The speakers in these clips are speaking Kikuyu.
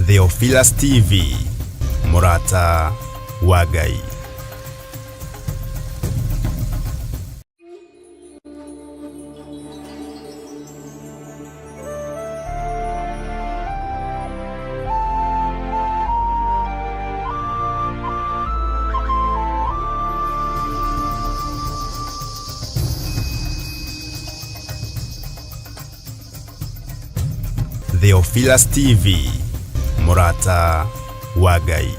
Theophilus TV, mũrata wa Ngai. Theophilus TV, mũrata wa Ngai.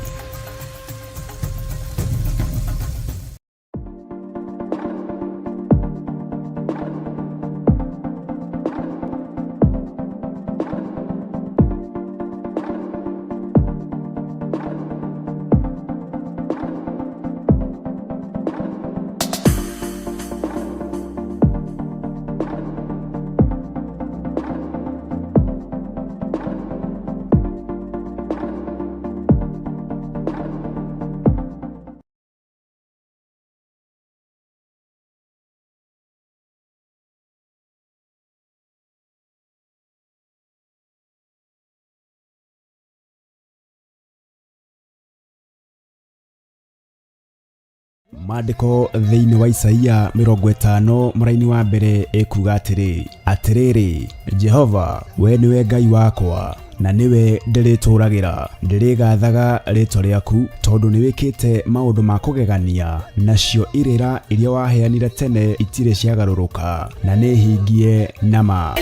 Maandĩko thĩinĩ wa Isaia 50 mũraini wa mbere ĩkuga atĩrĩ, Atĩrĩrĩ, Jehova, we nĩwe Ngai wakwa, na nĩwe ndĩrĩtũũragĩra, ndĩrĩgaathaga rĩĩtwa rĩaku, tondũ nĩwĩkĩte maũndũ ma kũgegania, nacio irĩra iria waheanire tene itirĩ ciagarũrũka, na nĩhingie na ma.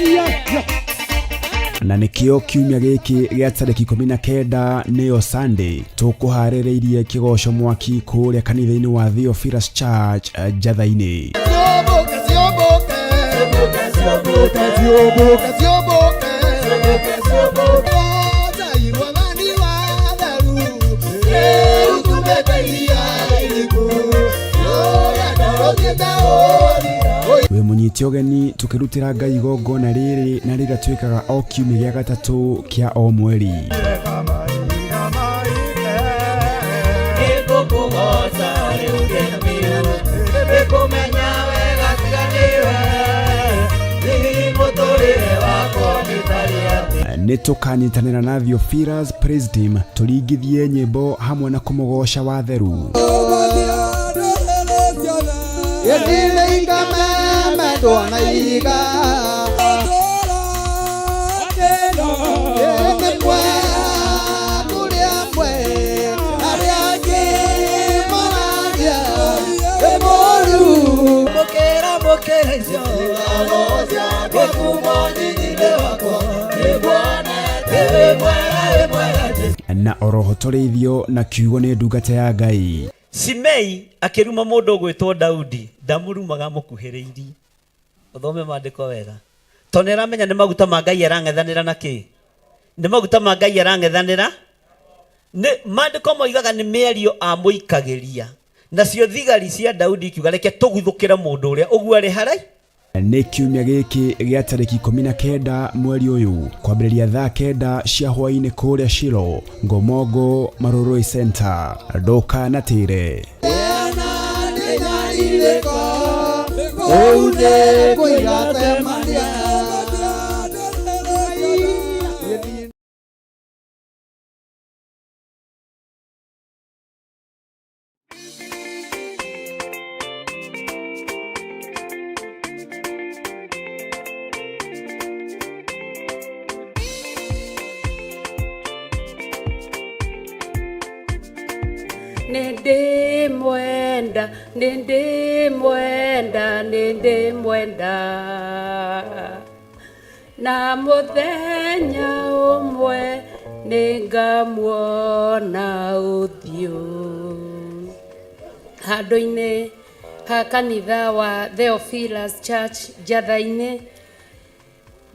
Na nĩkĩo kiumia gĩkĩ gĩa tarĩki 19 nĩyo Sunday tũkũharĩrĩirie kĩgoco mwaki kũrĩa kanitha-inĩ wa Theophilus Church Njatha-inĩ. Wĩ mũnyite ũgeni tũkĩrutĩra Ngai igongona rĩrĩ na rĩrĩa twĩkaga o kiumia gĩa gatatũ kĩa o mweri. Nĩ tũkanyitanĩra na Theophilus Praise Team tũringithie nyĩmbo hamwe na kũmũgoca watheru. Na oroho tũrĩithio na kiugo nĩ ndungata ya Ngai. Simei akĩruma mũndũ ũgwĩtwo Daudi, ndamũrumaga amũkuhĩrĩirie. Ũthome maandĩko wega. Tondũ nĩ aramenya nĩ maguta ma Ngai arang'ethanĩra na kĩ? Nĩ maguta ma Ngai arang'ethanĩra. Nĩ maandĩko moigaga nĩ mĩario amũikagĩria. Nacio thigari cia Daudi ikiuga reke tũguthũkĩre mũndũ ũrĩa ũguo arĩ harai. Nĩ kiumia gĩkĩ gĩa tarĩki 19 mweri ũyũ kwambĩrĩria thaa 9 cia hwaĩ-inĩ kũrĩa Shilo, Ngomongo, Marurui Center. Ndũkanatĩre. Nĩndĩmwenda, nĩndĩmwenda, nĩndĩmwenda. Na mũthenya ũmwe nĩngamuona ũthiũ. Handũ-inĩ ha kanitha wa Theophilus Church Njatha-inĩ,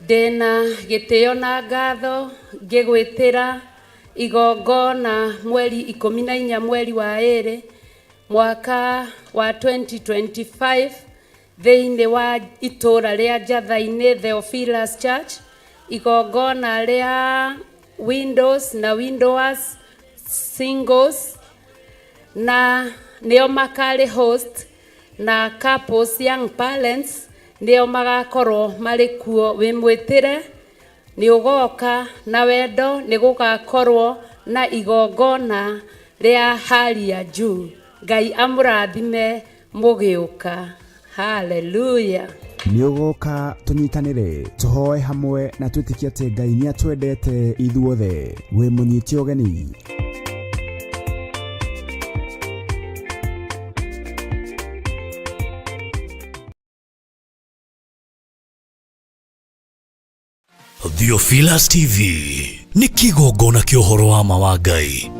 ndĩna gĩtĩo na ngatho ngĩgwĩtĩra igongona mweri 14 mweri wa ĩrĩ mwaka wa 2025 thĩinĩ wa itũra rĩa Njatha-inĩ Theophilus Church, igongona rĩa windows na widowers, singles na nĩo makarĩ host na couples, young parents nĩo magakorwo marĩ kuo. Wĩ mwĩtĩre. Nĩ ũgoka na wendo, nĩ gũgakorwo na igongona rĩa hali ya juu. Ngai amũrathime mũgĩũka. Haleluya. Nĩ ũgoka tũnyitanĩre, tũhoe hamwe na twĩtĩkie atĩ Ngai nĩ atwendete ithuothe. Wĩ mũnyite ũgeni. Theophilus TV nĩ kĩgongona kĩa ũhoro wa ma wa Ngai.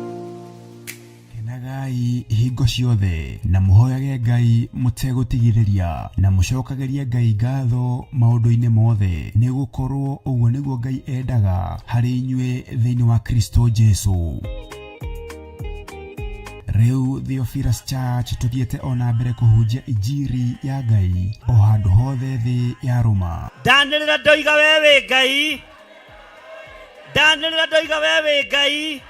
Kenagai hingo ciothe na mũhoyage Ngai mũtegũtigithĩria na mũcokagĩrie Ngai ngatho maũndũ-inĩ mothe, nĩ gũkorwo ũguo nĩguo Ngai endaga harĩ inyuĩ thĩinĩ wa Kristo Jesu. Rĩu Theophilus Church tũthiĩte o na mbere kũhunjia injiri ya Ngai o handũ hothe thĩ yarũma. Ndanĩrĩra ndoiga we wĩ Ngai, ndanĩrĩra ndoiga we wĩ Ngai,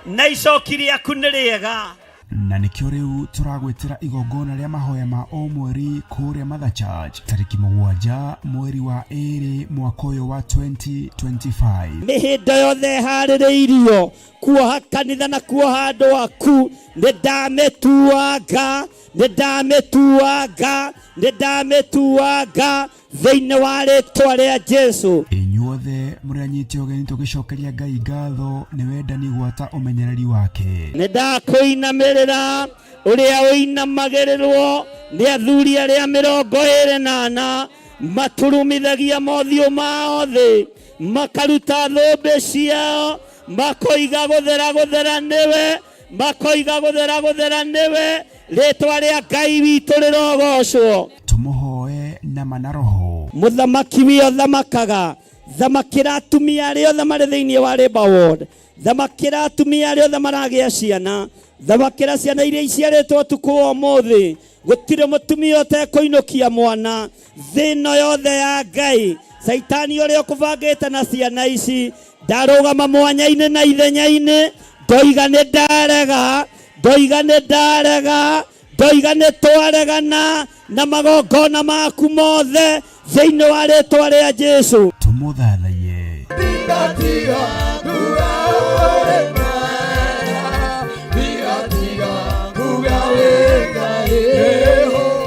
na icoki rĩaku nĩ rĩega. Na nĩkĩo rĩu tũragwĩtĩra igongona rĩa mahoya ma o mweri kũrĩa Mother Church tarĩki 7 mweri wa 2 mwaka ũyũ wa 2025. Mĩhĩndo yothe ĩharĩrĩirio kuoha kanitha na kuoha andũ aku, nĩ ndamĩtuanga, nĩ ndamĩtuanga, nĩ ndamĩtuanga thĩinĩ wa rĩtwa rĩa Jesu. Inyuothe mũrĩ anyite ũgeni tũgĩcokeria Ngai ngatho nĩ wendani gwata ũmenyereri wake. Nĩ ndakũinamĩrĩra ũrĩa ũinamagĩrĩrwo nĩ athuri arĩa 24 maturumithagia mothiũ mao thĩ, makaruta thũmbĩ ciao, makoiga gũthera gũthera nĩwe, makoiga gũthera gũthera nĩwe, rĩtwa rĩa Ngai witũ rĩrogocwo. Tũmũhoe na ma na roho. Mũthamaki wio thamakaga, thamakĩra atumia arĩa othe marĩ thĩinĩ wa Labour Ward, thamakĩra atumia arĩa othe maragĩa ciana, thamakĩra ciana iria iciarĩtwo ũtukũ wa ũmũthĩ. Gũtirĩ mũtumia ũtekũinũkia mwana thĩ ĩno yothe ya Ngai. Caitani ũrĩa ũkũbangĩte na ciana ici ndarũgama mwanya-inĩ na ithenya-inĩ, ndoiga nĩ ndarega, ndoiga nĩ ndarega, ndoiga nĩ twaregana na magongona maku mothe thĩinĩ wa rĩtwa rĩa Jesu. Tũmũthathaiye.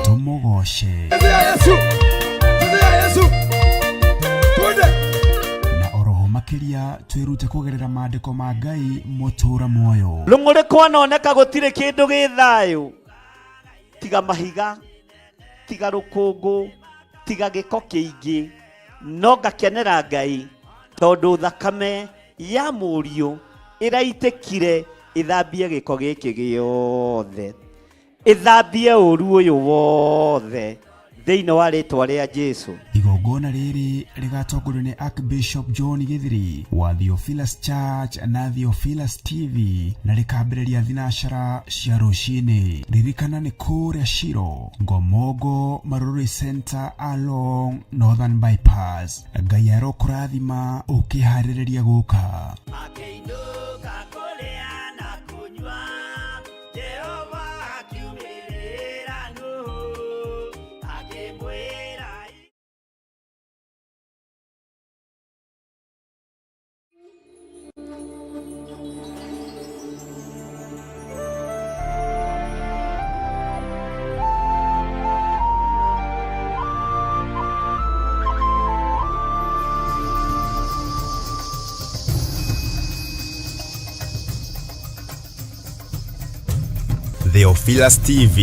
Tũmũgoce. Na oroho makĩria twĩrute kũgerera maandĩko ma Ngai mũtũra muoyo. Rũng'ũrĩ kwanoneka gũtirĩ kĩndũ gĩ thayũ, tiga mahiga, tiga rũkũngũ, tiga gĩko kĩingĩ, no ngakenera Ngai tondũ thakame ya mũriũ ĩraitĩkire ĩthambie gĩko gĩkĩ gĩothe, ĩthambie ũru ũyũ wothe thĩinĩ wa rĩtwa rĩa Jesu. Igongona rĩrĩ rĩgatongorio nĩ Archbishop John Githiri wa Theophilus Church na Theophilus TV na rĩkambĩrĩria thinacara cia rũcinĩ. Ririkana nĩ kũrĩa Shiro, Ngomongo, Marurui Center along Northern Bypass. Ngai arokũrathima ũkĩharĩrĩria gũka. Akĩinũka kũrĩa na kũnyua, Jehova akiumĩrĩra Nuhu, akĩmwĩra. Theophilus TV,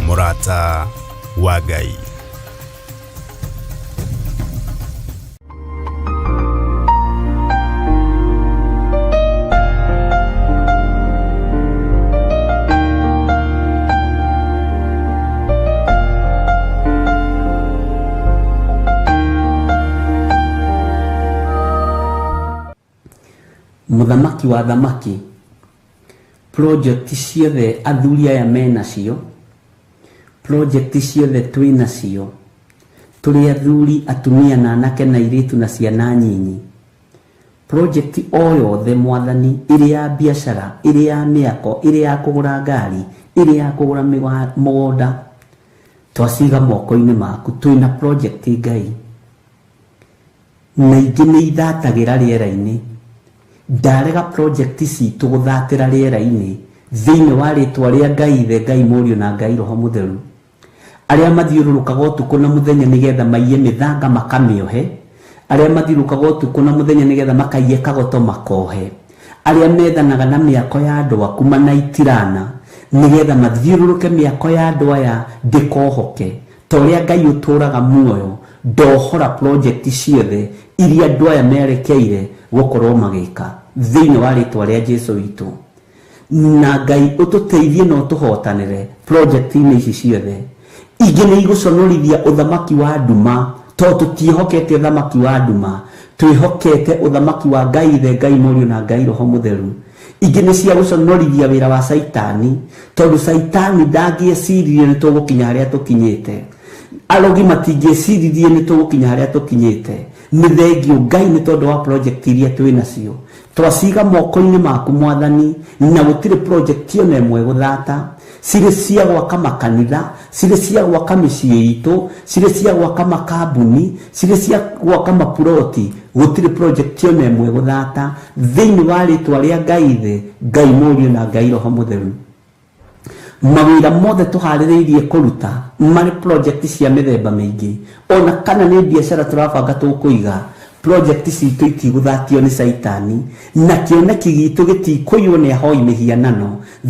mũrata wa Ngai. Mũthamaki wa thamaki, project ciothe athuri aya menacio, project ciothe twĩnacio, tũrĩ athuri, atumia na anake na airĩtu na ciana nyinyi. Project o yothe mwathani, ĩrĩ ya biacara, ĩrĩ ya mĩako, ĩrĩ ya kũgũra ngari, ĩrĩ ya kũgũra mũgũnda, twaciga moko-inĩ maku. Twĩna project Ngai. Na ingĩ nĩ ithatagĩra rĩera-inĩ. Ndarega project citũ gũthatĩra rĩera-inĩ thĩinĩ wa rĩtwa rĩa Ngai Ithe, Ngai Mũriũ na Ngai Roho Mũtheru. Arĩa mathiũrũrũkaga ũtukũ na mũthenya nĩgetha maiye mĩthanga makamĩohe, arĩa mathiũrũrũkaga ũtukũ na mũthenya nĩgetha makaiye kagoto makohe, arĩa methanaga na mĩako ya andũ aku manaitirana nĩgetha mathiũrũrũke mĩako ya andũ aya ndĩkohoke. Ta ũrĩa Ngai ũtũũraga muoyo, ndohora project ciothe iria andũ aya merekeire gũkorwo magĩka thĩinĩ wa rĩtwa rĩa Jesu witũ. Na Ngai ũtũteithie na ũtũhotanĩre project-inĩ ici ciothe. Ingĩ nĩ igũconorithia ũthamaki wa nduma, tondũ tũtiĩhokete ũthamaki wa nduma, twĩhokete ũthamaki wa Ngai Ithe, Ngai Mũriũ na Ngai Roho Mũtheru. Ingĩ nĩ cia gũconorithia wĩra wa Caitani, tondũ Caitani ndangĩeciririe nĩ tũgũkinya harĩa tũkinyĩte. Arogi matingĩeciririe nĩ tũgũkinya harĩa tũkinyĩte. Nĩ thengio Ngai nĩ tondũ wa project iria twĩ nacio. Twaciga moko-inĩ maku Mwathani, na gũtirĩ project ona ĩmwe gũthata. Cirĩ cia gwaka makanitha, cirĩ cia gwaka mĩciĩ itũ, cirĩ cia gwaka makambuni, cirĩ cia gwaka mapuroti, gũtirĩ project ona ĩmwe gũthata thĩinĩ wa rĩtwa rĩa Ngai Ithe, Ngai Mũriũ na Ngai Roho Mũtheru. Mawĩra mothe tũharĩrĩirie kũruta marĩ project cia mĩthemba mĩingĩ, ona kana nĩ biacara tũrabanga tũkũiga, project citũ itigũthatio nĩ Caitani, na kĩoneki gitũ gĩtikũiywo nĩ ahoi mĩhianano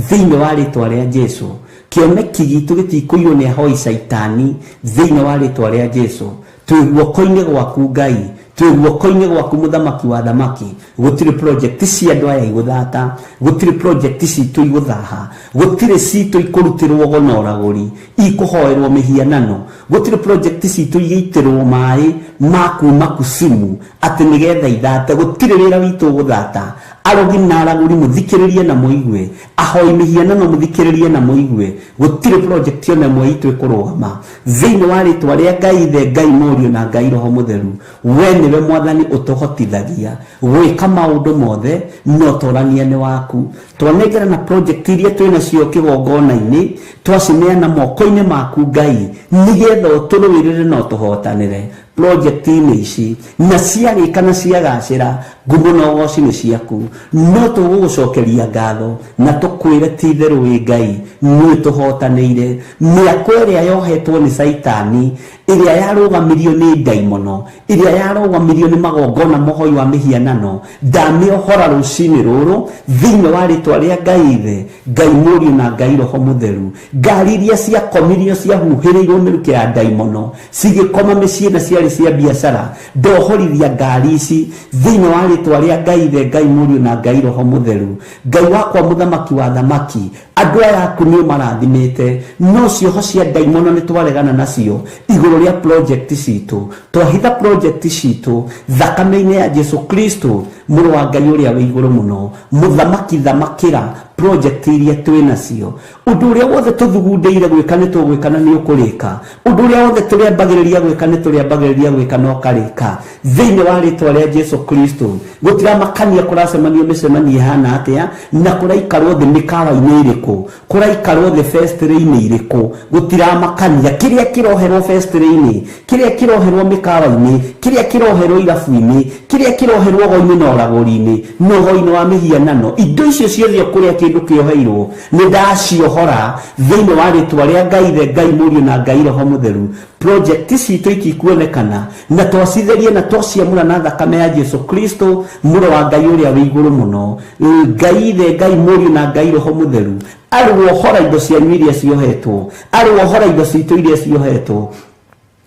thĩinĩ wa rĩtwa rĩa Jesu. Kĩoneki gitũ gĩtikũiywo nĩ ahoi Caitani thĩinĩ wa rĩtwa rĩa Jesu. Twĩ guoko-inĩ gwaku Ngai, twĩ guoko-inĩ gwaku Mũthamaki wa thamaki. Gũtirĩ project cia andũ aya igũthata, gũtirĩ project citũ igũthaha, gũtirĩ citũ ikũrutĩrwo ũgo na ũragũri, ikũhoerwo mĩhianano, gũtirĩ project citũ igĩitĩrwo maĩ ma kuma kusimu atĩ nĩgetha ithate. Gũtirĩ wĩra witũ ũgũthata. Arogi na aragũri mũthikĩrĩrie na mũigue, ahoi mĩhianano mũthikĩrĩrie na mũigue, gũtirĩ project ona ĩmwe itũ ĩkũrũgama thĩinĩ wa rĩtwa rĩa Ngai Ithe, Ngai Mũriũ na Ngai Roho Mũtheru. We nĩwe Mwathani ũtũhotithagia gwĩka maũndũ mothe, na ũtorania nĩ waku. Twanengerana project iria twĩ nacio kĩgongona-inĩ, twacineana moko-inĩ maku Ngai, nĩgetha ũtũrũĩrĩre na ũtũhotanĩre project-inĩ ici, na ciarĩka na ciagacĩra, ngumo na ũgoci nĩ ciaku. No tũgũgũcokeria ngatho na tũkwĩre ti itherũ wĩ Ngai, nĩ ũtũhotanĩire. Mĩako ĩrĩa yohetwo nĩ Caitani, ĩrĩa yarũgamirio nĩ ndaimono, ĩrĩa yarũgamirio nĩ magongona mohoi wa mĩhianano, ndamĩohora rũcinĩ rũrũ thĩinĩ wa rĩtwa rĩa Ngai Ithe, Ngai Mũriũ na Ngai Roho Mũtheru. Ngari iria ciakomirio ciahuhĩrĩirwo mĩrukĩ ya ndaimono cigĩkoma mĩciĩ na ciarĩ cia biacara, ndohorithia ngari ici thĩinĩ wa rĩtwa rĩa Ngai Ithe, Ngai Mũriũ na Ngai Roho Mũtheru. Ngai wakwa Mũthamaki wa thamaki, andũ aya aku nĩ ũmarathimĩte, no cioho cia ndaimono nĩ twaregana nacio igũrũ rĩa project citũ. Twahitha project citũ thakame-inĩ ya Jesu Kristo, mũrũ wa Ngai ũrĩa wĩ igũrũ mũno. Mũthamaki thamakĩra project iria twĩ nacio. Ũndũ ũrĩa wothe tũthugundĩire gwĩka nĩ tũgwĩka na nĩ ũkũrĩka. Ũndũ ũrĩa wothe tũrĩambagĩrĩria gwĩka nĩ tũrĩambagĩrĩria gwĩka na ũkarĩka thĩinĩ wa rĩtwa rĩa Jesu Kristo. Gũtiramakania kũracemanio mĩcemanio ĩhana atĩa, na kũraikarwo thĩ mĩkawa-inĩ ĩrĩkũ, kũraikarwo thĩ festĩrĩ-inĩ irĩkũ, gũtiramakania kĩrĩa kĩroherwo festĩrĩ-inĩ, kĩrĩa kĩroherwo mĩkawa-inĩ, kĩrĩa kĩroherwo irabu-inĩ, kĩrĩa kĩroherwo ũgo-inĩ na ũragũri-inĩ na ũgo-inĩ wa mĩhianano. Indo icio ciothe kũrĩa kĩndũ kĩoheirwo nĩ ndaciohora thĩinĩ wa rĩtwa rĩa Ngai Ithe, Ngai Mũriũ na Ngai Roho Mũtheru. Project citũ itikuonekana, na twacitheria na twaciamũra na thakame ya Jesu Kristo, mũrũ wa Ngai ũrĩa wĩ igũrũ mũno. Ngai Ithe, Ngai Mũriũ na Ngai Roho Mũtheru arĩwohora indo cianyu iria ciohetwo, arĩwohora indo citũ iria ciohetwo,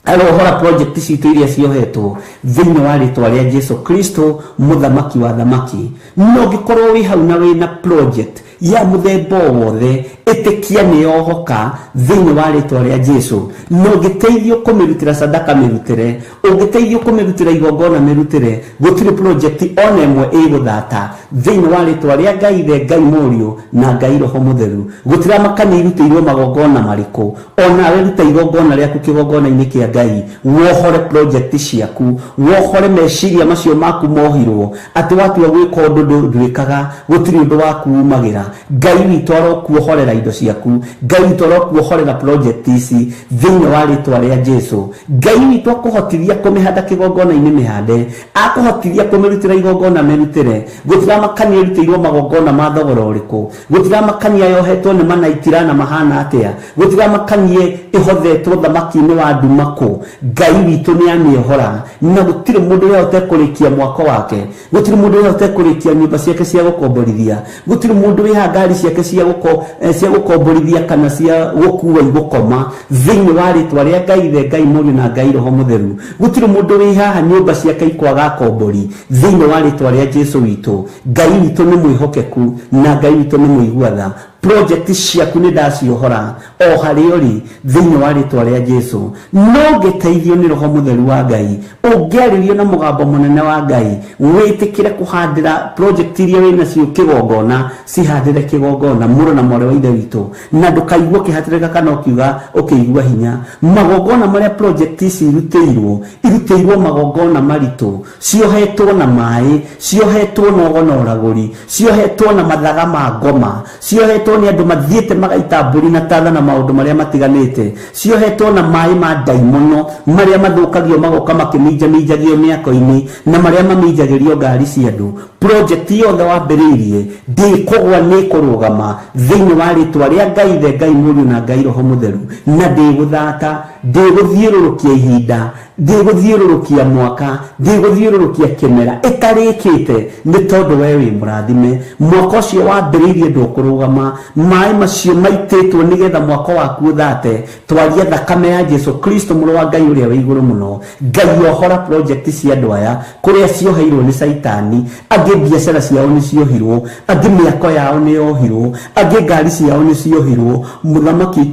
arohora project citũ iria ciohetwo thĩinĩ wa rĩtwa rĩa Jesu Kristo, Mũthamaki wa thamaki. No ũngĩkorwo wĩ hau na wĩna project ya mũthemba o wothe, ĩtĩkia nĩ yohoka thĩinĩ wa rĩtwa rĩa Jesu. Na ũngĩteithio kũmĩrutĩra sadaka, mĩrutĩre. Ũngĩteithio kũmĩrutĩra igongona, mĩrutĩre. Gũtirĩ project ona ĩmwe ĩgũthata Thĩinĩ wa rĩtwa rĩa Ngai Ithe, Ngai Mũriũ na Ngai Roho Mũtheru, gũtiramakania irutĩirwo magongona marĩkũ, onawe ruta igongona rĩaku kĩgongona-inĩ kĩa Ngai, wohore project ciaku, wohore meciria macio maku mohirwo atĩ watua gwĩka ũndũ ndwĩkaga, gũtirĩ ũndũ waku umagĩra. Ngai witũ arokuohorera indo ciaku, Ngai witũ arokuohorera project ici thĩinĩ wa rĩtwa rĩa Jesu. Ngai witũ akũhotithia kũmĩhanda kĩgongona-inĩ mĩhande, akũhotithia kũmĩrutĩra igongona mĩrutĩre. Gũtiramakania ĩrutĩirwo magongona ma thogora ũrĩkũ, gũtiramakania yohetwo nĩ manaitira na mahana atĩa, gũtiramakanie ĩhothetwo thamaki-inĩ wa nduma kũ. Ngai witũ nĩ amĩohora, na gũtirĩ mũndũ ũrĩa ũtekũrĩkia mwako wake, gũtirĩ mũndũ ũrĩa ũtekũrĩkia nyũmba ciake cia gũkomborithia, gũtirĩ mũndũ wĩha ngari ciake cia gũkomborithia kana cia gũkua igũkoma thĩinĩ wa rĩtwa rĩa Ngai Ithe, Ngai Mũriũ na Ngai Roho Mũtheru. Gũtirĩ mũndũ wĩ haha nyũmba ciake ikwaga kombori thĩinĩ wa rĩtwa rĩa Jesu witũ. Ngai witũ nĩ mwĩhokeku na Ngai witũ nĩ mũigua tha. Project ciaku nĩ ndaciohora o harĩa ũrĩ thĩinĩ wa rĩtwa rĩa Jesu. No ngĩteithio nĩ Roho Mũtheru wa Ngai, ũngĩarĩrio na mũgambo mũnene wa Ngai, wĩtĩkĩre kũhandĩra project iria wĩ nacio kĩgongona, cihandĩre kĩgongona mũrũ na mwarĩ wa Ithe witũ, na ndũkaigue ũkĩhatĩrĩka kana ũkiuga ũkĩigua hinya. Magongona marĩa project ici irutĩirwo magongona maritũ, ciohetwo na maĩ, ciohetwo na ũgo na ũragũri, ciohetwo na mathaga ma ngoma, ciohetwo nĩ andũ mathiĩte magaita mbũri na tatha na maũndũ marĩa matiganĩte, ciohetwo na maĩ ma ndaimono marĩa mathũkagio magoka makĩminjaminjagio mĩako-inĩ na marĩa maminjagĩrio ngari cia andũ. Project yothe wambĩrĩirie ndĩkũgwa, nĩ kũrũgama thĩinĩ wa rĩtwa rĩa Ngai Ithe, Ngai Mũriũ na Ngai Roho Mũtheru, na ndĩgũthata, ndĩgũthiũrũrũkia ihinda, ndĩgũthiũrũrũkia mwaka, ndĩgũthiũrũrũkia kĩmera ĩtarĩkĩte, nĩ tondũ we wĩ mũrathime. Mwaka ũcio wambĩrĩirie ndũkũrũgama, maĩ macio maitĩtwo nĩgetha mwaka waku ũthate. Twaria thakame ya Jesu Kristo mũrũ wa Ngai ũrĩa wĩ igũrũ mũno. Ngai ohora project cia andũ aya kũrĩa cioheirwo nĩ Caitani, angĩ biacara ciao nĩ ciohirwo, angĩ mĩako yao nĩ yohirwo, angĩ ngari ciao nĩ ciohirwo. Mũthamaki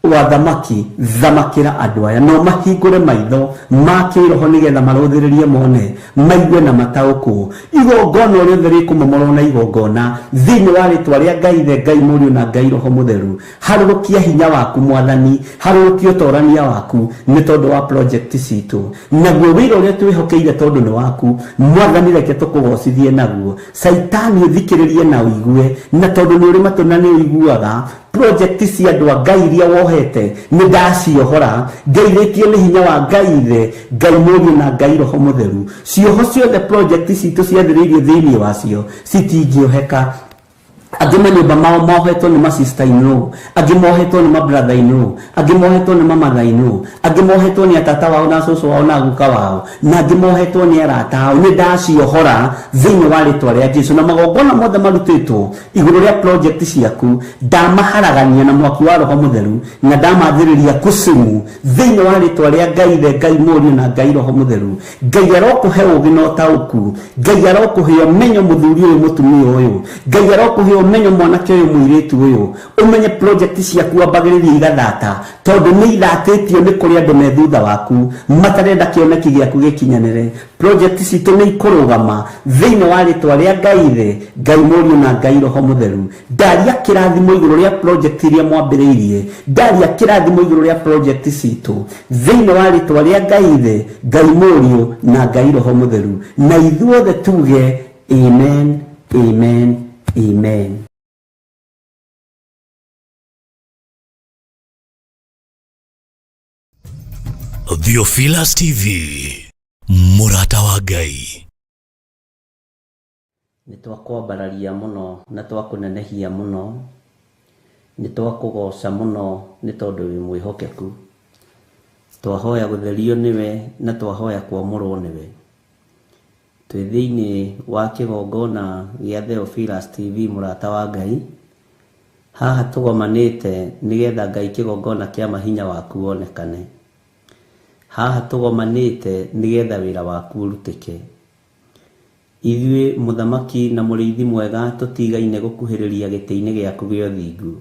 wa thamaki, thamakĩra andũ aya, no mahingũre maitho ma kĩroho nĩgetha marũthĩrĩrie mone, maigue na mataũkwo. Igongona o rĩothe rĩkũmomorwo na igongona thĩinĩ wa rĩtwa rĩa Ngai Ithe, Ngai Mũriũ na Ngai Roho Mũtheru. Harũrũkia hinya waku Mwathani, harũrũkia ũtorania waku nĩ tondũ wa project citũ, naguo wĩra ũrĩa twĩhokeire tondũ nĩ waku Mwathani, reke tũkũgocithie naguo. Caitani ũthikĩrĩrie na ũigue, na tondũ nĩ ũrĩ matũ na nĩ ũiguaga, project cia andũ a Ngai iria wohete nĩ ndaciohora, ngeithĩtio nĩ hinya wa Ngai Ithe, Ngai Mũriũ na Ngai Roho Mũtheru. Cioho ciothe project citũ ciathĩrĩirio thĩinĩ wacio citingĩoheka. Angĩ manyũmba mao mohetwo nĩ ma sister in law, angĩ mohetwo nĩ ma brother in law, angĩ mohetwo nĩ ma mother in law, angĩ mohetwo nĩ atata wao na cũcũ wao na guka wao, na angĩ mohetwo nĩ arata ao. Nĩ ndaciohora thĩinĩ wa rĩtwa rĩa Jesu, na magongona mothe marutĩtwo igũrũ rĩa project ciaku ndamaharagania na mwaki wa Roho Mũtheru, na ndamathĩrĩria kusimu thĩinĩ wa rĩtwa rĩa Ngai Ithe, Ngai Mũriũ na Ngai Roho Mũtheru. Ngai arokũhe ũũgĩ na ũtaũku, Ngai arokũhe ũmenyo mũthuri ũyũ mũtumia ũyũ, Ngai arokũhe ũmenyo mwanake ũyũ mũirĩtu ũyũ, ũmenye project ciaku wambagĩrĩria igathata, tondũ nĩ ithatĩtio nĩ kũrĩ andũ me thutha waku matarenda kĩoneki gĩaku gĩkinyanĩre. Project citũ nĩ ikũrũgama thĩinĩ wa rĩtwa rĩa Ngai Ithe, Ngai Mũriũ na Ngai Roho Mũtheru. Ndaria kĩrathimo igũrũ rĩa project iria mwambĩrĩirie, ndaria kĩrathimo igũrũ rĩa project citũ thĩinĩ wa rĩtwa rĩa Ngai Ithe, Ngai Mũriũ na Ngai Roho Mũtheru, na ithuothe tuge amen, amen, amen. Theophilus TV, mũrata wa Ngai. Nĩ twakwambararia mũno na twakũnenehia mũno, nĩ twakũgoca mũno nĩ tondũ wĩ mwĩhokeku. Twahoya gũtherio nĩwe na twahoya kwamũrwo nĩwe. Twĩ thĩinĩ wa kĩgongona gĩa Theophilus TV mũrata wa Ngai. Haha tũgomanĩte nĩgetha Ngai kĩgongona kĩa mahinya waku wonekane. Haha tũgomanĩte nĩgetha wĩra waku ũrutĩke. Ithuĩ mũthamaki na mũrĩithi mwega tũtigaine gũkuhĩrĩria gĩtĩ-inĩ gĩaku gĩa ũthingu,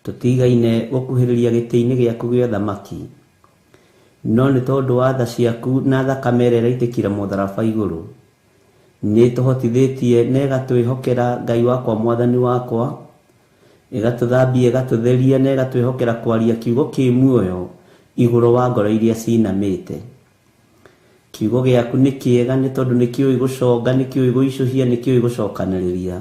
tũtigaine gũkuhĩrĩria gĩtĩ-inĩ gĩaku gĩa ũthamaki, no nĩ tondũ wa tha ciaku na thakame ĩrĩa ĩraitĩkire mũtharaba igũrũ, Nĩ tũhotithĩtie na ĩgatwĩhokera Ngai wakwa mwathani wakwa, ĩgatũthambia ĩgatũtheria na ĩgatwĩhokera kwaria kiugo kĩ muoyo igũrũ wa ngoro iria cinamĩte. Kiugo gĩaku nĩ kĩega nĩ tondũ nĩ kĩũĩ gũconga, nĩ kĩũĩ gũicũhia, nĩ kĩũĩ gũcokanĩrĩria.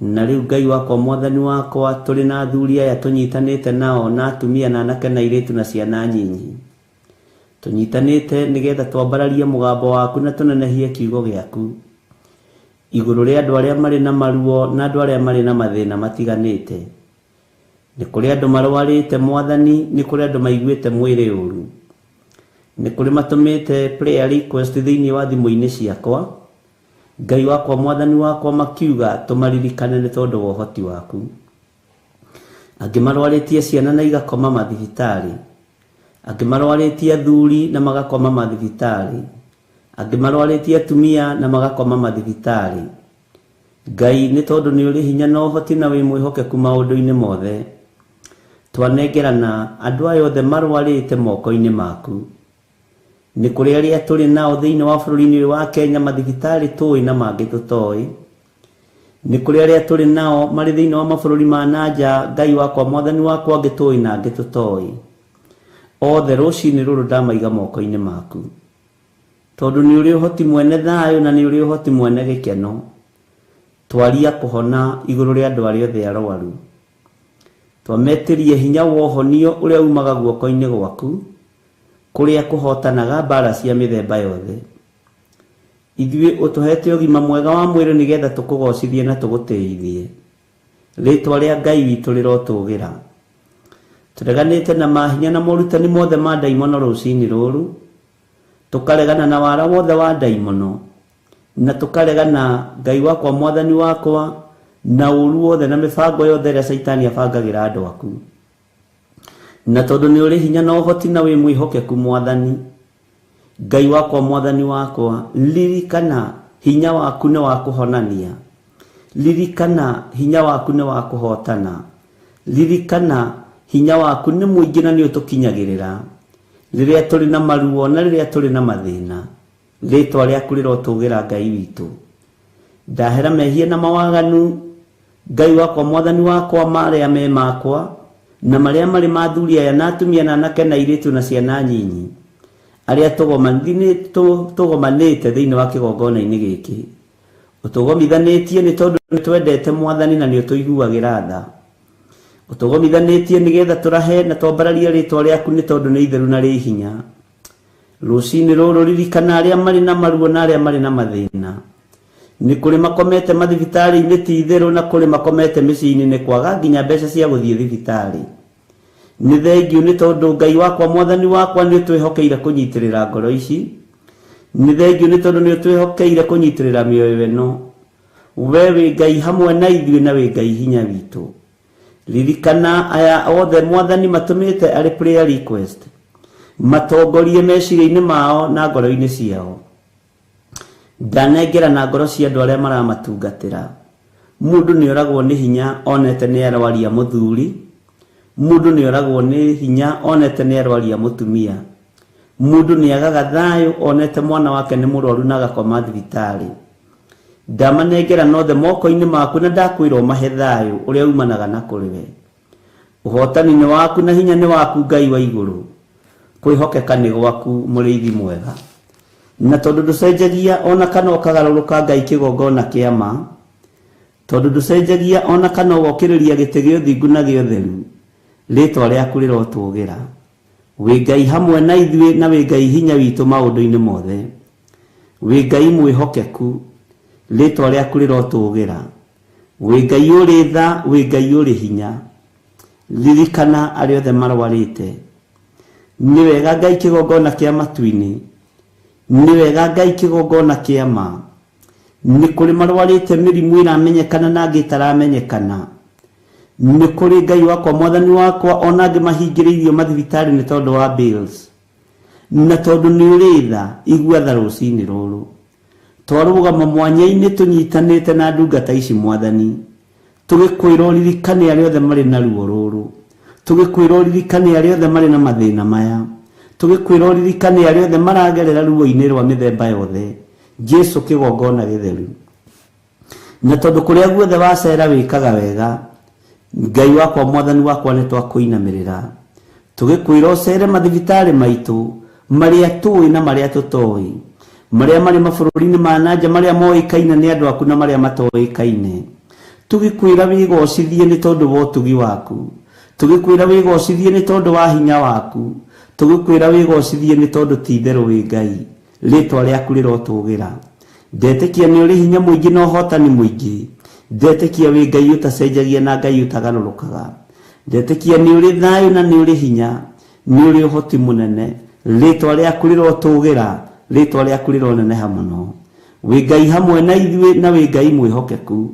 Na rĩu Ngai wakwa mwathani wakwa, tũrĩ na athuri aya tũnyitanĩte nao, na atumia na anake na airĩtu na ciana nyinyi, tũnyitanĩte nĩgetha twambararie mũgambo waku na tũnenehie kiugo gĩaku igũrũ rĩa andũ arĩa marĩ na maruo na andũ arĩa marĩ na mathĩna matiganĩte. Nĩ kũrĩ andũ marwarĩte mwathani, nĩ kũrĩ andũ maiguĩte mwĩrĩ ũru, nĩ kũrĩ matũmĩte prayer request thĩinĩ wa thimũ-inĩ ciakwa. Ngai wakwa mwathani wakwa, makiuga tũmaririkane nĩ tondũ wa ũhoti waku. Angĩ marwarĩtie ciana na igakoma mathibitarĩ, angĩ marwarĩtie athuri na magakoma mathibitarĩ, angĩ marwarĩtie atumia na magakoma mathibitarĩ. Ngai, nĩ tondũ nĩ ũrĩ hinya na ũhoti na wĩ mwĩhokeku maũndũ-inĩ mothe, twanengerana andũ aya othe marwarĩte moko-inĩ maku. Nĩ kũrĩ arĩa tũrĩ nao thĩinĩ wa bũrũri-inĩ ũyũ wa Kenya mathibitarĩ tũĩ na mangĩ tũtoĩ. Nĩ kũrĩ arĩa tũrĩ nao marĩ thĩinĩ wa mabũrũri ma na nja, Ngai wakwa mwathani wakwa, angĩ tũĩ na angĩ tũtoĩ. Othe rũcinĩ rũrũ ndamaiga moko-inĩ maku, tondũ nĩ ũrĩ ũhoti mwene thayũ na nĩ ũrĩ ũhoti mwene gĩkeno. Twaria kũhona igũrũ rĩa andũ arĩa othe arwaru, twametĩrie hinya wa ũhonio ũrĩa umaga guoko-inĩ gwaku, kũrĩa kũhotanaga mbara cia mĩthemba yothe. Ithuĩ ũtũhete ũgima mwega wa mwĩrĩ nĩgetha tũkũgocithie na tũgũtĩithie. Rĩtwa rĩa Ngai witũ rĩrotũgĩra. Tũreganĩte na mahinya na morutani mothe ma ndaimono rũcinĩ rũrũ, tũkaregana na wara wothe wa ndaimono, na tũkaregana Ngai wakwa mwathani wakwa na ũru wothe na mĩbango yothe ĩrĩa Caitani abangagĩra andũ aku. Na tondũ nĩ ũrĩ hinya na ũhoti na wĩ mwĩhokeku mwathani, Ngai wakwa mwathani wakwa, ririkana hinya waku nĩ wa kũhonania, ririkana hinya waku nĩ wa kũhotana, ririkana hinya waku nĩ mũingĩ na nĩ ũtũkinyagĩrĩra rĩrĩa tũrĩ na maruo na rĩrĩa tũrĩ na mathĩna. Rĩtwa rĩaku rĩrotũgĩra Ngai witũ. Ndahera mehia na mawaganu, Ngai wakwa mwathani wakwa, marĩa me makwa na marĩa marĩ ma athuri aya na atumia na anake na airĩtu na ciana nyinyi, arĩa tũgomanĩte thĩinĩ wa kĩgongona-inĩ gĩkĩ. Ũtũgomithanĩtie nĩ tondũ nĩ twendete mwathani na nĩ ũtũiguagĩra tha. Ũtũgomithanĩtie nĩgetha tũrahe na twambararie rĩtwa rĩaku nĩ tondũ nĩ itheru na rĩ hinya. Rũcinĩ rũrũ ririkana arĩa marĩ na maruo na arĩa marĩ na mathĩna. Nĩ kũrĩ makomete mathibitarĩ-inĩ ti itherũ, na kũrĩ makomete mĩciĩ-inĩ nĩ kwaga nginya mbeca cia gũthiĩ thibitarĩ. Nĩ thengiũ nĩ tondũ Ngai wakwa mwathani wakwa nĩ ũtwĩhokeire kũnyitĩrĩra ngoro ici. Nĩ thengiũ nĩ tondũ nĩ ũtwĩhokeire kũnyitĩrĩra mĩoyo ĩno. We wĩ Ngai hamwe na ithuĩ na wĩ Ngai hinya witũ. Ririkana aya othe mwathani matũmĩte arĩ prayer request, matongorie meciria-inĩ mao na ngoro-inĩ ciao. Ndanengera na ngoro cia andũ arĩa maramatungatĩra. Mũndũ nĩ oragwo nĩ hinya onete nĩ arwaria mũthuri, mũndũ nĩ oragwo nĩ hinya onete nĩ arwaria mũtumia, mũndũ nĩ agaga thayũ onete mwana wake nĩ mũrwaru na agakoma thibitarĩ. Ndamanengera nothe moko-inĩ maku na ndakwĩra ũmahe thayũ ũrĩa umanaga na kũrĩ we. Ũhotani nĩ waku na hinya nĩ waku Ngai wa igũrũ. Kwĩhokeka nĩ gwaku mũrĩithi mwega. Na tondũ ndũcenjagia ona kana ũkagarũrũka Ngai kĩgongona kĩa ma, tondũ ndũcenjagia ona kana ũgokĩrĩria gĩtĩ gĩa ũthingu na gĩa ũtheru, rĩtwa rĩaku rĩrotũgĩra. Wĩ Ngai hamwe na ithuĩ na wĩ Ngai hinya witũ maũndũ-inĩ mothe. Wĩ Ngai mwĩhokeku, rĩtwa rĩaku rĩrotũgĩra. Wĩ Ngai ũrĩ tha, wĩ Ngai ũrĩ hinya. Ririkana arĩa othe marwarĩte. Nĩ wega Ngai kĩgongona kĩa matu-inĩ, nĩ wega Ngai kĩgongona kĩa ma. Nĩ kũrĩ marwarĩte mĩrimũ ĩramenyekana na angĩ ĩtaramenyekana. Nĩ kũrĩ Ngai wakwa mwathani wakwa ona angĩ mahingĩrĩirio mathibitarĩ nĩ tondũ wa bills. Na tondũ nĩ ũrĩ tha, igua tha rũcinĩ rũrũ. Twarũgama mwanya-inĩ tũnyitanĩte na ndungata ici mwathani, tũgĩkwĩra ũririkane arĩa othe marĩ na ruo rũrũ, tũgĩkwĩra ũririkane arĩa othe marĩ na mathĩna maya, tũgĩkwĩra ũririkane arĩa othe maragerera ruo-inĩ rwa mĩthemba yothe. Jesu kĩgongona gĩtheru. Na tondũ kũrĩa guothe wacera wĩkaga wega, Ngai wakwa mwathani wakwa nĩ twakũinamĩrĩra tũgĩkwĩra ũcere mathibitarĩ maitũ marĩa tũĩ na marĩa tũtoĩ, marĩa marĩ mabũrũri-inĩ ma na nja, marĩa moĩkaine nĩ andũ aku na marĩa matoĩkaine. Tũgĩkwĩra wĩgocithie nĩ tondũ wa ũtugi waku, tũgĩkwĩra wĩgocithie nĩ tondũ wa hinya waku, tũgĩkwĩra wĩgocithie nĩ tondũ ti itherũ wĩ Ngai, rĩtwa rĩaku rĩrotũgĩra. Ndetĩkia nĩ ũrĩ hinya mũingĩ na ũhotani mũingĩ, ndetĩkia wĩ Ngai ũtacenjagia na Ngai ũtagarũrũkaga, ndetĩkia nĩ ũrĩ thayũ na nĩ ũrĩ hinya, nĩ ũrĩ ũhoti mũnene, rĩtwa rĩaku rĩrotũgĩra, rĩtwa rĩaku rĩroneneha mũno. Wĩ Ngai hamwe na ithuĩ na wĩ Ngai mwĩhokeku,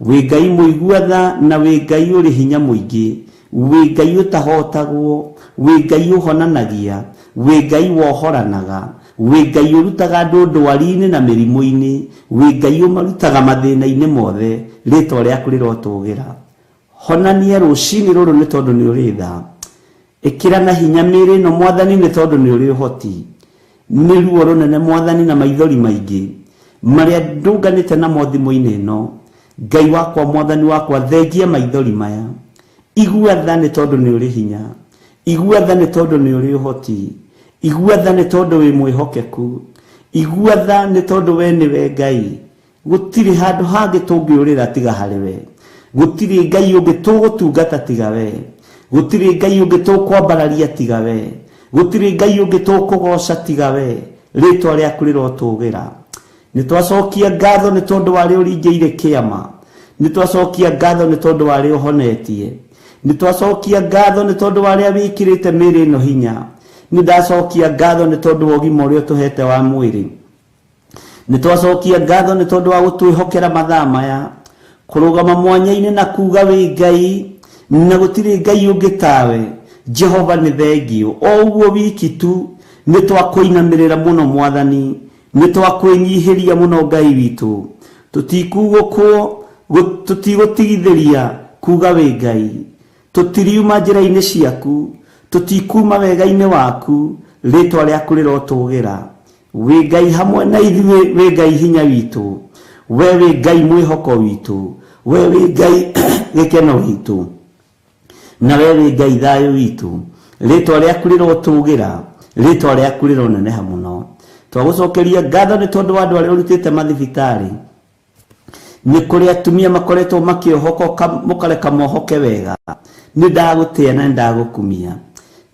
wĩ Ngai mũigua tha na wĩ Ngai ũrĩ hinya mũingĩ, wĩ Ngai ũtahotagwo, wĩ Ngai ũhonanagia, wĩ Ngai wohoranaga, wĩ Ngai ũrutaga andũ ndwari-inĩ na mĩrimũ-inĩ, wĩ Ngai ũmarutaga mathĩna-inĩ mothe, rĩtwa rĩaku rĩrotũgĩra. Honania rũcinĩ rũrũ nĩ tondũ nĩ ũrĩ tha. Ĩkĩra na hinya mĩĩrĩ ĩno mwathani nĩ tondũ nĩ ũrĩ ũhoti. Nĩ ruo rũnene mwathani na maithori maingĩ marĩa ndũnganĩte namo thimũ-inĩ ĩno. Ngai wakwa mwathani wakwa thengia maithori maya. Igua tha nĩ tondũ nĩ ũrĩ hinya. Igua tha nĩ tondũ nĩ ũrĩ ũhoti. Igua tha nĩ tondũ wĩ mwĩhokeku. Igua tha nĩ tondũ we nĩwe Ngai. Gũtirĩ handũ hangĩ tũngĩũrĩra tiga harĩ we. Gũtirĩ Ngai ũngĩ tũgũtungata tiga we. Gũtirĩ Ngai ũngĩ tũkwambararia tiga we. Gũtirĩ Ngai ũngĩ tũkũgoca tiga we. Rĩtwa rĩaku rĩrotũgĩra. Nĩ twacokia ngatho nĩ tondũ wa arĩa ũringĩire kĩama. Nĩ twacokia ngatho nĩ tondũ wa arĩa ũhonetie. Nĩ twacokia ngatho nĩ tondũ wa arĩa wĩkĩrĩte mĩĩrĩ ĩno hinya. Nĩ ndacokia ngatho nĩ tondũ wa ũgima ũrĩa ũtũhete wa mwĩrĩ. Nĩ twacokia ngatho nĩ tondũ wa gũtwĩhokera mathaa maya, kũrũgama mwanya-inĩ na kuga wĩ Ngai na gũtirĩ Ngai ũngĩ tawe. Jehova nĩ thengiũ. O ũguo wiki tu nĩ twakũinamĩrĩra mũno mwathani, nĩ twakwĩnyihĩria mũno Ngai witũ. Tũtikugũkwo, tũtigũtigithĩria kuga wĩ Ngai. Tũtiriuma njĩra-inĩ ciaku, tũtikuma wega-inĩ waku, rĩtwa rĩaku rĩrotũgĩra. Wĩ Ngai hamwe na ithuĩ, wĩ Ngai hinya witũ, we wĩ Ngai mwĩhoko witũ, we wĩ Ngai gĩkeno gitũ, na we wĩ Ngai thayũ witũ. Rĩtwa rĩaku rĩrotũgĩra, rĩtwa rĩaku rĩroneneha mũno. Twagũcokeria ngatho nĩ tondũ wa andũ arĩa ũrutĩte mathibitarĩ. Nĩ kũrĩ atumia makoretwo makĩohoka mũkareka mohoke wega. Nĩ ndagũtĩa na nĩ ndagũkumia.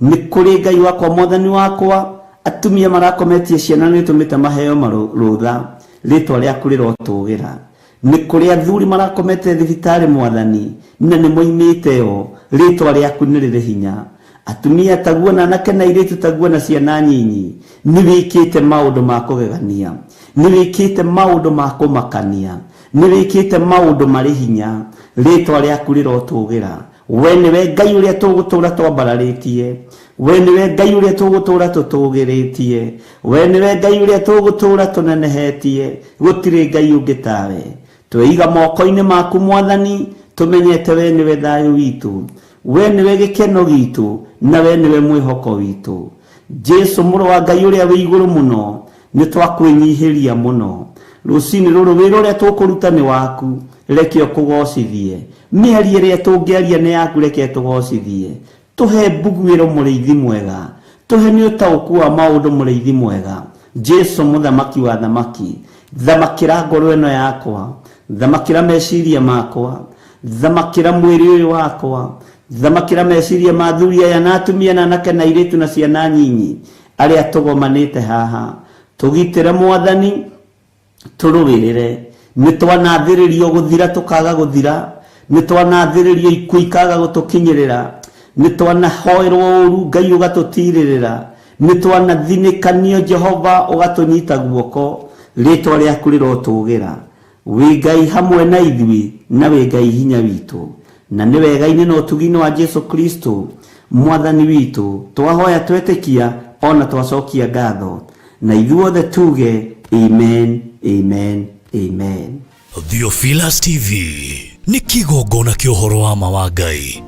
Nĩ kũrĩ Ngai wakwa mwathani wakwa, atumia marakometie ciana nĩ ũtũmĩte maheo rũtha, rĩtwa rĩaku rĩrotũgĩra. Nĩ kũrĩ athuri marakomete thibitarĩ mwathani, na nĩ moimĩte o, rĩtwa rĩaku nĩ rĩrĩ hinya. Atumia taguo na anake na airĩtu taguo na ciana nyinyi, nĩ wĩkĩte maũndũ ma kũgegania, nĩ wĩkĩte maũndũ ma kũmakania, nĩ wĩkĩte maũndũ marĩ hinya, rĩtwa rĩaku rĩrotũgĩra. We nĩwe Ngai ũrĩa tũgũtũũra twambararĩtie, we nĩwe Ngai ũrĩa tũgũtũũra tũtũgĩrĩtie, we nĩwe Ngai ũrĩa tũgũtũũra tũnenehetie, gũtirĩ Ngai ũngĩ tawe. Tweiga moko-inĩ maku mwathani, tũmenyete we nĩwe thayũ witũ, we nĩwe gĩkeno gitũ, na we nĩwe mwĩhoko witũ. Jesu mũrũ wa Ngai ũrĩa wĩ igũrũ mũno, nĩ twakwĩnyihĩria mũno. Rũcinĩ rũrũ wĩra ũrĩa tũkũruta nĩ waku, reke ũkũgocithie. Mĩario ĩrĩa tũngĩaria nĩ yaku, reke tũgocithie. Tũhe mbuguĩro mũrĩithi mwega, tũhe nĩ ũtaũku wa maũndũ mũrĩithi mwega. Jesu mũthamaki wa thamaki, thamakĩra ngoro ĩno yakwa, thamakĩra meciria makwa, thamakĩra mwĩrĩ ũyũ wakwa, thamakĩra meciria ma athuri aya na atumia na anake na airĩtu na ciana nyinyi arĩa tũgomanĩte haha. Tũgitĩre mwathani, tũrũĩrĩre. Nĩ twanathĩrĩrio gũthira tũkaga gũthira, nĩ twanathĩrĩrio ikuũ ikaga gũtũkinyĩrĩra, nĩ twanahoerwo ũru Ngai ũgatũtirĩrĩra, nĩ twanathinĩkanio Jehova ũgatũnyita guoko, rĩtwa rĩaku rĩrotũgĩra. Wĩ Ngai hamwe na ithuĩ na wĩ Ngai hinya witũ, na nĩ wega-inĩ na ũtugi-inĩ wa Jesu Kristo mwathani witũ twahoya twetĩkia ona twacokia ngatho, na ithuothe tuge amen, amen, amen. Theophilus TV nĩ kĩgongona kĩa ũhoro wa ma wa Ngai.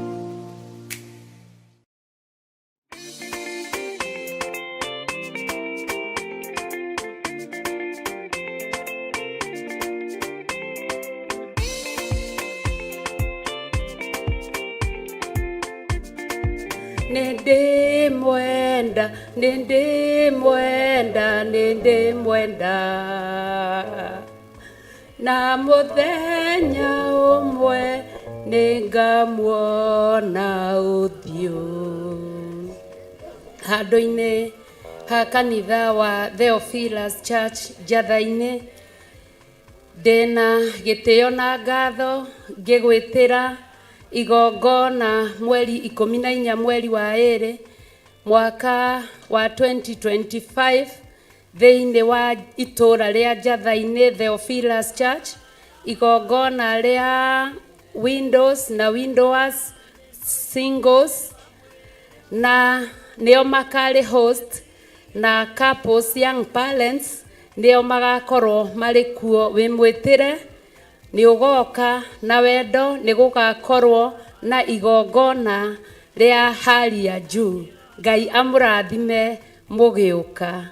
Nĩndĩmwenda, nĩndĩmwenda, nĩndĩmwenda. Na mũthenya ũmwe nĩngamuona ũthiũ. Handũ-inĩ ha kanitha wa Theophilus Church Njatha-inĩ, ndĩna gĩtĩo na ngatho ngĩgwĩtĩra igongona mweri 14 mweri wa 2 mwaka wa 2025 thĩinĩ wa itũra rĩa Njatha-inĩ Theophilus Church, igongona rĩa windows na widowers singles, na nĩo makarĩ host, na couples, young parents nĩo magakorwo marĩ kuo. Wĩ mwĩtĩre, nĩ ũgoka na wendo, nĩ gũgakorwo na igongona rĩa hali ya juu. Ngai amũrathime mũgĩũka.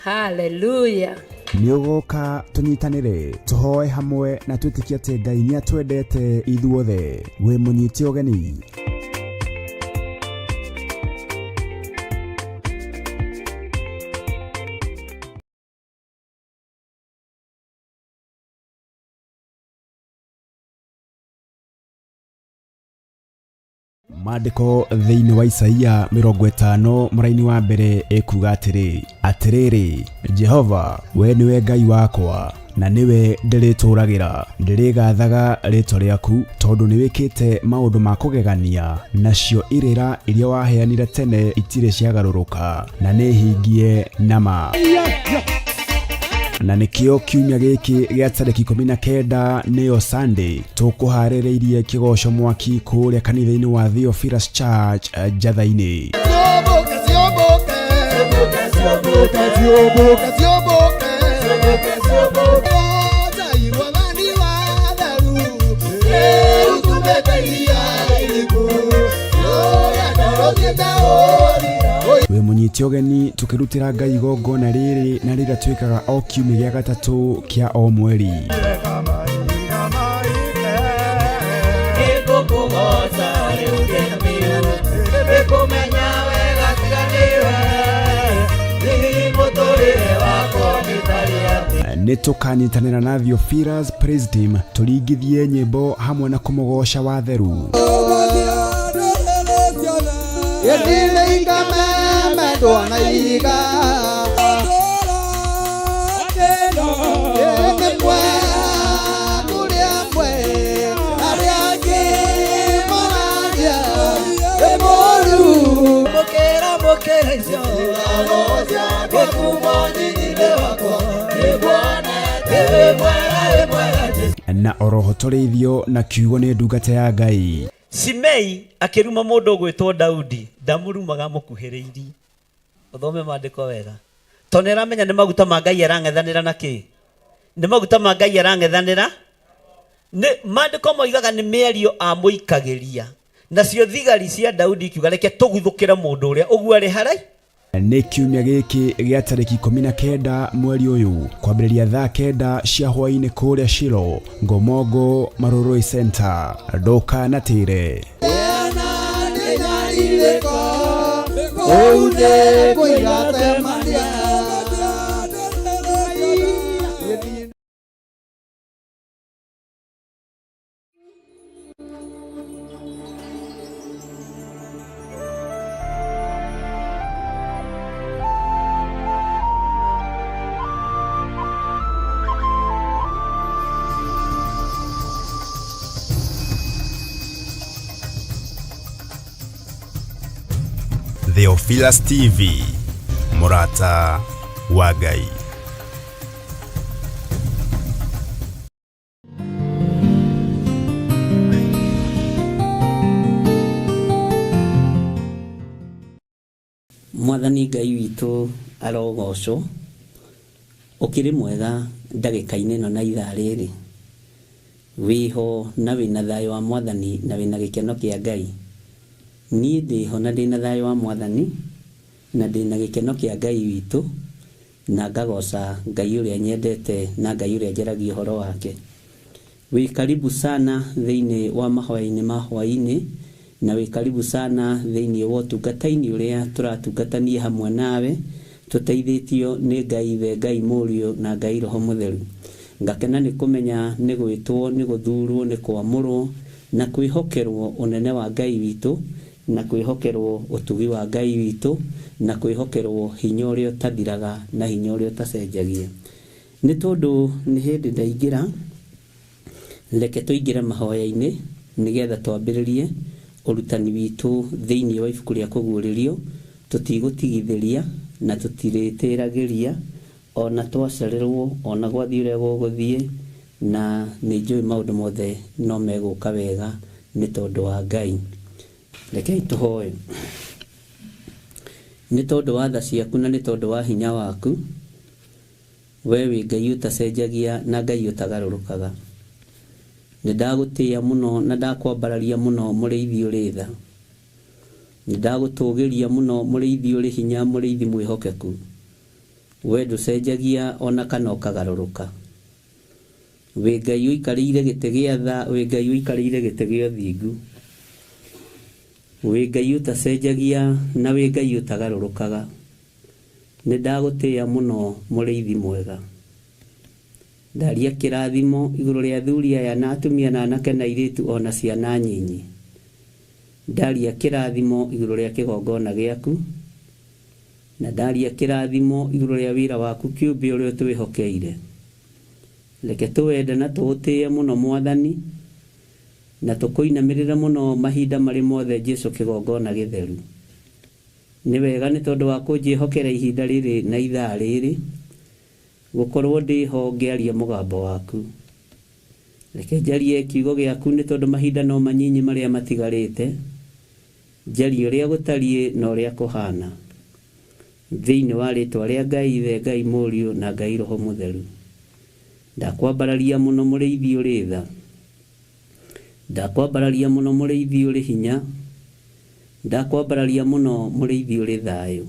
Haleluya. Nĩ ũgoka tũnyitanĩre, tũhoe hamwe na twĩtĩkie atĩ Ngai nĩ atwendete ithuothe. Wĩ mũnyite ũgeni. Maandĩko thĩinĩ wa Isaia 50 mũraini wa mbere ĩkuga atĩrĩ, atĩrĩrĩ Jehova, we nĩwe Ngai wakwa, na nĩwe ndĩrĩtũũragĩra, ndĩrĩgathaga rĩĩtwa rĩaku, tondũ nĩwĩkĩte maũndũ ma kũgegania, nacio irĩra iria waheanire tene itirĩ ciagarũrũka, na nĩhingie nama. Na nĩkĩo kiumia gĩkĩ gĩa tarĩki 19 nĩyo Sunday tũkũharĩrĩirie kĩgoco mwaki kũrĩa kanitha-inĩ wa Theophilus Church Njatha-inĩ. Wĩ mũnyite ũgeni tũkĩrutĩra Ngai igongona rĩrĩ na rĩrĩa twĩkaga o kiumia gĩa gatatũ kĩa o mweri. Nĩ tũkanyitanĩra na Theophilus Praise Team tũringithie nyĩmbo hamwe na kũmũgoca watheru. Na oroho tũrĩithio na kiugo nĩ ndungata ya Ngai. Simei akĩruma mũndũ ũgwĩtwo Daudi, ndamũrumaga mũkuhĩrĩirie. Ũthome maandĩko wega, tondũ nĩ aramenya nĩ maguta ma Ngai arang'ethanĩra na kĩ? Nĩ maguta ma Ngai arang'ethanĩra. Nĩ maandĩko moigaga nĩ mĩario amũikagĩria, nacio thigari cia Daudi ikiuga reke tũguthũkĩre mũndũ ũrĩa ũguo arĩ harai. Nĩ kiumia gĩkĩ gĩa tarĩki 19 mweri ũyũ kwambĩrĩria thaa 9 cia hwaĩ-inĩ kũrĩa Shilo, Ngomongo, Marurui Center. Ndũkanatĩre. Theophilus TV, mũrata wa Ngai. Mwathani Ngai witũ arogocwo, ũkĩrĩ mwega ndagĩka-inĩ ĩno na ithaa rĩrĩ, wĩho na wĩna thayũ wa Mwathani na wĩna gĩkeno kĩa Ngai. Niĩ ndĩho na ndĩna thayũ wa Mwathani na ndĩna gĩkeno kĩa Ngai witũ, na ngagoca Ngai ũrĩa nyendete na Ngai ũrĩa njaragia ũhoro wake. Wĩ karibu sana thĩinĩ wa mahoya-inĩ ma hwaĩ-inĩ. Na wĩ karibu sana thĩinĩ wa ũtungata-inĩ ũrĩa tũratungatania hamwe nawe, tũteithĩtio nĩ Ngai Ithe, Ngai Mũriũ na Ngai Roho Mũtheru. Ngakena nĩ kũmenya nĩ gwĩtwo, nĩ gũthurwo, nĩ kwamũrwo na kwĩhokerwo ũnene wa Ngai witũ, na kwĩhokerwo ũtugi wa Ngai witũ, na kwĩhokerwo hinya ũrĩa ũtathiraga na hinya ũrĩa ũtacenjagia. Nĩ tondũ nĩ hĩndĩ ndaingĩra, reke tũingĩre mahoya-inĩ nĩgetha twambĩrĩrie ũrutani witũ thĩinĩ wa ibuku rĩa kũguũrĩrio. Tũtigũtigithĩria na tũtirĩtĩragĩria, ona twacererwo, ona gwathiĩ ũrĩa gũgũthiĩ, na nĩ njũĩ maũndũ mothe no megũka wega nĩ tondũ wa Ngai. Rekei tũhoe. Nĩ tondũ wa tha ciaku na nĩ tondũ wa hinya waku, we wĩ Ngai ũtacenjagia na Ngai ũtagarũrũkaga. Nĩ ndagũtĩĩa mũno na ndakwambararia mũno, mũrĩithi ũrĩ tha. Nĩ ndagũtũgĩria mũno, mũrĩithi ũrĩ hinya, mũrĩithi mwĩhokeku. We ndũcenjagia ona kana ũkagarũrũka. Wĩ Ngai ũikarĩire gĩtĩ gĩa tha, wĩ Ngai ũikarĩire gĩtĩ gĩa ũthingu. Wĩ Ngai ũtacenjagia na wĩ Ngai ũtagarũrũkaga. Nĩ ndagũtĩĩa mũno, mũrĩithi mwega. Ndaria kĩrathimo igũrũ rĩa athuri aya na atumia na anake na airĩtu ona ciana nyinyi. Ndaria kĩrathimo igũrũ rĩa kĩgongona gĩaku, na ndaria kĩrathimo igũrũ rĩa wĩra waku kĩũmbe ũrĩa ũtwĩhokeire. Reke tũwende na tũũtĩĩe mũno Mwathani, na tũkũinamĩrĩre mũno mahinda marĩ mothe, Jesu kĩgongona gĩtheru. Nĩ wega nĩ tondũ wa kũnjĩhokera ihinda rĩrĩ na ithaa rĩrĩ, gũkorwo ndĩho ngĩaria mũgambo waku. Reke njarie kiugo gĩaku nĩ tondũ mahinda no manyinyi marĩa matigarĩte. Njarie ũrĩa gũtariĩ na ũrĩa kũhana, thĩinĩ wa rĩtwa rĩa Ngai Ithe, Ngai Mũriũ na Ngai Roho Mũtheru. Ndakwambararia mũno, mũrĩithi ũrĩ tha. Ndakwambararia mũno, mũrĩithi ũrĩ hinya. Ndakwambararia mũno, mũrĩithi ũrĩ thayũ.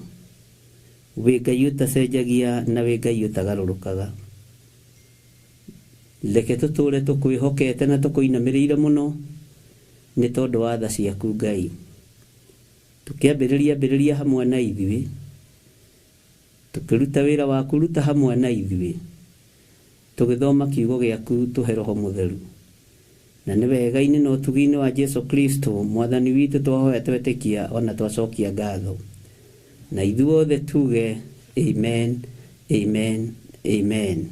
Wĩ Ngai ũtacenjagia na wĩ Ngai ũtagarũrũkaga. Reke tũtũre tũkwĩhokete na tũkũinamĩrĩire mũno nĩ tondũ wa tha ciaku Ngai. Tũkĩambĩrĩria ambĩrĩria hamwe na ithuĩ, tũkĩruta wĩra waku ruta hamwe na ithuĩ, tũgĩthoma kiugo gĩaku tũhe Roho Mũtheru. Na nĩ wega-inĩ na ũtugi-inĩ wa Jesu Kristo Mwathani witũ twahoya, twetĩkia ona twacokia ngatho. Na ithuothe tuge amen, amen, amen.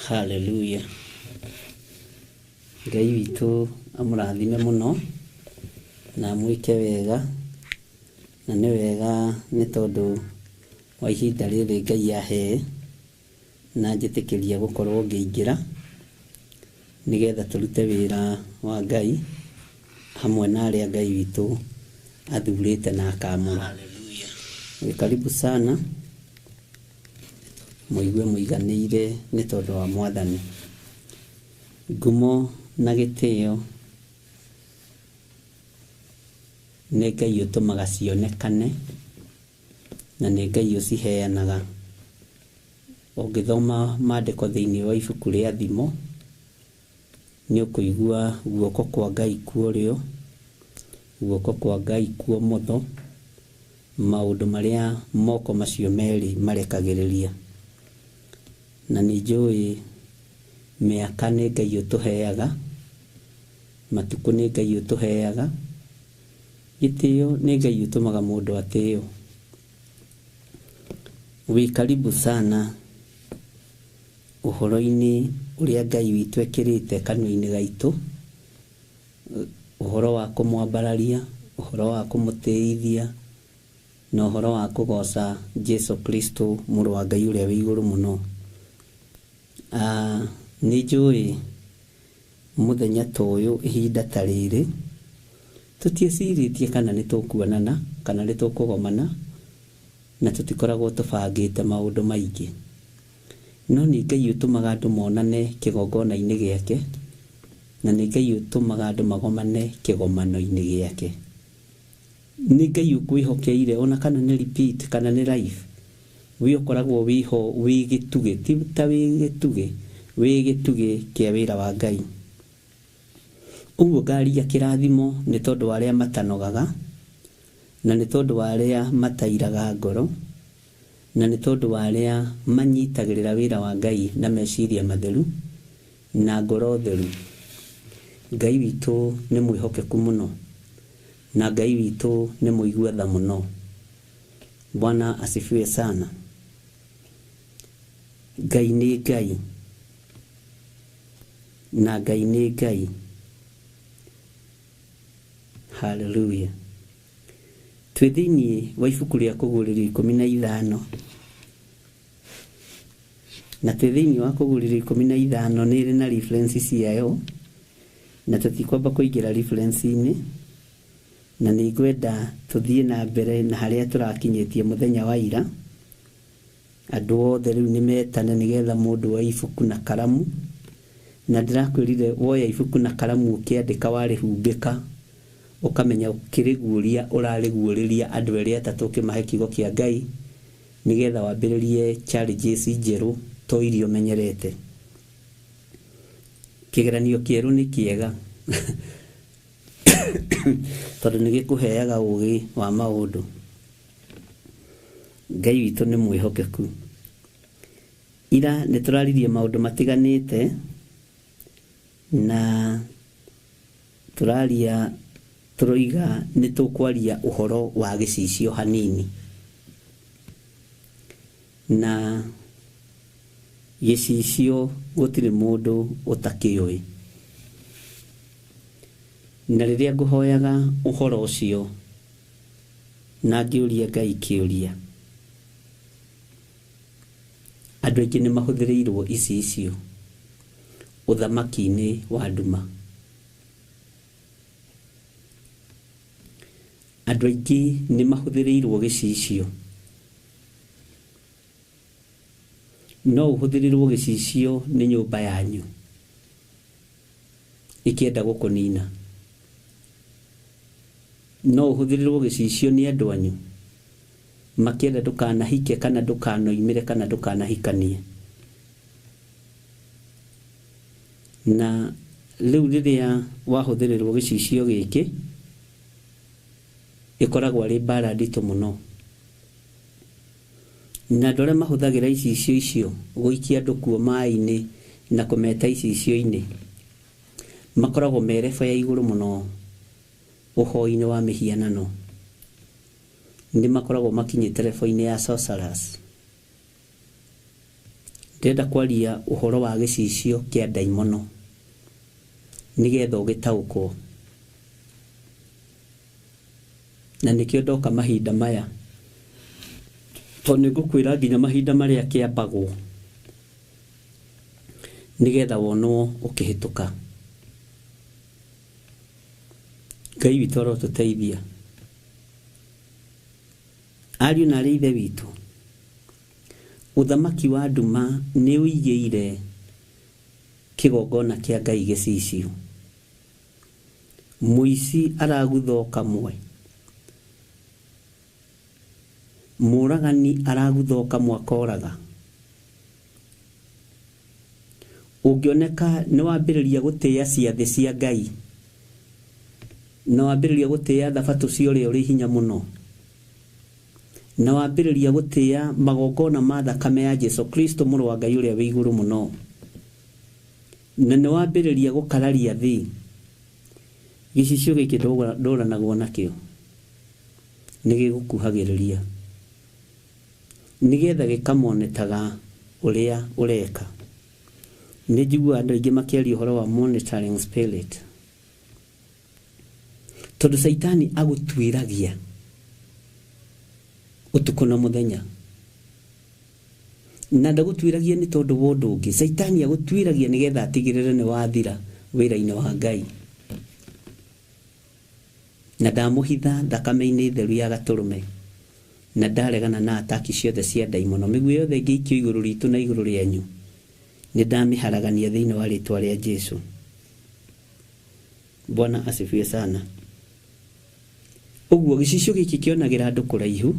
Haleluya. Ngai witũ amũrathime mũno na amwĩke wega. Na nĩ wega nĩ tondũ wa ihinda rĩrĩ Ngai ahe na njĩtĩkĩria gũkorwo ngĩingĩra nĩgetha tũrute wĩra wa Ngai hamwe na arĩa Ngai witũ athurĩte na akamũra. Wĩ karibu sana, mũigue mũiganĩire nĩ tondũ wa Mwathani. Ngumo na gĩtĩo nĩ Ngai ũtũmaga cionekane na nĩ Ngai ũciheanaga. Ũngĩthoma maandĩko thĩinĩ wa ibuku rĩa Thimo, nĩ ũkũigua guoko kwa Ngai kwa ũrĩo, guoko kwa Ngai kwa ũmotho, maũndũ marĩa moko macio merĩ marekagĩrĩria. Na nĩ njũĩ mĩaka nĩ Ngai ũtũheaga, matukũ nĩ Ngai ũtũheaga, gĩtĩo nĩ Ngai ũtũmaga mũndũ atĩo. Wĩ karibu sana ũhoro-inĩ ũrĩa Ngai witũ ekĩrĩte kanua-inĩ gaitũ, ũhoro wa kũmwambararia, ũhoro wa kũmũtĩithia, na ũhoro wa kũgoca Jesu Kristo mũrũ wa Ngai ũrĩa wĩ igũrũ mũno. Nĩ njũĩ mũthenya ta ũyũ, ihinda ta rĩrĩ, tũtiecirĩtie kana nĩ tũkuonana kana nĩ tũkũgomana, na tũtikoragwo tũbangĩte maũndũ maingĩ. No nĩ Ngai ũtũmaga andũ monane kĩgongona-inĩ gĩake, na nĩ Ngai ũtũmaga andũ magomane kĩgomano-inĩ gĩake. Nĩ Ngai ũkwĩhokeire ona kana nĩ repeat kana nĩ live. Wĩ ũkoragwo wĩho wĩ gĩtugĩ, ti ta wĩ gĩtugĩ, wĩ gĩtugĩ kĩa wĩra wa Ngai. Ũguo ngaria kĩrathimo nĩ tondũ wa arĩa matanogaga, na nĩ tondũ wa arĩa matairaga ngoro, na nĩ tondũ wa arĩa manyitagĩrĩra wĩra wa Ngai na meciria matheru na ngoro theru. Ngai witũ nĩ mwĩhokeku mũno, na Ngai witũ nĩ mũigua tha mũno. Bwana asifiwe sana. Ngai nĩ Ngai, na Ngai nĩ Ngai. Hallelujah. Twĩ thĩinĩ wa ibuku rĩa Kũguũrĩrio 15, na twĩ thĩinĩ wa Kũguũrĩrio 15 nĩ ĩrĩ na reference ciayo, na tũtikwamba kũingĩra reference-inĩ, na nĩ ngwenda tũthiĩ na mbere na harĩa tũrakinyĩtie mũthenya wa ira. Andũ othe rĩu nĩ metane nĩgetha mũndũ oe ibuku na karamu, na ndĩrakwĩrire woya ibuku na karamu ũkĩandĩka warĩhumbĩka, ũkamenya ũkĩrĩguũria ũrarĩguũrĩria andũ erĩ atatũ ũkĩmahe kiugo kĩa Ngai, nĩgetha wambĩrĩrie challenges njerũ to iria ũmenyerete. Kĩgeranio kĩerũ nĩ kĩega tondũ nĩ gĩkũheaga ũgĩ wa maũndũ. Ngai witũ nĩ mwĩhokeku. Ira nĩ tũraririe maũndũ matiganĩte, na tũraria tũroiga nĩ tũkwaria ũhoro wa gĩcicio hanini. Na gĩcicio gũtirĩ mũndũ ũtakĩũĩ. Na rĩrĩa ngũhoyaga ũhoro ũcio na ngĩũria Ngai kĩũria, andũ aingĩ nĩ mahũthĩrĩirwo icicio ũthamaki-inĩ wa nduma. Andũ aingĩ nĩ mahũthĩrĩirwo gĩcicio. No ũhũthĩrĩrwo gĩcicio nĩ nyũmba yanyu ĩkĩenda gũkũnina. No ũhũthĩrĩrwo gĩcicio nĩ andũ anyu makĩenda ndũkanahike kana ndũkanoimĩre kana ndũkanahikanie. Na rĩu rĩrĩa wahũthĩrĩrwo gĩcicio gĩkĩ, ĩkoragwo arĩ mbara nditũ mũno. Na andũ arĩa mahũthagĩra icicio icio gũikia andũ kuo maĩ-inĩ na kũmeta icicio-inĩ, makoragwo me level ya igũrũ mũno ũhoi-inĩ wa mĩhianano. Nĩ makoragwo makinyĩte level-inĩ ya sorcerers. Ndĩrenda kwaria ũhoro wa gĩcicio kĩa ndaimono nĩgetha ũgĩtaũkwo. Na nĩkĩo ndoka mahinda maya, tondũ nĩ ngũkwĩra nginya mahinda marĩa kĩambagwo nĩgetha wonwo ũkĩhĩtũka. Ngai witũ arotũteithia. Ariũ na arĩ ithe witũ, ũthamaki wa nduma nĩ ũigĩire kĩgongona kĩa Ngai gĩcicio. Mũici aragutha o kamwe, mũragani aragutha o kamwe akoraga. Ũngĩoneka nĩ wambĩrĩria gũtĩĩa ciathĩ cia Ngai, na wambĩrĩria gũtĩĩa thabatũ cia ũrĩa ũrĩ hinya mũno, na wambĩrĩria gũtĩĩa magongona ma thakame ya Jesu Kristo mũrũ wa Ngai ũrĩa wĩ igũrũ mũno, na nĩ wambĩrĩria gũkararia thĩ, gĩcicio gĩkĩ ndũranagwo nakĩo, nĩ gĩgũkuhagĩrĩria nĩgetha gĩkamonetaga ũrĩa ũreka. Nĩ njiguaga andũ aingĩ makĩaria ũhoro wa monitoring spirit, tondũ Caitani agũtuĩragia ũtukũ na mũthenya, na ndagũtuĩragia nĩ tondũ wa ũndũ ũngĩ. Caitani agũtuĩragia nĩgetha atigĩrĩre nĩ wathira wĩra-inĩ wa Ngai. Na ndamũhitha thakame-inĩ theru ya gatũrũme, na ndaregana na ataki ciothe cia ndaimono. Mĩguĩ yothe ĩngĩikio igũrũ ritũ na igũrũ rĩanyu, nĩ ndamĩharagania thĩinĩ wa rĩtwa rĩa Jesu. Bwana asifiwe sana. Ũguo gĩcicio gĩkĩ kĩonagĩra andũ kũraihu,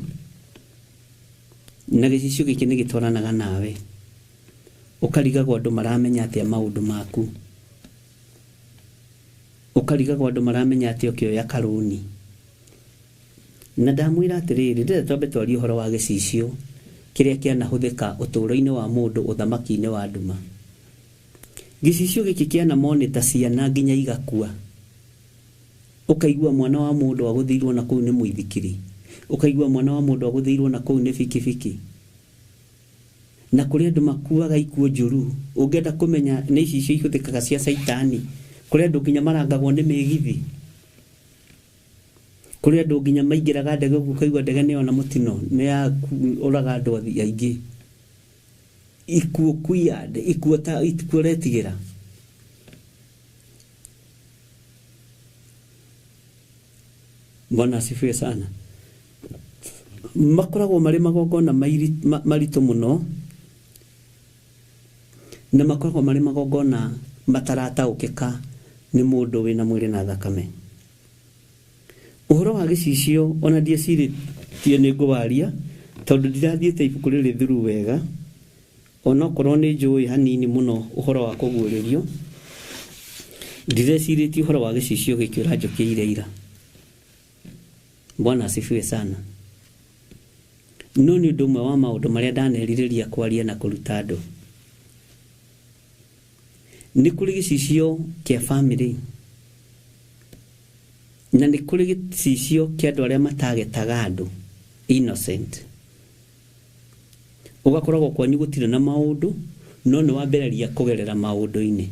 Na gĩcicio gĩkĩ nĩ gĩtwaranaga nawe, ũkarigagwo andũ maramenya atĩa maũndũ maku, ũkarigagwo andũ maramenya atĩa ũkĩoya karũni. Na ndamwĩra atĩrĩrĩ, ndĩrenda twambe twarie ũhoro wa gĩcicio kĩrĩa kĩanahũthĩka ũtũũro-inĩ wa mũndũ ũthamaki-inĩ wa nduma. Gĩcicio gĩkĩ kĩanamonĩta ciana nginya igakua. Ũkaigua mwana wa mũndũ agũthĩirwo na kũu nĩ mũithikiri, ũkaigua mwana wa mũndũ agũthĩirwo na kũu nĩ bikibiki. Na kũrĩ andũ makuaga ikuũ njũru. Ũngĩenda kũmenya nĩ icicio ihũthĩkaga cia caitani, kũrĩ andũ nginya marangagwo nĩ mĩgithi, kũrĩ andũ nginya maingĩraga ndege ũguo ũkaigua ndege nĩ yona mũtino, nĩ yaũraga andũ aingĩ. Ikuũ kuya, ikuũ ta ikuũ ũretigĩra. Bwana asifiwe sana. Makoragwo marĩ magongona maritũ mũno, na makoragwo marĩ magongona matarataũkĩka nĩ mũndũ wĩna mwĩrĩ na thakame. Ũhoro wa gĩcicio ona ndiecirĩtie nĩ ngũwaria, tondũ ndirathiĩte ibuku rĩrĩ through wega, onokorwo nĩ njũĩ hanini mũno ũhoro wa kũguũrĩrio, ndirecirĩtie ũhoro wa gĩcicio gĩkĩ ũranjũkĩire ira. Bwana asifiwe sana. No nĩ ũndũ ũmwe wa maũndũ marĩa ndanerirĩria kwaria na kũruta andũ. Nĩ kũrĩ gĩcicio kĩa family, na nĩ kũrĩ gĩcicio kĩa andũ arĩa matagetaga andũ innocent. Ũgakoragwo kwanyu gũtirĩ na maũndũ, no nĩ wambĩrĩria kũgerera maũndũ-inĩ.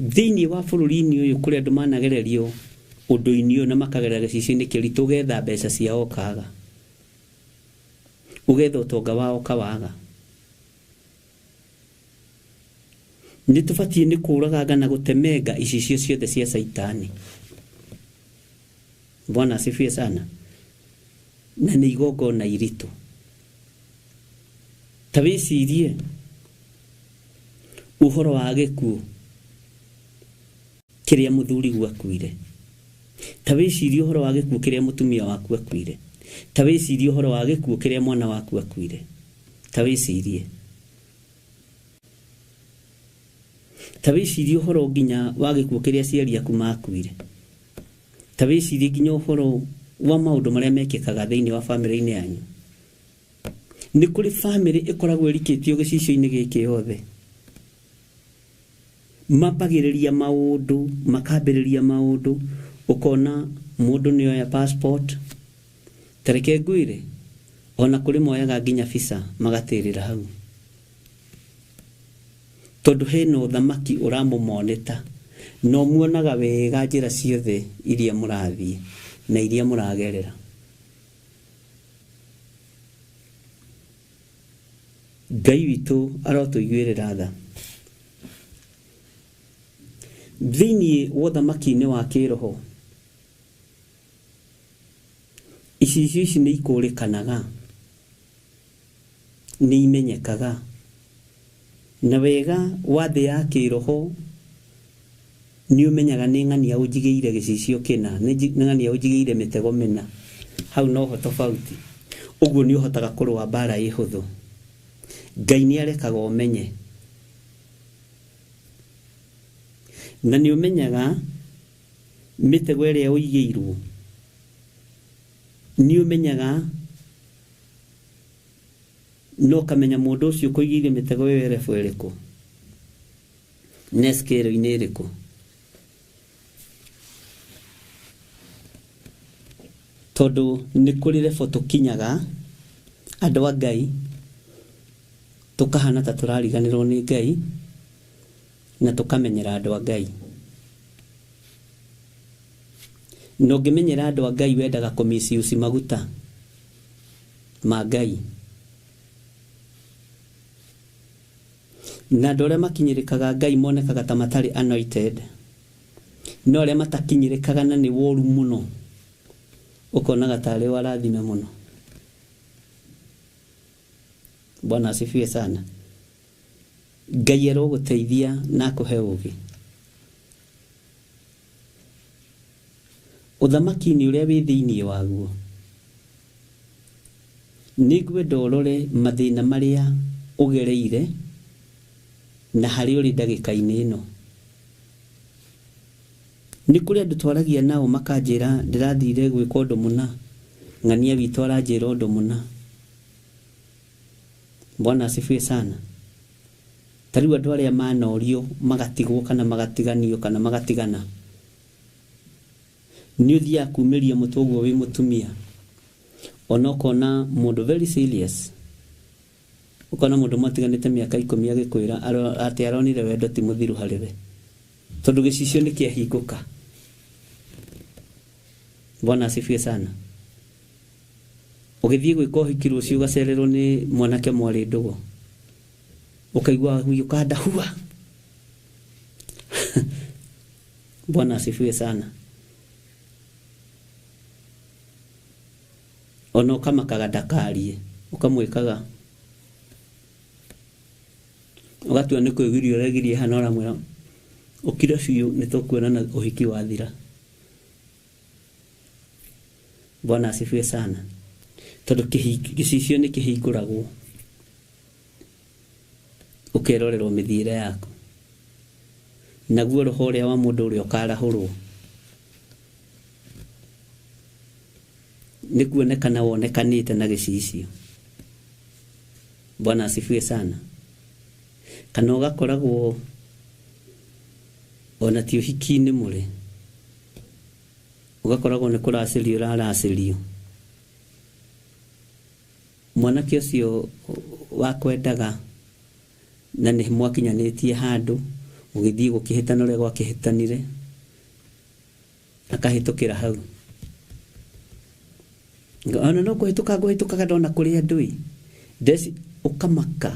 Thĩinĩ wa bũrũri-inĩ ũyũ kũrĩ andũ managererio ũndũ-inĩ ũyũ na makagerera gĩcicio-inĩ kĩritũ, ũgetha mbeca ciao ũkaga, ũgetha ũtonga wao ũkawaga. Nĩ tũbatiĩ nĩ kũũraganga na gũtemenga icicio ciothe cia caitani. Bwana asifiwe sana. Na nĩ igongona iritũ. Ta wĩcirie ũhoro wa gĩkuũ kĩrĩa mũthuri akuire, ta wĩcirie ũhoro wa gĩkuũ kĩrĩa mũtumia waku akuire, ta wĩcirie ũhoro wa gĩkuũ kĩrĩa mwana waku akuire, ta wĩcirie, ta wĩcirie ũhoro nginya wa gĩkuũ kĩrĩa aciari aku makuire, ta wĩcirie nginya ũhoro wa maũndũ marĩa mekĩkaga thĩinĩ wa bamĩrĩ-inĩ yanyu. Nĩ kũrĩ bamĩrĩ ĩkoragwo ĩrikĩtio gĩcicio-inĩ gĩkĩ yothe. Mambagĩrĩria maũndũ, makambĩrĩria maũndũ, ũkona mũndũ nĩ oya passport, ta reke ngwĩre, ona kũrĩ moyaga nginya visa magatĩrĩra hau, tondũ hena ũthamaki ũramũmonĩta, na ũmuonaga wega njĩra ciothe iria mũrathiĩ na iria mũragerera. Ngai witũ arotũiguĩrĩra tha. Thĩinĩ wa ũthamaki-inĩ wa kĩroho, icicio ici nĩ ikũrĩkanaga, nĩ imenyekaga, na wega wa thĩ ya kĩroho nĩ ũmenyaga nĩ ng'ania ũnjigĩire gĩcicio kĩna, nĩ ng'ania ũnjigĩire mĩtego mĩna. Hau noho tofauti. Ũguo nĩ ũhotaga kũrũa mbara ĩ hũthũ. Ngai nĩ arekaga ũmenye, na nĩ ũmenyaga mĩtego ĩrĩa ũigĩirwo, nĩ ũmenyaga no ũkamenya mũndũ ũcio ũkũigĩire mĩtego ĩyo ĩrebu ĩrĩkũ, na scale-inĩ ĩrĩkũ. Tondũ nĩ kũrĩ level tũkinyaga andũ a Ngai tũkahana ta tũrariganĩrwo nĩ Ngai na tũkamenyera andũ a Ngai. Na ũngĩmenyera andũ a Ngai wendaga kũ-misuse maguta ma Ngai. Na andũ arĩa makinyĩrĩkaga Ngai monekaga ta matarĩ anointed, no arĩa matakinyĩrĩkaga na nĩ woru mũno, ũkonaga tarĩ o arathime mũno. Bwana asifiwe sana. Ngai arogũteithia na akũhe ũũgĩ. Ũthamaki-inĩ ũrĩa wĩ thĩinĩ waguo, Nĩngwenda ũrore mathĩna marĩa ũgereire na harĩa ũrĩ ndagĩka-inĩ ĩno. Nĩ kũrĩ andũ twaragia nao makanjĩra ndĩrathire gwĩka ũndũ mũna, ng'ania witũ aranjĩra ũndũ mũna. Bwana asifiwe sana. Ta rĩu andũ arĩa manorio magatigwo kana magatiganio kana magatigana, nĩ ũthiaga kumĩria mũtwe ũguo wĩ mũtumia, ona ũkona mũndũ very serious, ũkona mũndũ matiganĩte mĩaka 10 agĩkwĩra atĩ aronire wendo ti mũthiru harĩ we, tondũ gĩcicio nĩ kĩahingũka. Bwana asifiwe sana. Ũgĩthiĩ gwĩka ũhiki rũciũ ũgacererwo nĩ mwanake mwarĩ ndũgũ, ũkaigua huiũka ndahua. Bwana asifiwe sana. Ona ũkamakaga ndakarie, ũkamwĩkaga ũgatua nĩ kwĩgiria ũregiria hana, ũramwĩra ũkire biũ nĩ tũkuonana ũhiki wathira. Bwana asifiwe sana. Tondũ gĩcicio nĩ kĩhingũragwo, ũkerorerwo mĩthiĩre yaku, naguo roho ũrĩa wa mũndũ ũrĩa ũkarahũrwo nĩ kuonekana wonekanĩte na gĩcicio. Bwana asifiwe sana. Kana ũgakoragwo ona ti ũhiki-inĩ mũrĩ, ũgakoragwo nĩ kũracĩrio ũraracĩrio. Mwanake ũcio wakwendaga na nĩ mwakinyanĩtie handũ, ũgĩthiĩ gũkĩhĩtana ũrĩa gwakĩhĩtanire, akahĩtũkĩra hau. Ona no kũhĩtũka ngũhĩtũkaga ndona kũrĩ andũ ĩ, ndeci ũkamaka.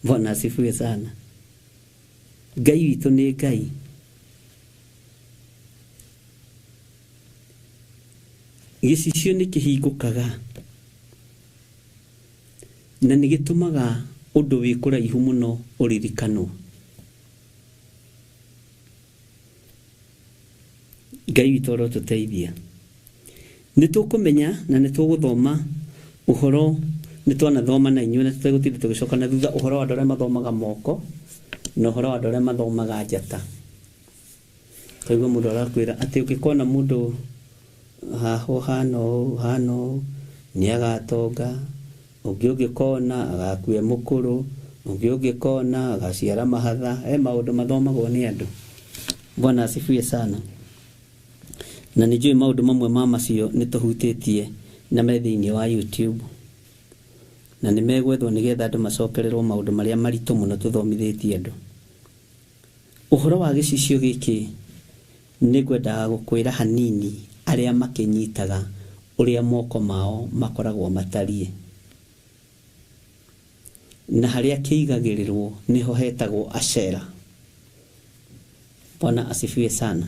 Bwana asifiwe sana. Ngai witũ nĩ Ngai. Gĩcicio nĩ kĩhingũkaga na nĩ gĩtũmaga ũndũ wĩ kũraihu mũno ũririkanwo. Ngai witũ arotũteithia. Nĩ tũkũmenya na nĩ tũgũthoma ũhoro, nĩ twanathoma na inyuĩ na tũtegũtinda tũgĩcoka na thutha, ũhoro wa andũ arĩa mathomaga moko na ũhoro wa andũ arĩa mathomaga njata. Kaigua mũndũ arakwĩra atĩ ũngĩkona mũndũ haha ũhana ũũ ũhana ũũ nĩ agatonga, ũngĩ ũngĩkona agakua mũkũrũ, ũngĩ ũngĩkona agaciara mahatha. He maũndũ mathomagwo nĩ andũ. Bwana asifiwe sana. Na nĩ njũĩ maũndũ mamwe ma macio nĩ tũhutĩtie na me thĩinĩ wa YouTube, na nĩ megwethwo nĩgetha andũ macokererwo maũndũ marĩa maritũ mũno tũthomithĩtie andũ. Ũhoro wa gĩcicio gĩkĩ nĩ ngwendaga gũkwĩra hanini arĩa makĩnyitaga ũrĩa moko mao makoragwo matariĩ, na harĩa kĩigagĩrĩrwo nĩho hetagwo Ashera. Bwana asifiwe sana.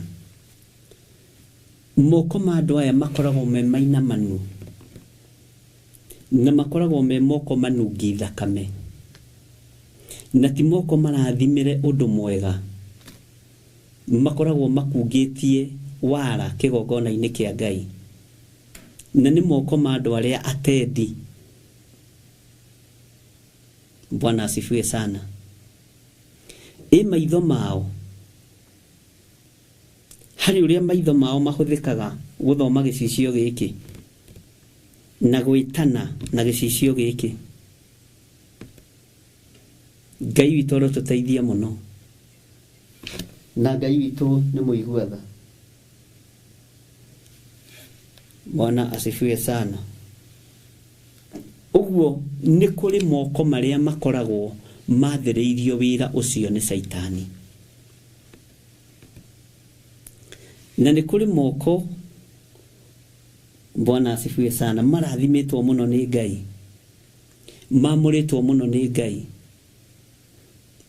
Moko ma andũ aya makoragwo me mainamanu na makoragwo me moko manungi thakame, na ti moko marathimĩre ũndũ mwega, makoragwo makungĩtie wara kĩgongona-inĩ kĩa Ngai, na nĩ moko ma andũ arĩa atendi. Bwana asifiwe sana. Ĩ maitho mao, harĩ ũrĩa maitho mao mahũthĩkaga gũthoma gĩcicio gĩkĩ na gwĩtana na gĩcicio gĩkĩ. Ngai witũ arotũteithia mũno, na Ngai witũ nĩ mũigua tha. Bwana asifiwe sana. Ũguo nĩ kũrĩ moko marĩa makoragwo mathĩrĩirio wĩra ũcio nĩ Caitani, na nĩ kũrĩ moko, Bwana asifiwe sana, marathimĩtwo mũno nĩ Ngai, mamũrĩtwo mũno nĩ Ngai,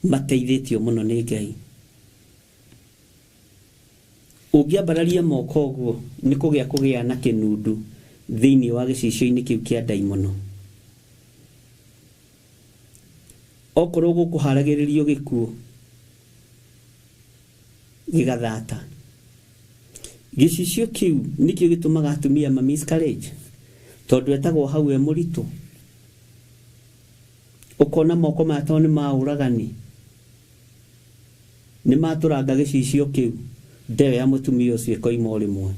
mateithĩtio mũno nĩ Ngai. Ũngĩambararia moko ũguo nĩ kũgĩa kũgĩa na kĩnundu thĩinĩ wa gĩcicio-inĩ kĩu kĩa ndaimono. Okorwo gũkũharagĩrĩrio gĩkuũ gĩgathata, gĩcicio kĩu nĩkĩo gĩtũmaga atumia ma miscarriage. Tondu etagwo hau e mũritũ. Ũkona moko maya to nĩ ma ũragani. Nĩ matũranga gĩcicio kĩu. Ndeo ya mũtumia ũcio ĩkoima o rĩmwe.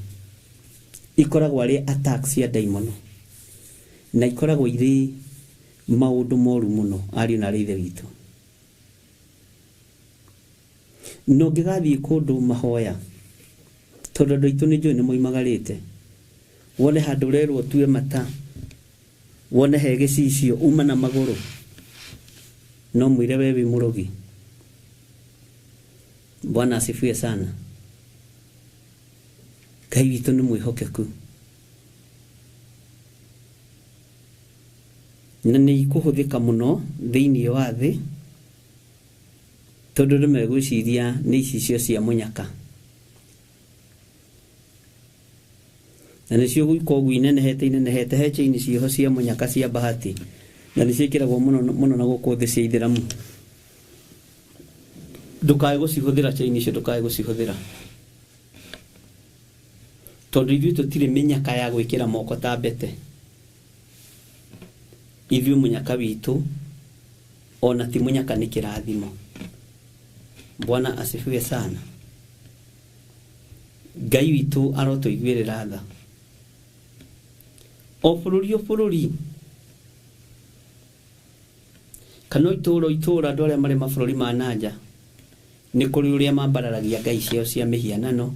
Ikoragwo arĩ attack cia ndaimono. Na ikoragwo irĩ maũndũ moru mũno ariũ na arĩ ithe witũ. Na ũngĩgathiĩ kũndũ mahoya, tondũ andũ aitũ nĩ njũĩ nĩ moimagarĩte, wone handũ ũrerwo ũtue mata, wone he gĩcicio, uma na magũrũ, no mwĩre we wĩ mũrogi. Bwana asifiwe sana. Ngai witũ nĩ mwĩhokeku. Na nĩ ikũhũthĩka mũno thĩinĩ wa thĩ, tondũ andũ megwĩciria nĩ icicio cia mũnyaka. Na nĩcio gwĩka ũguo inenehete inenehete, he chain ciĩho cia mũnyaka cia bahati, na nĩcio ikĩragwo mũno mũno na gũkũ thĩ cia ithĩramu. Ndũkae gũcihũthĩra chain icio, ndũkae gũcihũthĩra. Tondũ ithuĩ tũtirĩ mĩnyaka ya gwĩkĩra moko ta mbete. Ithuĩ mũnyaka witũ ona ti mũnyaka nĩ kĩrathimo. Bwana asifiwe sana. Ngai witũ arotũiguĩrĩra tha. O bũrũri o bũrũri, kana itũũra itũũra, andũ arĩa marĩ mabũrũri ma nanja, nĩ kũrĩ ũrĩa mambararagia ngai ciao cia mĩhianano,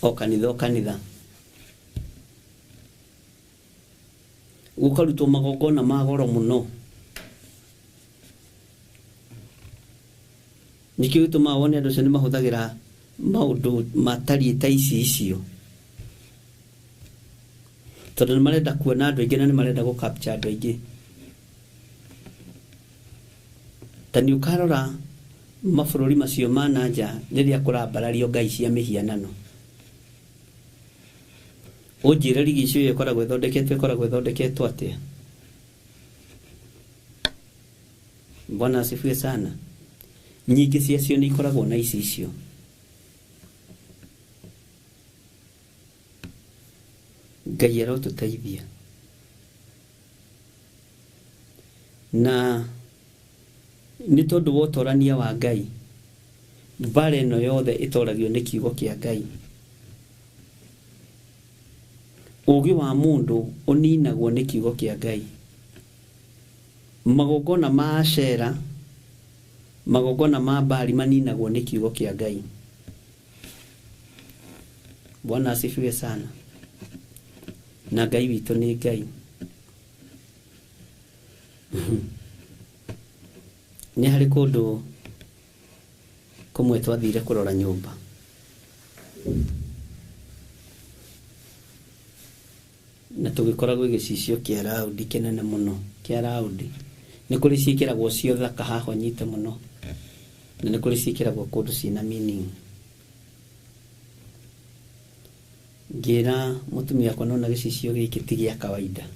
o kanitha o kanitha. Gũkarutwo magongona ma goro mũno. Nĩkĩo gĩtũmaga wone andũ acio nĩ mahũthagĩra maũndũ matariĩ ta ici icio. Tondũ nĩ marenda kuona andũ aingĩ na nĩ marenda gũ capture andũ aingĩ. Ta nĩ ũkarora mabũrũri macio ma nanja rĩrĩa kũrambarario ngai cia mĩhianano. Ũnjĩre rigi icio ĩkoragwo ĩthondeketwo ĩkoragwo ĩthondeketwo atĩa? Bwana asifiwe sana. Nyingĩ ciacio nĩ ikoragwo na ici icio. Ngai arotũteithia. Na nĩ tondũ wa ũtorania wa Ngai, mbara ĩno yothe ĩtoragio nĩ kiugo kĩa Ngai. Ũũgĩ wa mũndũ ũninagwo nĩ kiugo kĩa Ngai. Magongona ma Ashera, magongona ma Baali maninagwo nĩ kiugo kĩa Ngai. Bwana asifiwe sana. Na Ngai witũ nĩ Ngai. Nĩ harĩ kũndũ kũmwe twathire kũrora nyũmba. Na tũgĩkora gwĩ gĩcicio kĩa raundi kĩnene mũno, kĩa raundi. Nĩ kũrĩ ciĩkĩragwo cio thaka haha ũnyite mũno. Na nĩ kũrĩ ciĩkĩragwo kũndũ ciĩna meaning. Ngĩra mũtumia wakwa nona gĩcicio gĩkĩ ti gĩa kawaida.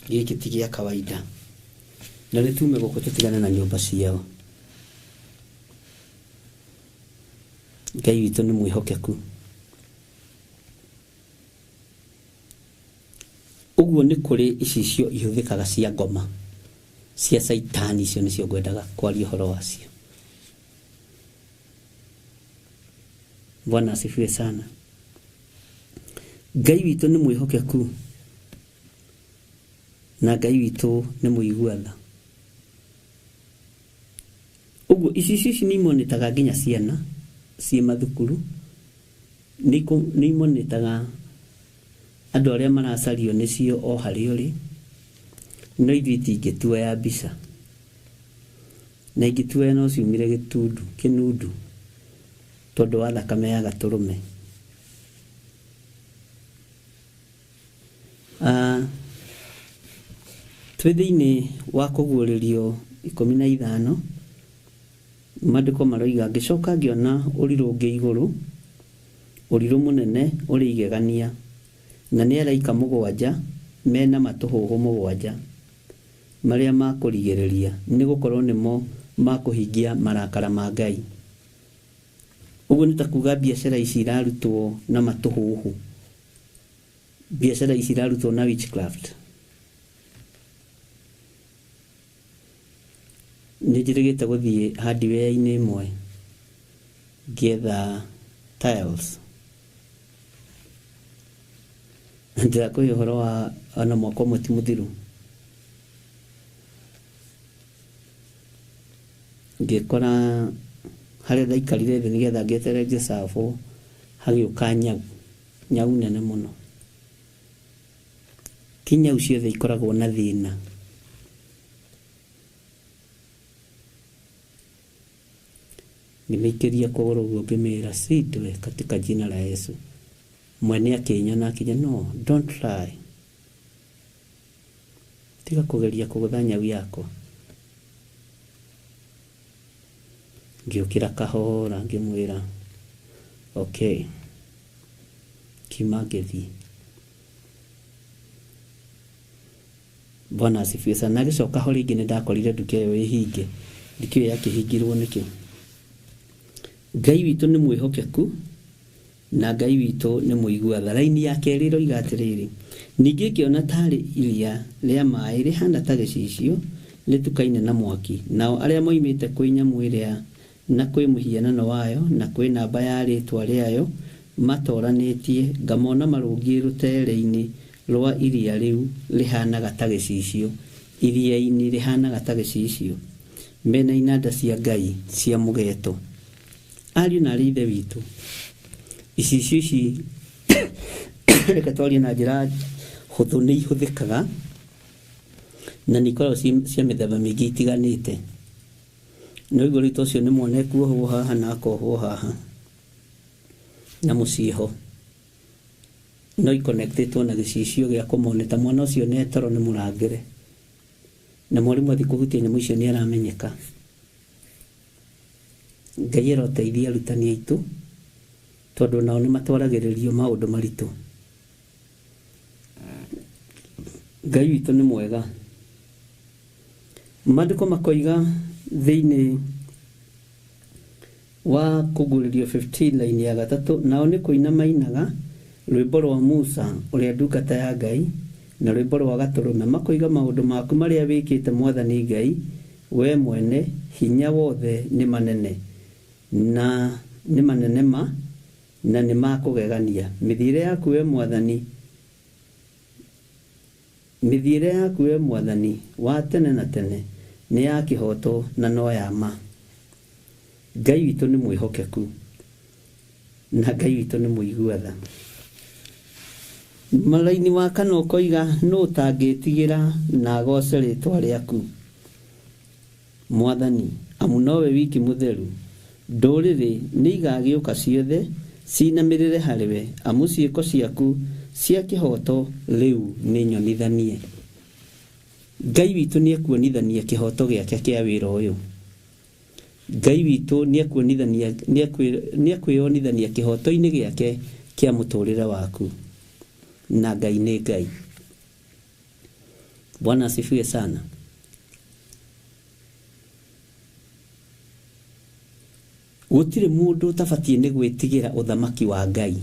Gĩkĩ ti gĩa kawaida. Na nĩ tume gũkũ tũtigane na nyũmba ciao. Ngai witũ nĩ mwĩhokeku. Ũguo nĩ kũrĩ icicio ihũthĩkaga cia ngoma cia caitani, icio nĩcio ngwendaga kwaria ũhoro wacio. Bwana asifiwe sana. Ngai witũ nĩ mwĩhokeku na Ngai witũ nĩ mũigua tha. Ũguo icicio ici nĩ imonĩtaga nginya ciana ciĩ mathukuru, nĩ imonĩtaga andũ arĩa maracario nĩcio o harĩa ũrĩ, no ithuĩ itingĩtuoya mbica. Na ingĩtuoya no ciumire gĩtundu, kĩnundu, tondũ wa thakame ya gatũrũme. Twĩ thĩinĩ wa kũguũrĩrio 15, maandĩko maroiga, ngĩcoka ngĩona ũrirũ ũngĩ igũrũ, ũrirũ mũnene ũrĩ igegania, na nĩ araika 7 mena matũhũhũ 7 marĩa ma kũrigĩrĩria, nĩ gũkorwo nĩmo ma kũhingia marakara ma Ngai. Ũguo nĩ ta kuga biacara ici irarutwo na matũhũhũ. Biacara ici irarutwo na witchcraft. Nĩ njĩrĩgĩte gũthiĩ hardware-inĩ ĩmwe ngĩetha tiles. Ndĩrakũhe ũhoro wa ona mwaka ũmwe ti mũthiru. Ngĩkora harĩa ndaikarire thĩ nĩgetha ngĩeterere ngĩcabwo hagĩũka nyau, nyau nene mũno. Ti nyau ciothe ikoragwo na thĩna. Ngĩmĩikĩria kũgũrũ ũguo ngĩmĩra sindwe katika jina la Yesu. Mwene akĩnyona akĩnjĩra no, don't try. Tiga kũgeria kũgũtha nyau yakwa. Ngĩũkĩra kahora ngĩmwĩra okay. Ngiuma ngĩthiĩ. Bwana asifiwe sana. Na agĩcoka ho rĩngĩ nĩ ndakorire nduka ĩyo ĩhinge. Ndikĩũĩ yakĩhingirwo nĩkĩ. Ngai witũ nĩ mwĩhokeku na Ngai witũ nĩ mũigua tha. Raini ya kerĩ ĩroiga atĩrĩrĩ, ningĩ ngĩona taarĩ iria rĩa maĩ rĩhaana ta gĩcicio rĩtukaine na mwaki, nao arĩa moimĩte kwĩ nyamũ ĩrĩa na kwĩ mũhianano wayo na kwĩ namba ya rĩĩtwa rĩayo matooranĩtie, ngamona marũngiĩ rũteere-inĩ rwa iria rĩu rĩhaanaga ta gĩcicio, iria-inĩ rĩhaanaga ta gĩcicio, me na inanda cia Ngai cia mũgeeto. Ariũ na aarĩ a Ithe witũ, icicio ici reke twarie na njĩra hũthũ, nĩ ihũthĩkaga na nĩ ikoragwo cia mĩthemba mĩingĩ itiganĩte. Nĩ waigua rĩu ta ũcio nĩ mwana ekuohwo haha na akohwo haha na mũciĩ ho. No iconnectĩtwo na gĩcicio gĩa kũmonita mwana ũcio nĩ toro nĩ mũrangĩre. Na mwarimũ athiĩ kũhutia nyamũ icio nĩ aramenyeka. Ngai aroteithia arutani aitũ tondũ nao nĩ matwaragĩrĩrio maũndũ maritũ. Ngai witũ nĩ mwega. Maandĩko makoiga thĩinĩ wa Kũguũrĩrio 15 laini ya gatatũ, nao nĩ kũina mainaga rwĩmbo rwa Musa ũrĩa ndungata ya Ngai, na rwĩmbo rwa Gatũrũme, makoiga maũndũ maku marĩa wĩkĩte Mwathani Ngai, wee mwene hinya wothe nĩ manene, na nĩ manene ma, na nĩ ma kũgegania. Mĩthiĩre yaku wee Mwathani, Mĩthiĩre yaku, wee Mwathani, wa tene na tene, nĩ ya kĩhooto na no ya ma. Ngai witũ nĩ mwĩhokeku, na Ngai witũ nĩ mũigua tha. Mũraini wa kana ũkoiga, Nũ ũtangĩĩtigĩra na agooce rĩĩtwa rĩaku, Mwathani, amu nowe wiki mũtheru? Ndũrĩrĩ nĩigagĩũka ciothe ciinamĩrĩre harĩwe, amu ciĩko ciaku cia kĩhooto rĩu nĩ nyonithanie. Ngai witũ nĩekuonithania kĩhooto gĩake kĩa wĩra ũyũ. Ngai witũ nĩekwĩonithania kĩhooto-inĩ gĩake kĩa mũtũrĩre waku. Na Ngai nĩ Ngai. Bwana asifiwe sana. Gũtirĩ mũndũ ũtabatiĩ nĩ gwĩtigĩra ũthamaki wa Ngai.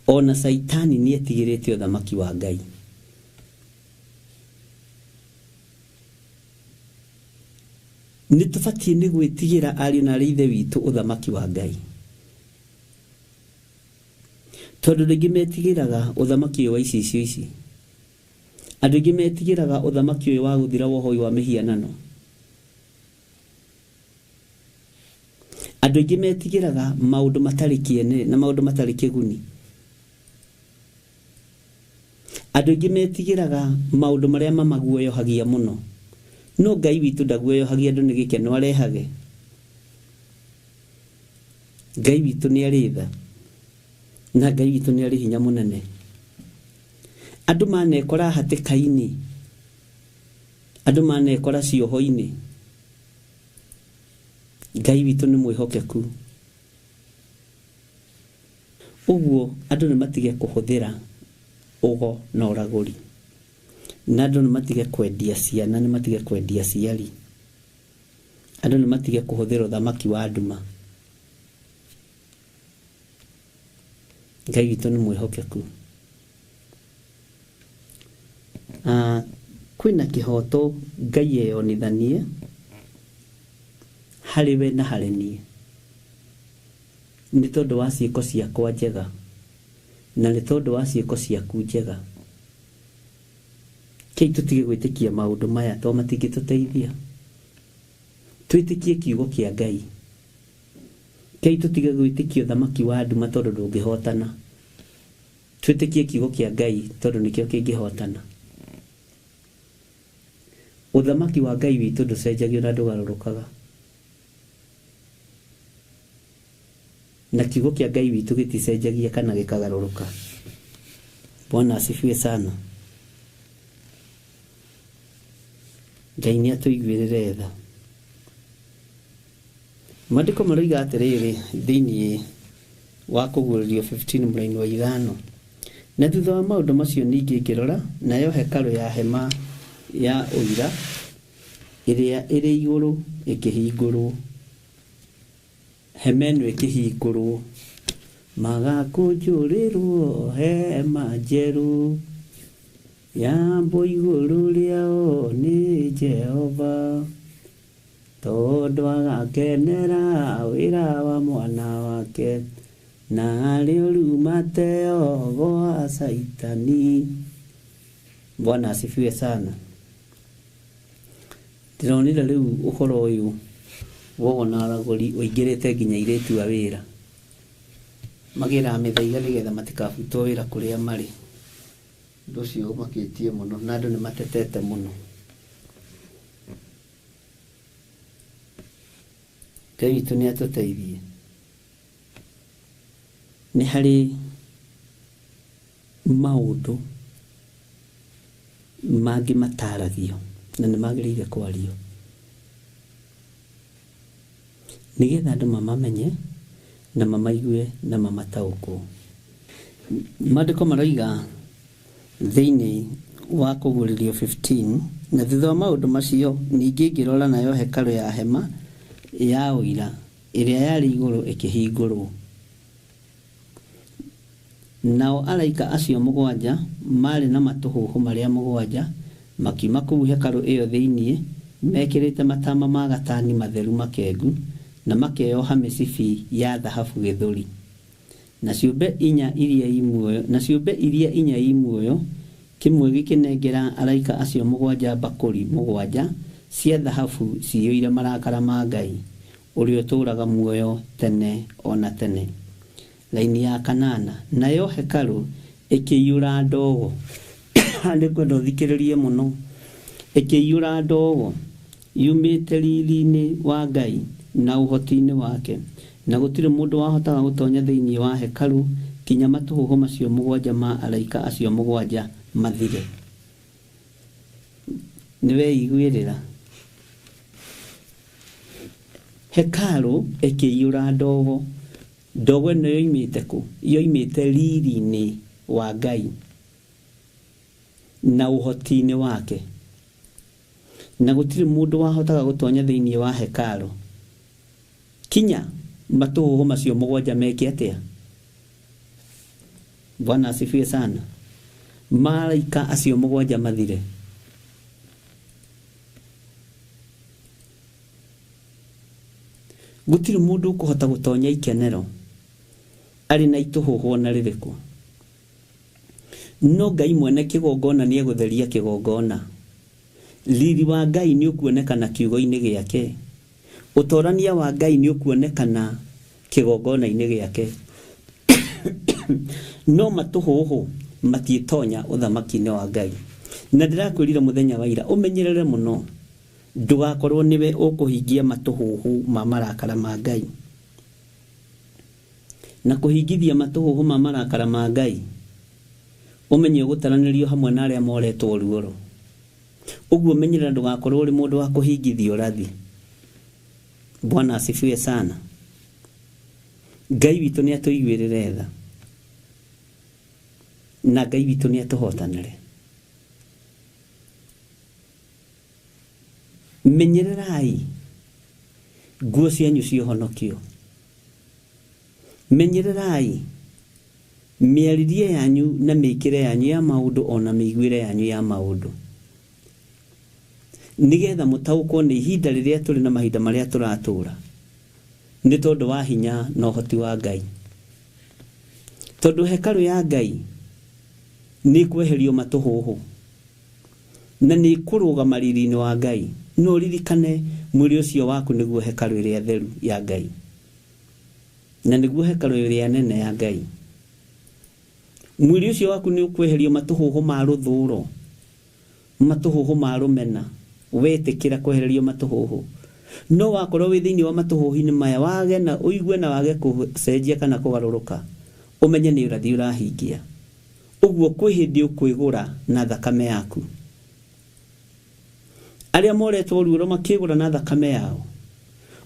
O na Caitani nĩetigĩrĩte ũthamaki wa Ngai. Nĩ tũbatiĩ nĩ gwĩtigĩra ariũ na aarĩ a Ithe witũ ũthamaki wa Ngai. Tondũ andũ aingĩ metigĩraga ũthamaki ũyũ wa icicio ici. Andũ aingĩ metigĩraga ũthamaki ũyũ wa gũthira wa ũhoi wa mĩhianano. Andũ aingĩ metigĩraga maũndũ matarĩ kĩene na maũndũ matarĩ kĩguni. Andũ aingĩ metigĩraga maũndũ marĩa mamaguoyohagia mũno. No Ngai witũ ndaguoyohagia andũ nĩ gĩkeno arehage. Ngai witũ nĩ arĩ tha na Ngai witũ nĩ arĩ hinya mũnene. Andũ manekora hatĩka-inĩ, andũ manekora cioho-inĩ, Ngai witũ nĩ mwĩhokeku. Ũguo andũ nĩ matige kũhũthĩra ũgo na ũragũri. Na andũ nĩ matige kwendia ciana, nĩ matige kwendia aciari. Andũ nĩ matige kũhũthĩra ũthamaki wa nduma. Ngai witũ nĩ mwĩhokeku. Kwĩna kĩhoto Ngai eyonithanie harĩ we na harĩ niĩ nĩ tondũ wa ciĩko ciakwa njega na nĩ tondũ wa ciĩko ciaku njega. Kĩi tũtige gwĩtĩkia maũndũ maya to matingĩtũteithia. Twĩtĩkie kiugo kĩa Ngai. Kĩi tũtige gwĩtĩkia ũthamaki wa nduma tondũ ndũngĩhotana. Twĩtĩkie kiugo kĩa Ngai tondũ nĩkĩo kĩngĩhotana. Ũthamaki wa Ngai witũ ndũcenjagio na ndũgarũrũkaga. Na kiugo kĩa Ngai witũ gĩticenjagia kana gĩkagarũrũka. Bwana asifiwe sana. Ngai nĩ atũiguĩrĩre tha. Maandĩko maroiga atĩrĩrĩ thĩinĩ wa kũguũrĩrio 15 mũraini wa 5. Na thutha wa maũndũ macio ningĩ ngĩrora, nayo hekarũ ya hema ya ũira ĩrĩa ĩrĩ igũrũ ĩkĩhingũrwo. Hema ĩno ĩkĩhingũrwo. Magakũnjũrĩrwo hema njerũ yambwo igũrũ rĩao nĩ Jehova, tondũ agakenera wĩra wa mwana wake na arĩ ũrumate gwa Saitani. Bwana asifiwe sana. Ndĩronire rĩu ũhoro ũyũ wogo na aragũri ũingĩrĩte nginya airĩtu a wĩra. Magĩraga mĩthaiga nĩgetha matikabutwo wĩra kũrĩa marĩ. Ũndũ ũcio ũmakĩtie mũno na andũ nĩ matetete mũno. Ngai witũ nĩ atũteithie. Nĩ harĩ maũndũ mangĩ mataragio na nĩ magĩrĩire kwario nĩgetha andũ mamamenye na mamaigue na mamataũkwo. Maandĩko maroiga thĩinĩ wa kũguũrĩrio 15, na thutha wa maũndũ macio ningĩ ngĩrora, nayo hekarũ ya hema ya ũira ĩrĩa yarĩ igũrũ ĩkĩhingũrwo. Nao araika acio mũgwanja marĩ na matũhũhũ marĩa mũgwanja makiuma kũu hekarũ ĩyo thĩinĩ mekĩrĩte matama ma gatani matheru makengu na makeoha mĩcibi ya thahabu gĩthũri. Na ciũmbe inya iria i muoyo, na ciũmbe iria inya i muoyo, kĩmwe gĩkĩnengera araika acio mũgwanja mbakũri mũgwanja cia thahabu ciyũire marakara ma Ngai ũrĩa ũtũũraga muoyo tene ona tene. Laini ya kanana, nayo hekarũ ĩkĩiyũra ndogo. Nĩngwenda ũthikĩrĩrie mũno. Ĩkĩiyũra ndogo yumĩte riri-inĩ wa Ngai na ũhoti-inĩ wake, na gũtirĩ mũndũ wahotaga gũtonya thĩinĩ wa hekarũ kinya matũhũhũ macio mũgwanja ma araika acio mũgwanja mathire. Nĩ weiguĩrĩra. Hekarũ ĩkĩiyũra ndogo. Ndogo ĩno yoimĩte kũ? Yoimĩte riri-inĩ wa Ngai na ũhoti-inĩ wake, na gũtirĩ mũndũ wahotaga gũtonya thĩinĩ wa hekarũ kinya matũhũhũ macio mũgwanja meke atĩa? Bwana asifiwe sana. Maraika acio mũgwanja mathire. Gũtirĩ mũndũ ũkũhota gũtonya ikenero arĩ na itũhũhũ ona rĩrĩkũ. No Ngai mwene kĩgongona nĩ egũtheria kĩgongona. Riri wa Ngai nĩ ũkuonekana kiugo-inĩ gĩake. Ũtorania wa Ngai nĩ ũkuonekana kĩgongona-inĩ gĩake. No matũhũhũ matiĩtonya ũthamaki-inĩ wa Ngai. Na ndĩrakwĩrire mũthenya wa ira ũmenyerere mũno ndũgakorwo nĩwe ũkũhingia matũhũhũ ma marakara ma Ngai. Na kũhingithia matũhũhũ ma marakara ma Ngai ũmenye ũgũtaranĩrio hamwe na arĩa moretwo ruoro. Ũguo menyerera ndũgakorwo ũrĩ mũndũ wa kũhingithia ũrathi. Bwana asifiwe sana. Ngai witũ nĩ atũiguĩrĩre tha na Ngai witũ nĩ atũhotanĩre. Menyererai nguo cianyu cia ũhonokio. Menyererai Mĩarĩrie yanyu na mĩĩkĩre yanyu ya maũndũ ona mĩiguĩre yanyu ya maũndũ, nĩgetha mũtaũkwo nĩ ihinda rĩrĩa tũrĩ na mahinda marĩa tũratũra, nĩ tondũ wa hinya na ũhoti wa Ngai. Tondũ hekarũ ya Ngai nĩ kweherio matũhũhũ na nĩ kũrũgama riri-inĩ wa Ngai. No ririkane mwĩrĩ ũcio waku nĩguo hekarũ ĩrĩa theru ya Ngai, na nĩguo hekarũ ĩrĩa nene ya Ngai. Mwĩrĩ ũcio waku nĩ ũkweherio matũhũhũ ma rũthũro, matũhũhũ ma rũmena. Wetĩkĩra kwehererio matũhũhũ, no wakorwo wĩ thĩinĩ wa matũhũhũ-inĩ maya, wage na ũigue na wage kũcenjia kana kũgarũrũka, ũmenye nĩ ũrathi ũrahingia. Ũguo kwĩ hĩndĩ ũkwĩgũra na thakame yaku. Arĩa moretwo ruoro makĩgũra na thakame yao,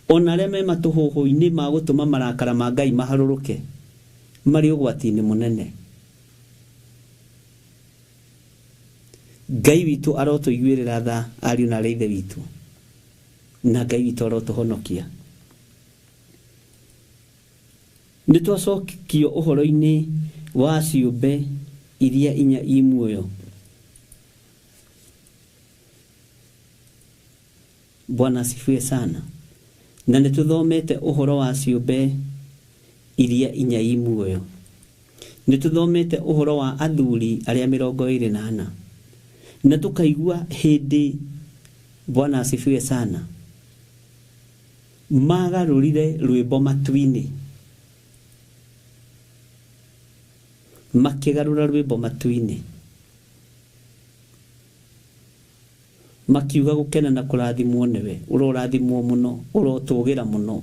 ona arĩa me matũhũhũ-inĩ ma gũtũma marakara ma Ngai maharũrũke, marĩ ũgwati-inĩ mũnene. Ngai witũ arotũiguĩrĩra tha ariũ na arĩ ithe witũ, na Ngai witũ arotũhonokia. Nĩ twacokio ũhoro-inĩ wa ciũmbe iria inya i muoyo. Bwana asifiwe sana. Na nĩ tũthomete ũhoro wa ciũmbe iria inya i muoyo. Nĩ tũthomete ũhoro wa athuri arĩa 24, na tũkaigua hĩndĩ, Bwana asifiwe sana, magarũrire rwĩmbo matu-inĩ, makĩgarũra rwĩmbo matu-inĩ, makiuga gũkena na kũrathimwo nĩwe, ũrorathimwo mũno, ũrotũgĩra mũno.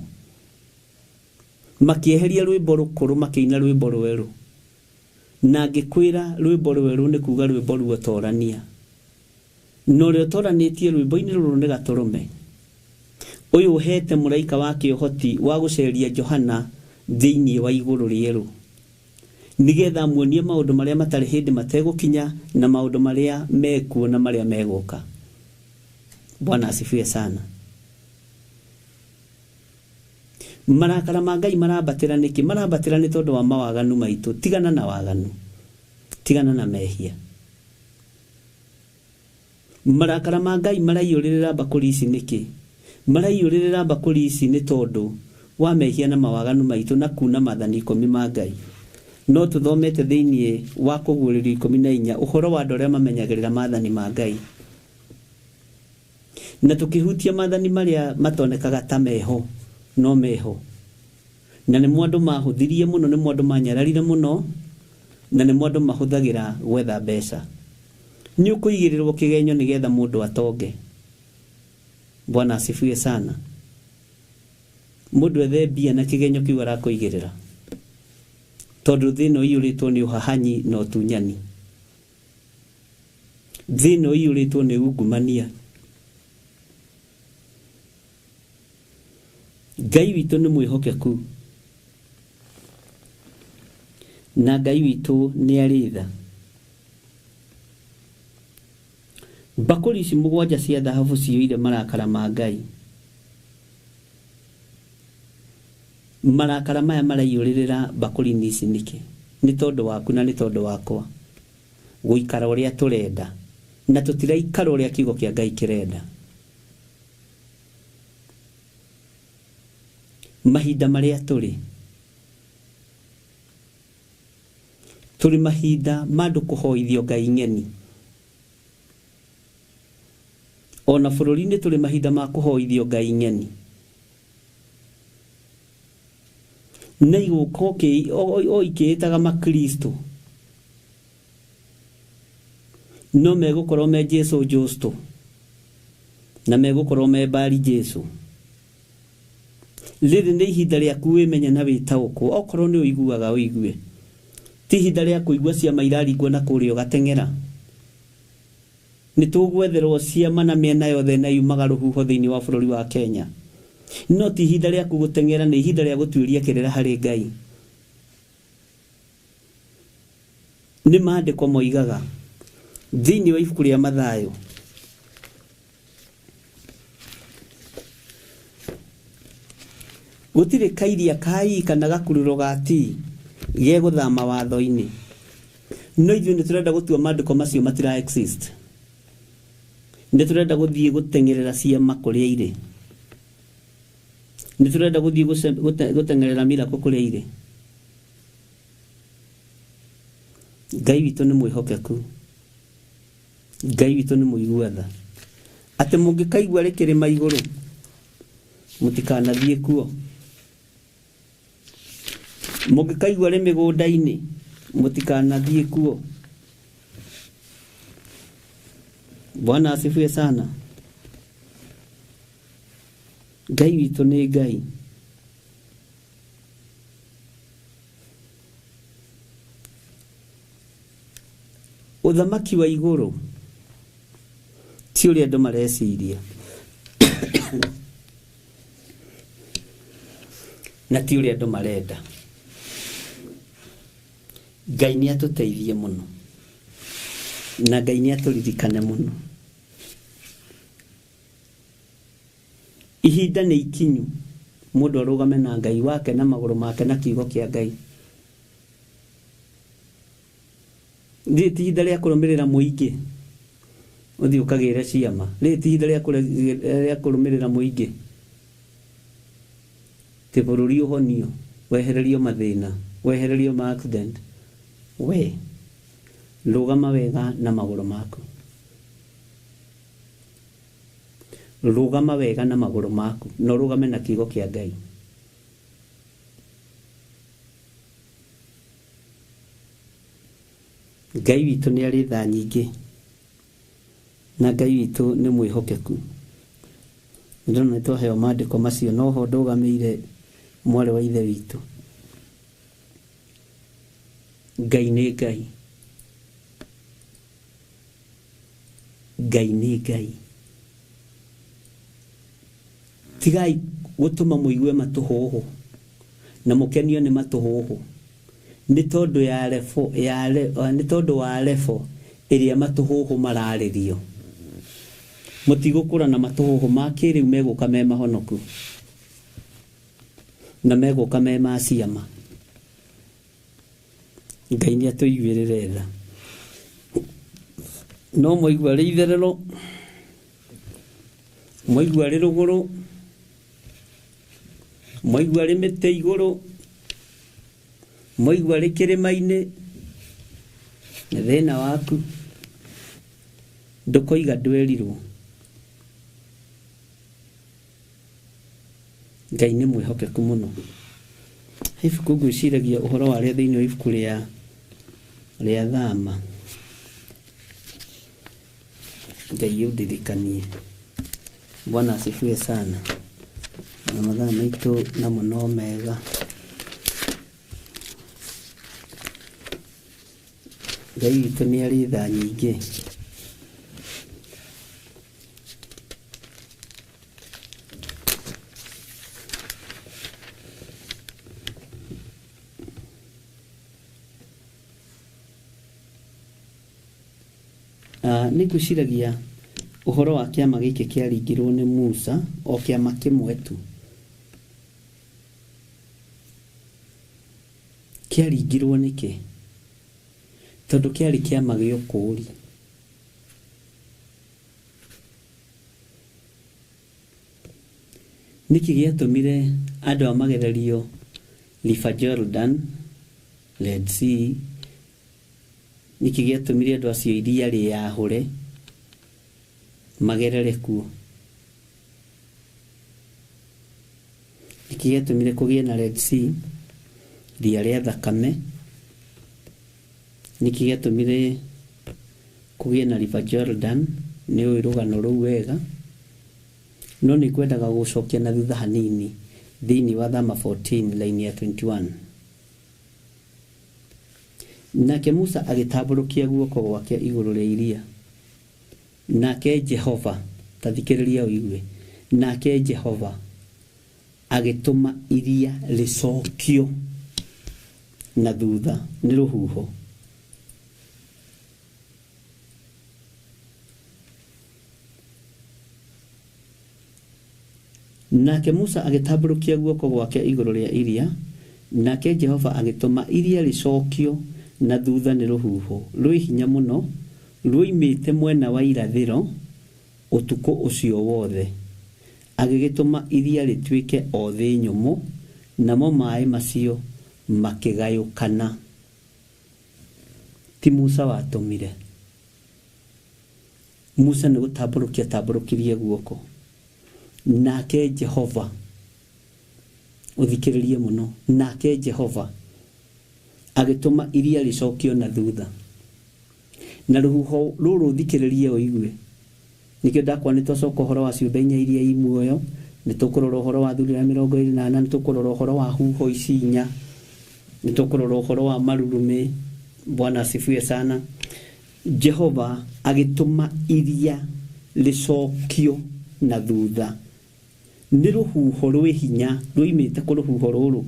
Makĩeheria rwĩmbo rũkũrũ, makĩina rwĩmbo rwerũ. Na ngĩkwĩra rwĩmbo rwerũ nĩ kuga rwĩmbo ruotorania, na ũrĩa ũtoranĩtie rwĩmbo-inĩ rũrũ nĩ Gatũrũme, ũyũ ũhete mũraika wa kĩũhoti wa gũceria Johana thĩinĩ wa igũrũ rĩerũ, nĩgetha amuonie maũndũ marĩa matarĩ hĩndĩ mategũkinya, na maũndũ marĩa mekuo na marĩa megũka. Bwana asifiwe sana. Marakara ma Ngai marambatĩra nĩkĩ? Marambatĩra nĩ tondũ wa mawaganu maitũ. Tigana na waganu, tigana na mehia. Marakara ma Ngai maraiyũrĩrĩra mbakũri ici nĩkĩ? Maraiyũrĩrĩra mbakũri ici nĩ tondũ wa mehia na mawaganu maitũ na kuna maathani 10 ma Ngai. No tũthomete thĩinĩ wa kũguũrĩrio 14 ũhoro wa andũ arĩa mamenyagĩrĩra maathani ma Ngai, na tũkĩhutia maathani marĩa matonekaga ta meho no meho, na nĩmo andũ mahũthirie mũno, nĩmo andũ manyararire mũno, na nĩmo andũ mahũthagĩra gwetha mbeca. Nĩ ũkũigĩrĩrwo kĩgenyo nĩgetha mũndũ atonge. Bwana asifiwe sana. Mũndũ ethe mbia na kĩgenyo kĩu arakũigĩrĩra, tondũ thĩ ĩno ĩiyũrĩtwo nĩ ũhahanyi na ũtunyani, thĩ ĩno ĩiyũrĩtwo nĩ ungumania. Ngai witũ nĩ mwĩhokeku, na Ngai witũ nĩ arĩ tha. Mbakũri ici 7 cia thahabu ciyũire marakara ma Ngai. Marakara maya maraiyũrĩrĩra mbakũri-inĩ ici nĩkĩ? Nĩ tondũ waku na nĩ tondũ wakwa gũikara ũrĩa tũrenda, na tũtiraikara ũrĩa kiugo kĩa Ngai kĩrenda. Mahinda marĩa tũrĩ, tũrĩ mahinda ma andũ kũhoithio Ngai ng'eni. Ona bũrũri-inĩ tũrĩ mahinda ma kũhoithio Ngai ng'eni. Na igũka o ikĩĩtaga makristo, no megũkorwo me Jesu Justo, na megũkorwo me Bari Jesu. Rĩrĩ nĩ ihinda rĩaku wĩmenye na wĩtaũkwo. Okorwo nĩ ũiguaga ũigue, ti ihinda rĩa kũigua ciama iraringwo na kũrĩa ũgateng'era. Nĩ tũgwetherwo ciama na mĩena yothe na yumaga rũhuho thĩinĩ wa bũrũri wa Kenya. No ti ihinda rĩaku gũteng'era, nĩ ihinda rĩa gũtuĩria kĩrĩra harĩ Ngai. Nĩ maandĩko moigaga thĩinĩ wa ibuku rĩa Mathayo gũtirĩ kairia kai kana gakururo ga tii Gĩgũthama watho-inĩ. No ithuĩ nĩ tũrenda gũtua maandĩko macio matira exist. Nĩ tũrenda gũthiĩ gũteng'erera ciama kũrĩa irĩ. Nĩ tũrenda gũthiĩ gũteng'erera miracle kũrĩa irĩ. Ngai witũ nĩ mwĩhokeku. Ngai witũ nĩ mũigua tha. Atĩ mũngĩkaigua rĩ kĩrĩma igũrũ mũtikanathiĩ kuo. Mũngĩkaigua rĩ mĩgũnda-inĩ mũtikanathiĩ kuo. Bwana asifiwe sana. Ngai witũ nĩ Ngai. Ũthamaki wa igũrũ ti ũrĩa andũ mareciria na ti ũrĩa andũ marenda. Ngai nĩ atũteithie mũno na Ngai nĩ atũririkane mũno. Ihinda nĩ ikinyu mũndũ arũgame na Ngai wake na magũrũ make na kiugo kĩa Ngai. Rĩrĩ ti ihinda rĩa kũrũmĩrĩra mũingĩ ũthiĩ ũkagĩre ciama. Rĩrĩ ti ihinda rĩa kũrũmĩrĩra mũingĩ ti bũrũri ũhonio wehererio mathĩna wehererio ma accident. We rũgama wega na magũrũ maku. Rũgama wega na magũrũ maku na ũrũgame na kiugo kĩa Ngai. Ngai witũ nĩ arĩ tha nyingĩ na Ngai witũ nĩ mwĩhokeku. Ndĩrona nĩ twaheo maandĩko macio no ho ndũgamĩire mwarĩ wa ithe witũ. Ngai nĩ Ngai. Ngai nĩ Ngai. Tigai gũtũma mũigue matũhũhũ na mũkenio nĩ matũhũhũ nĩ tondũ ya refo ya nĩ tondũ wa refo ĩrĩa matũhũhũ mararĩrio. Mũtigũkũra na matũhũhũ ma kĩrĩu megũka me mahonoku na megũka me ma ciama. Ngai nĩ atũiguĩrĩre tha. No mwaigua rĩ itherero, mwaigua rĩ rũgũrũ, mwaigua rĩ mĩtĩ igũrũ, mwaigua rĩ kĩrĩma-inĩ, nĩ thĩna waku. Ndũkoiga ndwerirwo. Ngai nĩ mwĩhokeku mũno. Ibuku ngwĩciragia ũhoro warĩo thĩinĩ wa ibuku rĩa Thama. Ngai ũndirikanie. Bwana asifiwe sana. Na mathaa maitũ namo no mega. Ngai witũ nĩ arĩ tha nyingĩ. Nĩ ngwĩciragia ũhoro wa kĩama gĩkĩ kĩaringirwo nĩ Musa o kĩama kĩmwe tu. Kĩaringirwo nĩkĩ? Tondũ kĩarĩ kĩama gĩa ũkũũri. Nĩkĩ gĩatũmire andũ a magererio River Jordan, Red Sea? Nĩkĩ gĩatũmire andũ acio iria rĩahũre magerere kuo? Nĩkĩ gĩatũmire kũgĩe na Red Sea, iria rĩa thakame? Nĩkĩ gĩatũmire kũgĩe na River Jordan? Nĩ ũĩ rũgano rũu wega. No nĩ ngwendaga gũcokia na thutha hanini thĩinĩ wa Thama 14 line ya 21. Nake Musa agĩtambũrũkia guoko gwake igũrũ rĩa iria. Nake Jehova, ta thikĩrĩria ũigue, nake Jehova agĩtũma iria rĩcokio na thutha nĩ rũhuho. Nake Musa agĩtambũrũkia guoko gwake igũrũ rĩa iria, Nake Jehova agĩtũma iria rĩcokio na thutha nĩ rũhuho rwĩ hinya mũno ruoimĩte mwena wa irathĩro ũtukũ ũcio wothe. Agĩgĩtũma iria rĩtuĩke o thĩ nyũmũ, namo maĩ macio makĩgayũkana. Ti Musa watũmire. Musa nĩ gũtambũrũkia atambũrũkirie guoko. Nake Jehova, ũthikĩrĩrie mũno, nake Jehova agĩtũma iria rĩcokio na thutha. Na rũhuho rũrũ ũthikĩrĩrie ũigue. Nĩkĩo ndakwa nĩ twacoka ũhoro wa ciũmbe inya iria i muoyo, nĩ tũkũrora ũhoro wa athuri arĩa 24, nĩ tũkũrora ũhoro wa huho ici inya, nĩ tũkũrora ũhoro wa marurumĩ. Bwana asifiwe sana. Jehova agĩtũma iria rĩcokio na thutha nĩ rũhuho rwĩ hinya ruoimĩte kũ rũhuho rũrũ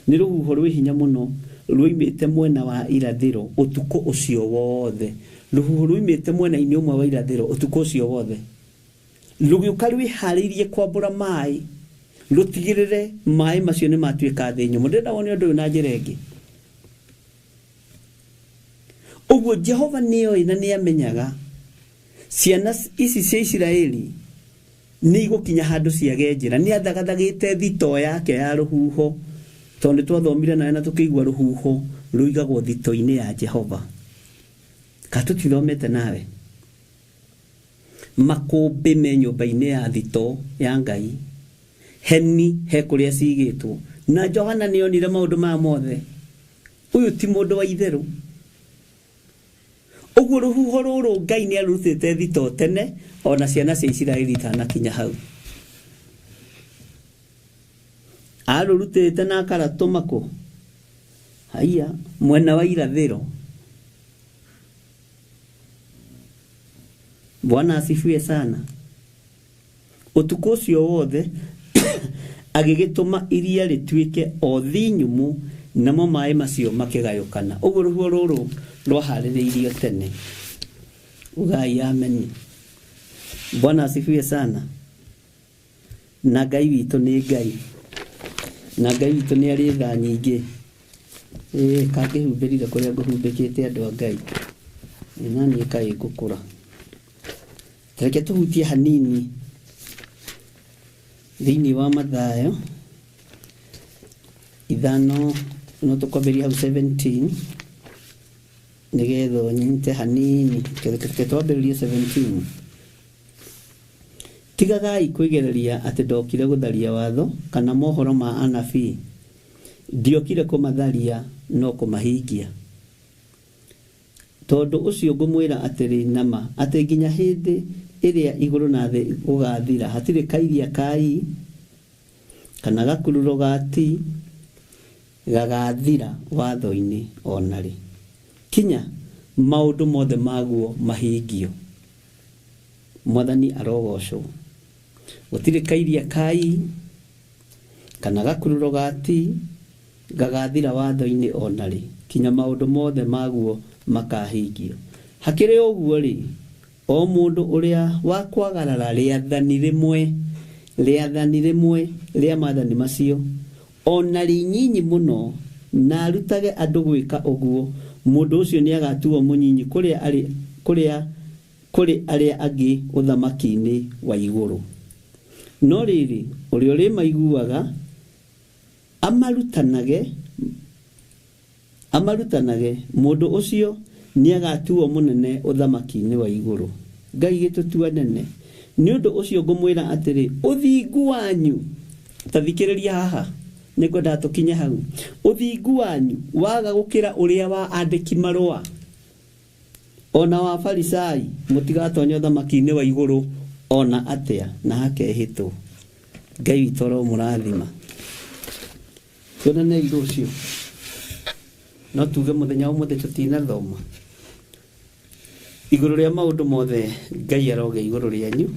nĩ rũhuho rwĩ hinya mũno ruoimĩte mwena wa irathĩro ũtukũ ũcio wothe. Rũhuho ruoimĩte mwena-inĩ ũmwe wa irathĩro ũtukũ ũcio wothe, rũgĩũka rwĩharĩirie kwambũra maĩ, rũtigĩrĩre maĩ macio nĩ matuĩka thĩ nyũmũ. Ndĩrenda wone ũndũ ũyũ na njĩra ĩngĩ. Ũguo Jehova nĩoĩ na nĩamenyaga ciana ici cia Isiraeli nĩ igũkinya handũ ciage njĩra. Nĩ athagathagĩte thitoo yake ya rũhuho, tondũ nĩ twathomire nawe na tũkĩigua rũhuho rũigagwo thito-inĩ ya Jehova. Ka tũtithomete nawe? Makũmbĩ me nyũmba-inĩ ya thito ya Ngai, heni he kũrĩa cigĩtwo. Na Johana nĩ onire maũndũ maya mothe. Ũyũ ti mũndũ wa itherũ. Ũguo rũhuho rũrũ Ngai nĩ arũrutĩte thito tene ona ciana cia Isiraeli itanakinya hau. Arũrutĩte na akaratũma kũ? Haiya, mwena wa irathĩro. Bwana asifiwe sana. Ũtukũ ũcio wothe agĩgĩtũma iria rĩtuĩke o thĩ nyũmũ, namo maĩ macio makĩgayũkana. Ũguo rũhuho rũrũ rwaharĩrĩirio tene. Ugai ameni. Bwana asifiwe sana. Na Ngai witũ nĩ Ngai. Na Ngai witũ nĩ arĩ tha nyingĩ. Kangĩhumbĩrire kũrĩa ngũhumbĩkĩte andũ a Ngai. Na niĩ kaĩ ngũkũra. Reke tũhutie hanini thĩinĩ wa Mathayo 5, no tũkwambĩrĩria hau 17 nĩgetha ũnyite hanini. Reke twambĩrĩrie 17. Tigagai kwĩgereria atĩ ndokire gũtharia watho kana mohoro ma anabii. Ndiokire kũmatharia no kũmahingia. Tondũ ũcio ngũmwĩra atĩrĩ nama atĩ nginya hĩndĩ ĩrĩa igũrũ na thĩ gũgathira hatirĩ kairia kai kana gakururo ga ti gagathira watho-inĩ ona rĩ, kinya maũndũ mothe maguo mahingio. Mwathani arogocwo. Gũtirĩ kairia kai kana gakururo ga ti gagathira watho-inĩ ona rĩ, kinya maũndũ mothe maguo makahingio. Hakĩrĩ ũguo rĩ, o mũndũ ũrĩa wa kwagarara rĩathani rĩmwe rĩa maathani macio ona rĩnyinyi mũno na arutage andũ gwĩka ũguo, mũndũ ũcio nĩagatuo mũnyinyi kũrĩ arĩa angĩ ũthamaki-inĩ wa igũrũ. No rĩrĩ, ũrĩa ũrĩmaiguaga amarutanage, mũndũ ũcio nĩagatuo mũnene ũthamaki-inĩ wa igũrũ. Ngai gĩtũtua nene. Nĩ ũndũ ũcio ngũmwĩra atĩrĩ, ũthingu wanyu, ta thikĩrĩria haha, nĩngwendaga tũkinye hau. Ũthingu wanyu waga gũkĩra ũrĩa wa andĩki marũa ona wa Farisai, mũtigatonya ũthamaki-inĩ wa igũrũ ona atĩa, na hakehĩtwo. Ngai witũ aromũrathima. Tuonane rũciũ. No tuge mũthenya ũmũthĩ tũtinathoma igũrũ rĩa maũndũ mothe. Ngai aroge igũrũ rĩanyu,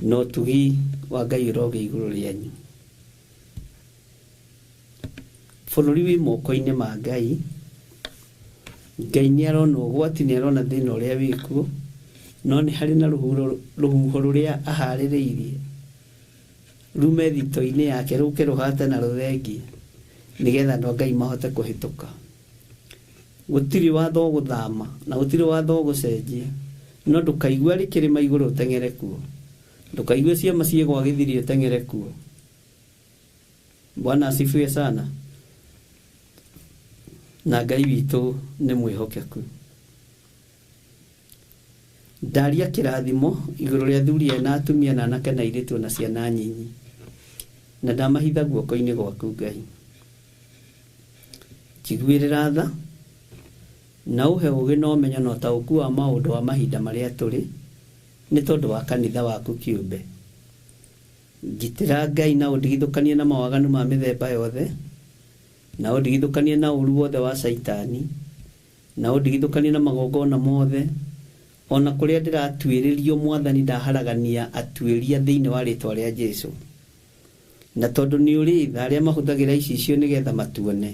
na ũtugi wa Ngai ũroge igũrũ rĩanyu. Bũrũri wĩ moko-inĩ ma Ngai. Ngai nĩ arona ũgwati, nĩ arona thĩna ũrĩa wĩkuo, no nĩ harĩ na rũhuho rũrĩa aharĩrĩirie rume thito-inĩ yake rũke rũhate na rũthengie. Nĩgetha andũ a Ngai mahote kũhĩtũka. Gũtirĩ watho ũgũthama na gũtirĩ watho ũgũcenjia. No ndũkaigue arĩ kĩrĩma igũrũ ũteng'ere kuo. Ndũkaigue ciama ciĩ gwa gĩthiri ũteng'ere kuo. Bwana asifiwe sana. Na Ngai witũ nĩ mwĩhokeku. Ndaria kĩrathimo igũrũ rĩa athuri aya na atumia na anake na airĩtu na ciana nyinyi. Na ndamahitha guoko-inĩ gwaku Ngai. Njiguĩrĩra tha na ũhe ũũgĩ na ũmenyo na ũtaũku wa maũndũ wa mahinda marĩa tũrĩ nĩ tondũ wa kanitha waku kĩũmbe. Ngitĩra Ngai na ũndigithũkanie na mawaganu ma mĩthemba yothe, na ũndigithũkanie na ũũru wothe wa Caitani, na ũndigithũkanie na magongona mothe, o na kũrĩa ndĩratuĩrĩrio Mwathani ndaharagania atuĩria thĩinĩ wa rĩtwa rĩa Jesu. Na tondũ nĩ ũrĩ tha arĩa mahũthagĩra icicio nĩgetha matuone.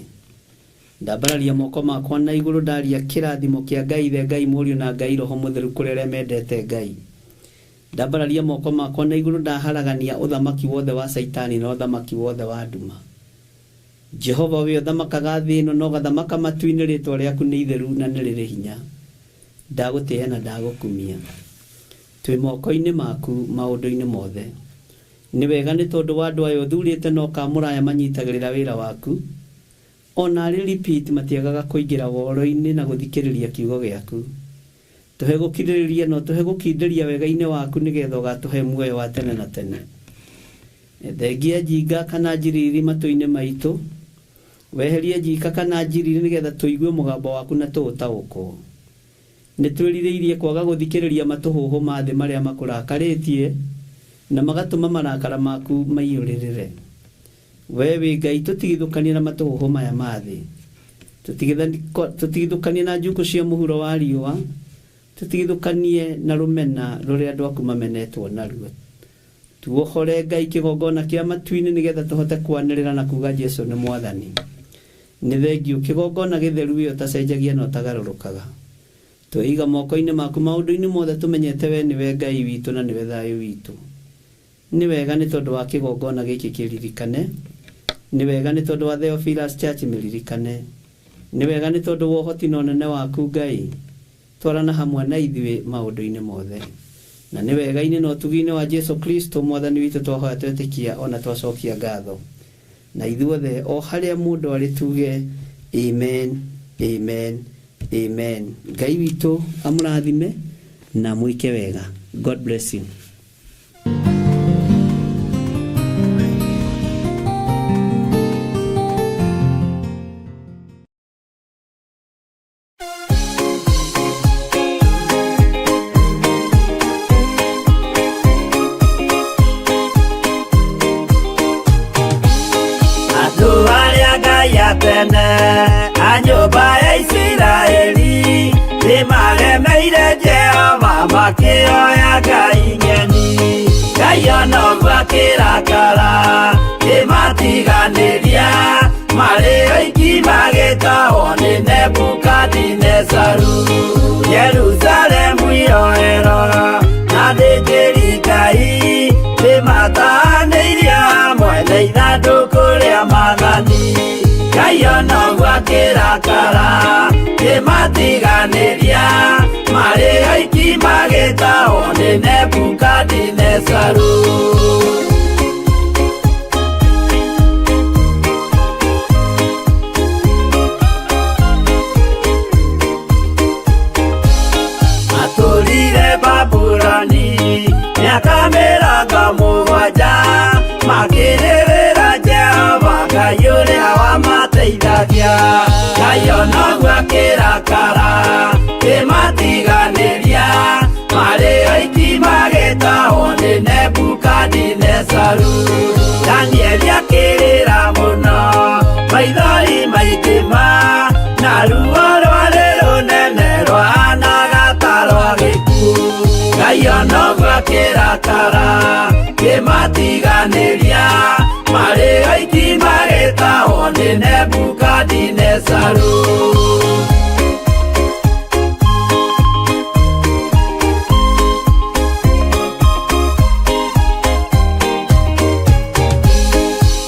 Ndambararia moko makwa na igũrũ ndaria kĩrathimo kĩa Ngai Ithe, Ngai Mũriũ na Ngai Roho Mũtheru kũrĩ arĩa mendete Ngai. Ndambararia moko makwa na igũrũ ndaharagania ũthamaki wothe wa Caitani na ũthamaki wothe wa nduma. Jehova we ũthamakaga thĩ ĩno na ũgathamaka matu-inĩ, rĩtwa rĩaku nĩ itheru na nĩ rĩrĩ hinya. Ndagũtĩĩa na ndagũkumia. Twĩ moko-inĩ maku maũndũ-inĩ mothe. Nĩ wega nĩ tondũ wa andũ aya ũthurĩte na ũkaamũra aya manyitagĩrĩra wĩra waku. O na arĩ repeat matiagaga kũingĩra woro-inĩ na gũthikĩrĩria kiugo gĩaku. Tũhe gũkirĩrĩria na ũtũhe gũkindĩria wega-inĩ waku nĩgetha ũgatũhe muoyo wa tene na tene. Thengia njinga kana njiriri matũ-inĩ maitũ, weherie njika kana njiriri nĩgetha tũigue mũgambo waku na tũũtaũkwo. Nĩ twĩrirĩirie kwaga gũthikĩrĩria matũhũhũ ma thĩ marĩa makũrakarĩtie na magatũma marakara maku maiyũrĩrĩre. Wee wĩ Ngai tũtigithũkanie na matũhũhũ maya ma thĩ. Tũtigithũkanie na njukũ cia mũhuro wa riũa, tũtigithũkanie na rũmena rũrĩa andũ aku mamenetwo naruo. Tuohore Ngai kĩgongona kĩa matu-inĩ nĩgetha tũhote kwanĩrĩra na kuga Jesu nĩ Mwathani. Nĩ thengiũ kĩgongona gĩtheru wee ũtacenjagia na ũtagarũrũkaga. Tweiga moko-inĩ maku maũndũ-inĩ mothe tũmenyete wee nĩwe Ngai witũ na nĩwe thayũ witũ. Nĩ wega nĩ tondũ wa kĩgongona gĩkĩ kĩririkane. Nĩ wega nĩ tondũ wa Theophilus Church mĩririkane. Nĩ wega nĩ tondũ wa ũhoti na ũnene waku Ngai. Twarana hamwe na ithuĩ maũndũ-inĩ mothe. Na nĩ wega-inĩ na ũtugi-inĩ wa Jesu Kristo Mwathani witũ twahoya twetĩkia o na twacokia ngatho. Na ithuothe o harĩa mũndũ arĩ tuge Amen, Amen, Amen. Ngai witũ amũrathime na amwĩke wega. God bless you. Andũ arĩa Ngai a tene a nyũmba ya Isiraeli nĩmaremeire Jehova makĩoya ngai ng'eni. Ngai ona ũguo akĩrakara kĩmatiganĩria marĩ oiki magĩtahwo nĩ Nebukadinezaru. Jerusalemu iroero na athĩnjĩri Ngai nĩmatahanĩirio hamwe na ithandũkũ rĩa maathani. Ngai ona ũguo akĩrakara kĩmatiganĩria marĩ oiki magĩtahwo nĩ Nebukadinezaru. Matũrire Babuloni mĩaka mĩrongo mũgwanja makĩrĩrĩra Jehova Ngai ũrĩa wamateithagia. Ngai ona ũguo akĩrakara kĩmatiganĩria marĩ oiki magĩtahwo nĩ Nebukadinezaru. Danieli akĩrĩra mũno maithori maingĩ ma na ruo rwarĩ rũnene rwahanaga ta rwa gĩkuũ. Ngai ona ũguo akĩrakara kĩmatiganĩria marĩ oiki magĩtahwo nĩ Nebukadinezaru.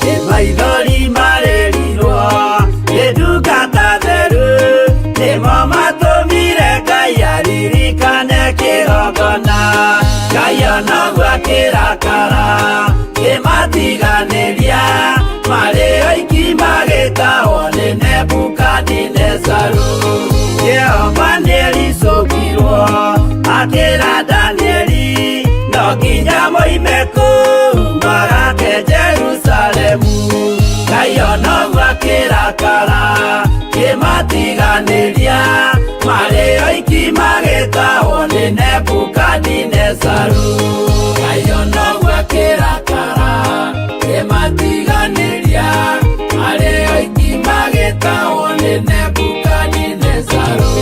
Nĩ maithori marĩrirwo Ngai onoguo akĩrakara kĩmatiganĩria marĩ oiki magĩtahwo nĩ Nebukadinezaru. Jehova nĩericũkirwo akĩra Danieli no nginya moime kũu magake Jerusalemu. Ngai onoguo akĩrakara kĩmatiganĩria marĩ oiki magĩtahwo nĩ Nebukadinezaru. Ngai onoguo akĩrakara kĩmatiganĩria marĩ oiki magĩtahwo nĩ Nebukadinezaru.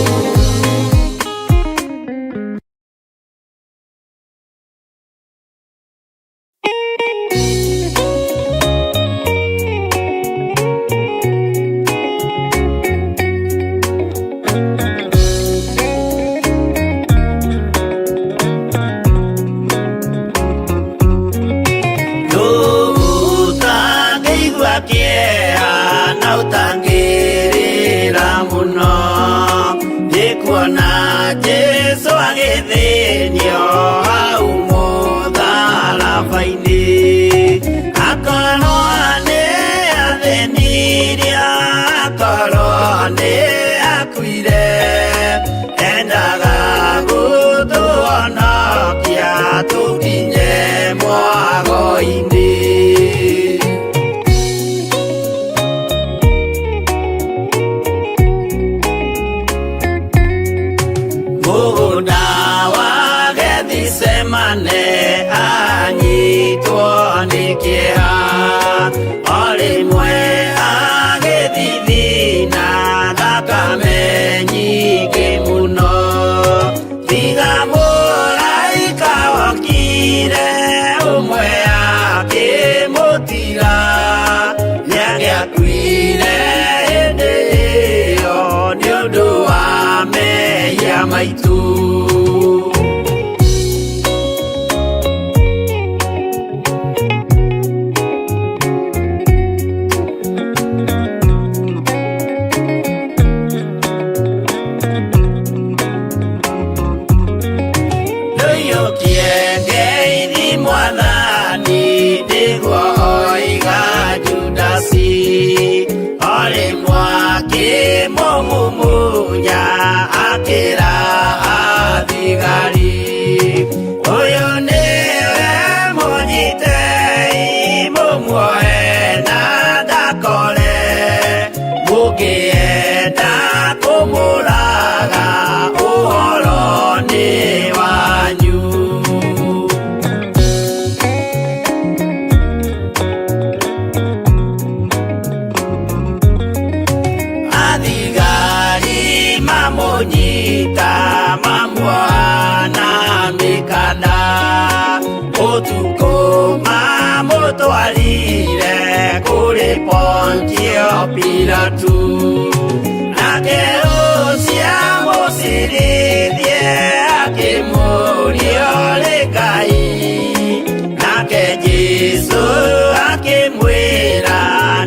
Ũtangĩigua kĩeha na ũtangĩrĩra mũno nĩ kuona Jesũ agĩthĩnio hau mũtharaba-inĩ. Akorwo nĩ athĩnirio, akorwo nĩ akuire, endaga gũtũhonokia tũkinye mwago-inĩ. Mũgũnda wa Gethisemane anyitwo nĩ kĩeha, o rĩmwe agĩthithina thakame nyingĩ mũno. Tiga mũraika wokire ũmwe akĩmũtiga, nĩangĩakuire hĩndĩ ĩyo nĩ ũndũ wa mehia maitũ. Ndũiyũkie ngeithi Mwathani nĩguo oiga Judasi, o rĩmwe akĩmũmumunya akĩra athigari, ũyũ nĩwe mũnyitei mũmuoe na ndakore, mũngĩenda kũmũraga ũhoro nĩ wanyu. Athigari mamũnyita mamuoha na mĩkanda, ũtukũ mamũtwarire kũrĩ Pontio Pilatu. Nake ũcio amũcirithie akĩmũũria ũrĩ Ngai, nake Jesũ akĩmwĩra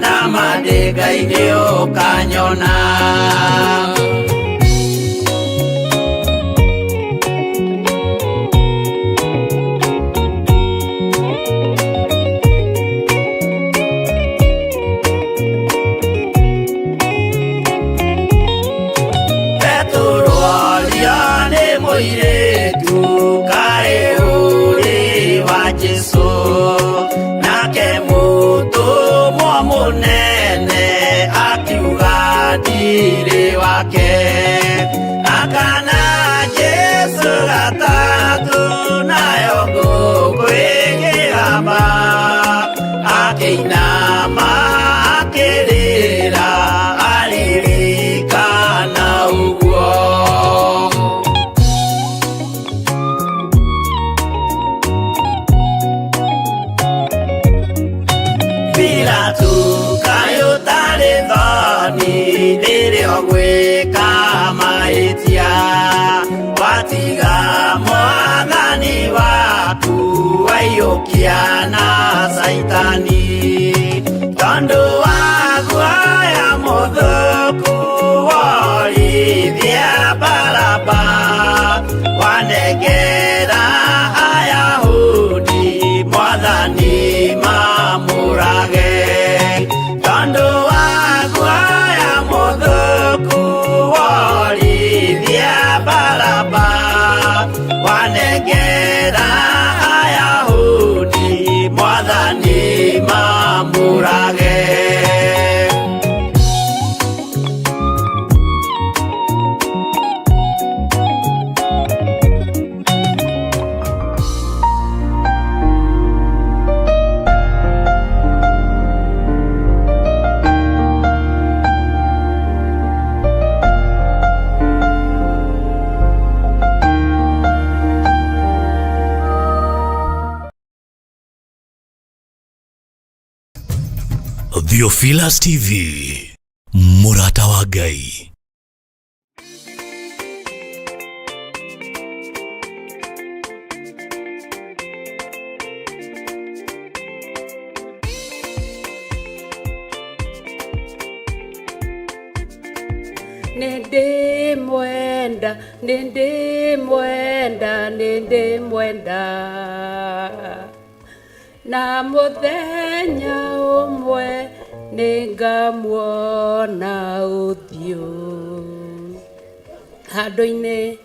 nama ndĩ Ngai nĩũkanyona. Petero aria nĩ mũirĩtu kaĩ ũrĩ wa Jesũ, nake mũtũmwo mũnene akiuga ndirĩ wake. Akana Jesũ gatatũ nayo ngũkũ ĩkĩgamba, akĩinama akĩrĩra aririkana ũguo. Pilatu kaĩ ũtarĩ thoni rĩrĩa ũgwĩka mahĩtia, watiga Mwathani waku waiyũkia na Caitani, tondũ wa guoya mũthũku worithia Baraba, wanengera Ayahudi. Theophilus TV, mũrata wa Ngai. Nĩndĩmwenda, nĩndĩmwenda, nĩndĩmwenda. Na mũthenya ũmwe nĩngamuona ũthiũ. Handũ-inĩ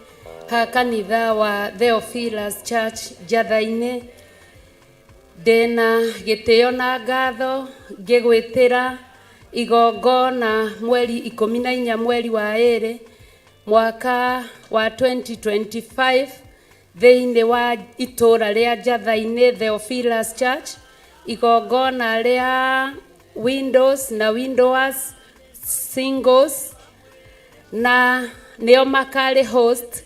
ha kanitha wa Theophilus Church Njatha-inĩ, Ndĩna gĩtĩo na ngatho ngĩgwĩtĩra igongona mweri 14 mweri wa ĩrĩ mwaka wa 2025 thĩinĩ wa itũra rĩa Njatha-inĩ Theophilus Church, igongona rĩa Windows na Windowers Singles na nĩo makarĩ host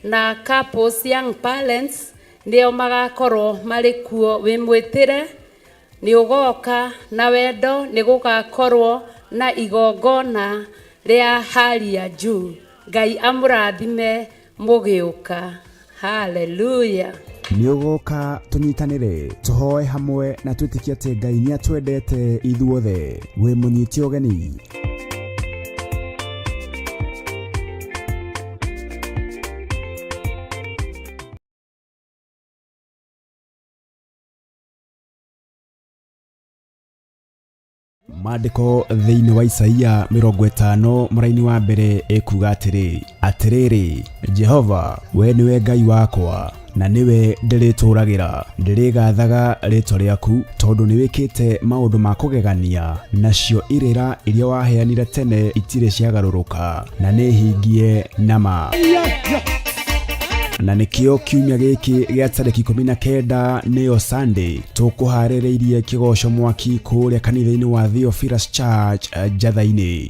na couples young parents nĩo magakorwo marĩ kuo. Wĩ mwĩtĩre nĩ ũgoka na wendo, nĩ gũgakorwo na igongona rĩa hali ya juu. Ngai amũrathime mũgĩũka. Haleluya. Nĩ ũgoka tũnyitanĩre, tũhoe hamwe na twĩtĩkie atĩ Ngai nĩ atwendete ithuothe. Wĩ mũnyite ũgeni. Maandĩko thĩinĩ wa Isaia 50 mũraini wa mbere ĩkuga atĩrĩ, Atĩrĩrĩ, Jehova, we nĩwe Ngai wakwa, na nĩwe ndĩrĩtũũragĩra, ndĩrĩgaathaga rĩĩtwa rĩaku, tondũ nĩwĩkĩte maũndũ ma kũgegania, nacio irĩra iria waheanire tene itirĩ ciagarũrũka, na nĩhingie na ma. Na nĩkĩo kiumia gĩkĩ gĩa tarĩki 19 nĩyo Sunday tũkũharĩrĩirie kĩgoco mwaki kũrĩa kanitha-inĩ wa Theophilus Church Njatha-inĩ.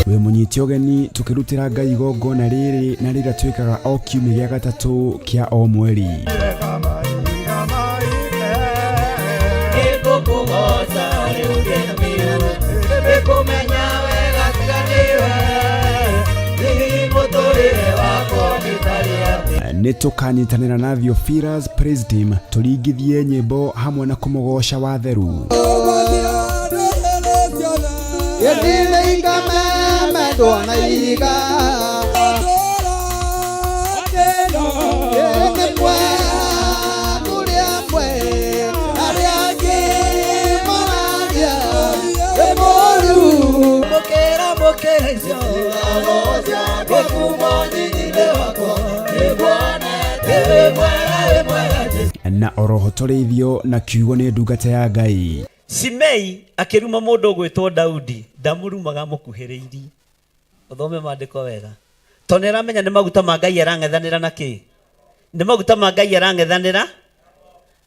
Wĩ mũnyite ũgeni tũkĩrutĩra Ngai igongona rĩrĩ na rĩrĩa twĩkaga o kiumia gĩa gatatũ kĩa o mweri. Nĩ tũkanyitanĩra na Theophilus Praise Team tũringithie nyĩmbo hamwe na kũmũgoca watheru. Na oroho tũrĩithio na kiugo nĩ ndungata ya Ngai. Simei akĩruma mũndũ ũgwĩtwo Daudi, ndamũrumaga amũkuhĩrĩirie. Ũthome maandĩko wega. Tondũ nĩ aramenya nĩ maguta ma Ngai arang'ethanĩra na kĩ? Nĩ maguta ma Ngai arang'ethanĩra.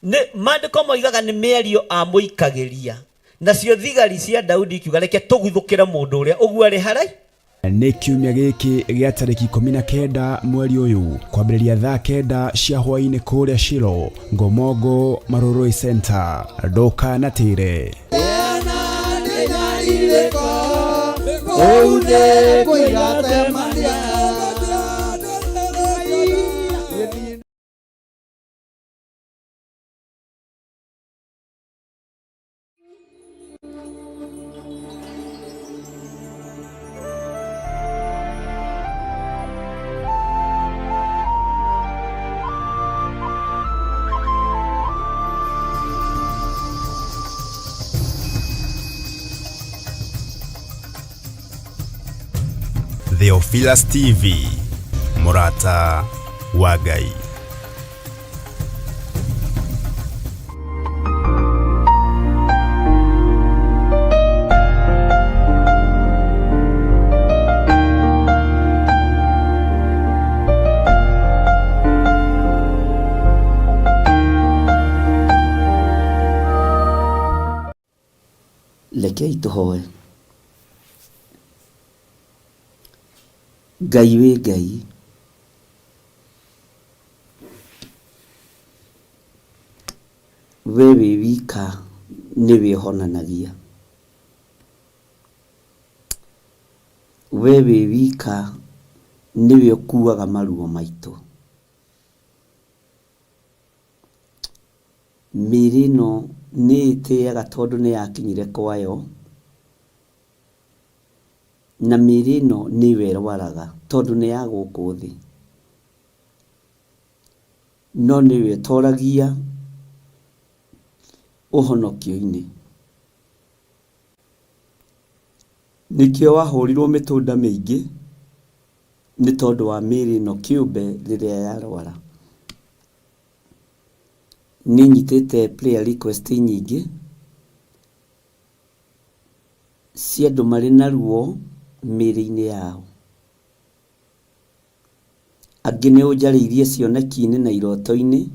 Nĩ maandĩko moigaga nĩ mĩario amũikagĩria. Nacio thigari cia Daudi ikiuga reke tũguthũkĩre mũndũ ũrĩa ũguo arĩ harai. Nĩ kiumia gĩkĩ gĩa tarĩki 19 mweri ũyũ kwambĩrĩria thaa kenda cia hwaĩ-inĩ kũrĩa Shilo, Ngomongo, Marurui Center. Ndũkanatĩre. Theophilus TV, mũrata wa Ngai. Rekei tũhoe. Ngai wĩ Ngai. We wĩ wika nĩwe ũhonanagia. We wĩ wika nĩwe ũkuaga maruo maitũ. Mĩĩrĩ ĩno nĩ ĩtĩaga tondũ nĩ yakinyire kwayo, na mĩĩrĩ ĩno nĩyo ĩrwaraga tondũ nĩ ya gũkũ thĩ. No nĩwe ĩtoragia ũhonokio-inĩ. Nĩkĩo wahũrirwo mĩtũnda mĩingĩ nĩ tondũ wa mĩĩrĩ ĩno kĩũmbe rĩrĩa yarwara. Nĩ nyitĩte prayer request nyingĩ cia andũ marĩ na ruo mĩĩrĩ-inĩ yao. Angĩ nĩ ũnjarĩirie cioneki-inĩ na iroto-inĩ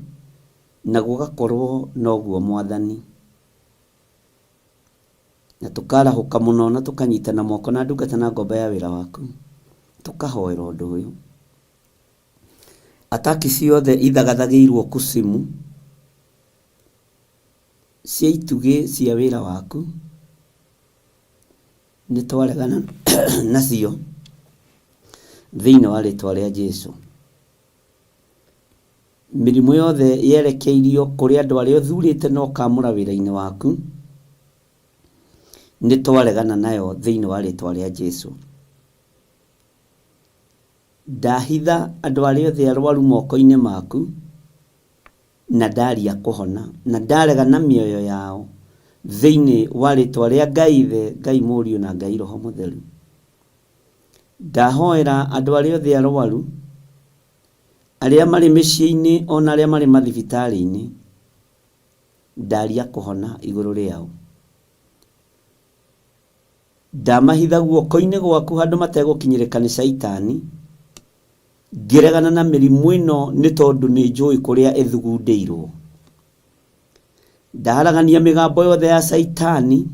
na gũgakorwo noguo Mwathani. Na tũkarahũka mũno na tũkanyitana moko na ndungata na ngombo ya wĩra waku, tũkahoera ũndũ ũyũ. Ataki ciothe ithagathagĩirwo kusimu cia itugĩ cia wĩra waku, nĩ twaregana nacio thĩinĩ wa rĩtwa rĩa Jesu. Mĩrimũ yothe yerekeirio kũrĩ andũ arĩa ũthurĩte na ũkamũra wĩra-inĩ waku, nĩ twaregana nayo thĩinĩ wa rĩtwa rĩa Jesu. Ndahitha andũ arĩa othe arwaru moko-inĩ maku, na ndaria kũhona, na ndarega na mĩoyo yao thĩinĩ wa rĩtwa rĩa Ngai Ithe, Ngai Mũriũ na Ngai Roho Mũtheru. Ndahoera andũ arĩa othe arwaru, arĩa marĩ mĩciĩ-inĩ ona arĩa marĩ mathibitarĩ-inĩ, ndaria kũhona igũrũ rĩao. Ndamahitha guoko-inĩ gwaku handũ mategũkinyĩrĩka nĩ Caitani, ngĩregana na mĩrimũ ĩno nĩ tondũ nĩ njũĩ kũrĩa ĩthugundĩirwo. Ndaharagania mĩgambo yothe ya Caitani,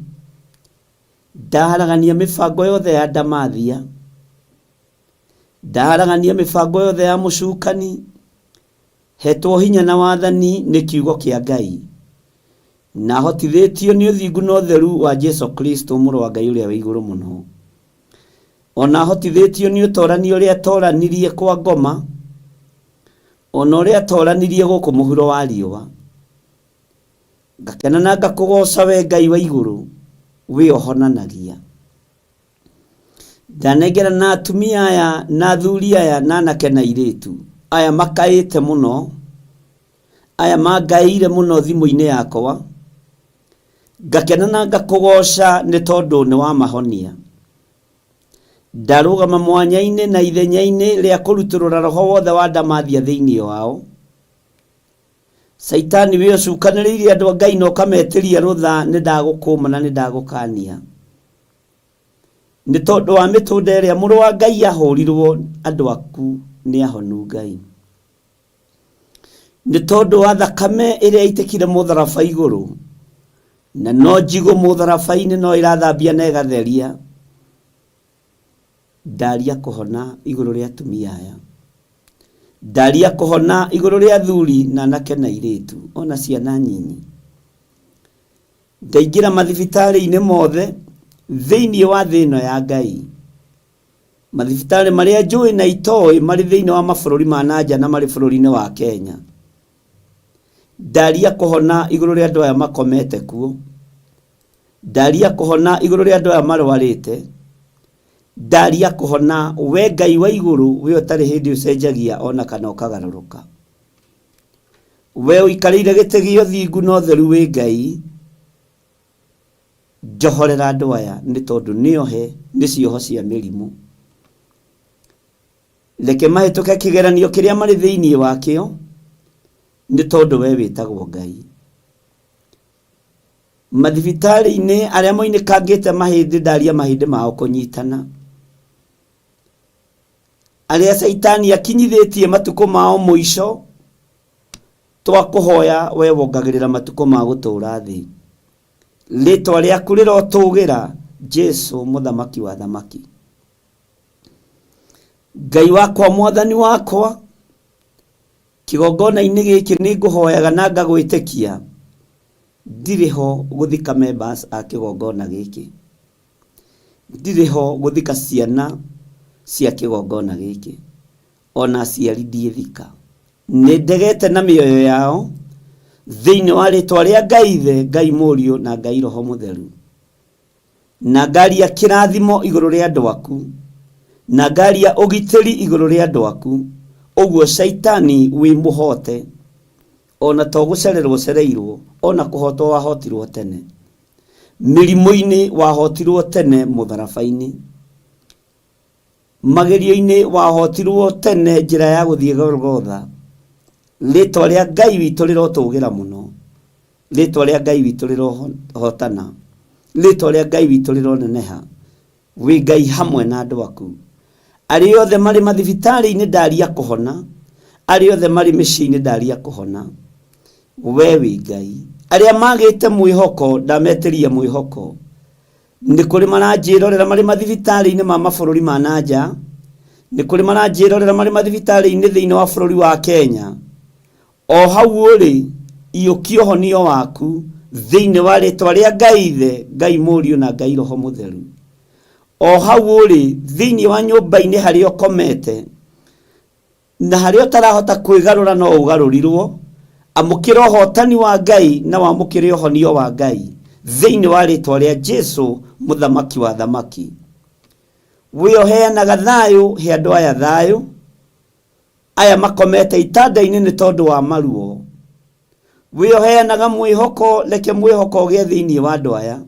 ndaharagania mĩbango yothe ya ndamathia, ndaharagania mĩbango yothe ya mũcukani, hetwo hinya na wathani nĩ kiugo kĩa Ngai, na hotithĩtio nĩ ũthingu na ũtheru wa Jesu Kristo mũrũ wa Ngai ũrĩa wĩ igũrũ mũno. Ona hotithĩtio nĩ ũtorani ũrĩa atoranirie kwa ngoma, ona ũrĩa atoranirie gũkũ mũhuro wa riũa. Ngakena na ngakũgooca we Ngai wa igũrũ, wĩ ũhonanagia. Ndanengera na atumia aya na athuri aya na anake na airĩtu aya makaĩte mũno, aya mangaĩire mũno thimũ-inĩ yakwa, ngakena na ngakũgooca nĩ tondũ nĩ wamahonia. Ndarũgama mwanya-inĩ na ithenya-inĩ rĩa kũrutũrũra roho wothe wa ndamathia thĩinĩ wao. Caitani wĩ ũcukanĩrĩirie andũ a Ngai na ũkametĩria rũtha, nĩ ndagũkũma na nĩ ndagũkania. Nĩ tondũ wa mĩtũnda ĩrĩa mũrũ wa Ngai ahũrirwo, andũ aku nĩ ahonu Ngai. Nĩ tondũ wa thakame ĩrĩa ĩitĩkire mũtharaba igũrũ, na no njigũ mũtharaba-inĩ no ĩrathambia na ĩgatheria. Ndaria kũhona igũrũ rĩa atumia aya. Ndaria kũhona igũrũ rĩa athuri na anake na airĩtu, ona ciana nyinyi. Ndaingĩra mathibitarĩ-inĩ mothe thĩinĩ wa thĩ ĩno ya Ngai. Mathibitarĩ marĩa njũĩ na itoĩ marĩ thĩinĩ wa mabũrũri ma na nja na marĩ bũrũri-inĩ wa Kenya. Ndaria kũhona igũrũ rĩa andũ aya makomete kuo. Ndaria kũhona igũrũ rĩa andũ aya marwarĩte. Ndaria kũhona we Ngai wa igũrũ, we ũtarĩ hĩndĩ ũcenjagia ona kana ũkagarũrũka. We ũikarĩire gĩtĩ gĩa ũthingu na ũtheru wĩ Ngai, njohorera andũ aya nĩ tondũ nĩohe nĩ cioho cia mĩrimũ. Reke mahĩtũke kĩgeranio kĩrĩa marĩ thĩinĩ wakĩo, nĩ tondũ we wĩtagwo Ngai. Mathibitarĩ-inĩ arĩa moinĩkangĩte mahĩndĩ, ndaria mahĩndĩ mao kũnyitana. Arĩa Caitani akinyithĩtie matukũ mao mũico, twakũhoya we wongagĩrĩra matukũ ma gũtũũra thĩ. Rĩtwa rĩaku rĩrotũgĩra, Jesu mũthamaki wa thamaki. Ngai wakwa, mwathani wakwa, kĩgongona-inĩ gĩkĩ nĩ ngũhoyaga na ngagwĩtĩkia. Ndirĩ ho gũthika members a kĩgongona gĩkĩ. Ndirĩ ho gũthika ciana cia kĩgongona gĩkĩ. Ona aciari ndiĩthika. Nĩ ndegete na mĩoyo yao thĩinĩ wa rĩtwa rĩa Ngai Ithe, Ngai Mũriũ na Ngai Roho Mũtheru. Na ngaria kĩrathimo igũrũ rĩa andũ aku, na ngaria ũgitĩri igũrũ rĩa andũ aku, ũguo Shaitani wĩ mũhote, ona to gũcererwo ũcereirwo, ona kũhotwo wahotirwo tene. Mĩrimũ-inĩ wahotirwo tene mũtharaba-inĩ. Magerio-inĩ wahotirwo tene njĩra ya gũthiĩ Golgotha. Rĩtwa rĩa Ngai witũ rĩrotũgĩra mũno. Rĩtwa rĩa Ngai witũ rĩrohotana. Rĩtwa rĩa Ngai witũ rĩroneneha. Wĩ Ngai hamwe na andũ aku. Arĩa othe marĩ mathibitarĩ-inĩ ndaria kũhona. Arĩa othe marĩ mĩciĩ-inĩ ndaria kũhona. We wĩ Ngai. Arĩa magĩte mwĩhoko ndametĩria mwĩhoko. Nĩ kũrĩ maranjĩrorera marĩ mathibitarĩ-inĩ ma mabũrũri ma na nja. Nĩ kũrĩ maranjĩrorera marĩ mathibitarĩ-inĩ thĩinĩ wa bũrũri wa Kenya. O hau ũrĩ, iyũkia ũhonio waku thĩinĩ wa rĩtwa rĩa Ngai Ithe, Ngai Mũriũ na Ngai Roho Mũtheru. O hau ũrĩ, thĩinĩ wa nyũmba-inĩ harĩa ũkomete, na harĩa ũtarahota kwĩgarũra no ũgarũrirwo, amũkĩra ũhotani wa Ngai na wamũkĩre ũhonio wa Ngai thĩinĩ wa rĩtwa rĩa Jesu mũthamaki wa thamaki. We ũheanaga thayũ, he andũ aya thayũ, aya makomete itanda-inĩ nĩ tondũ wa maruo. We ũheanaga mwĩhoko, reke mwĩhoko ũgĩe thĩinĩ wa andũ aya.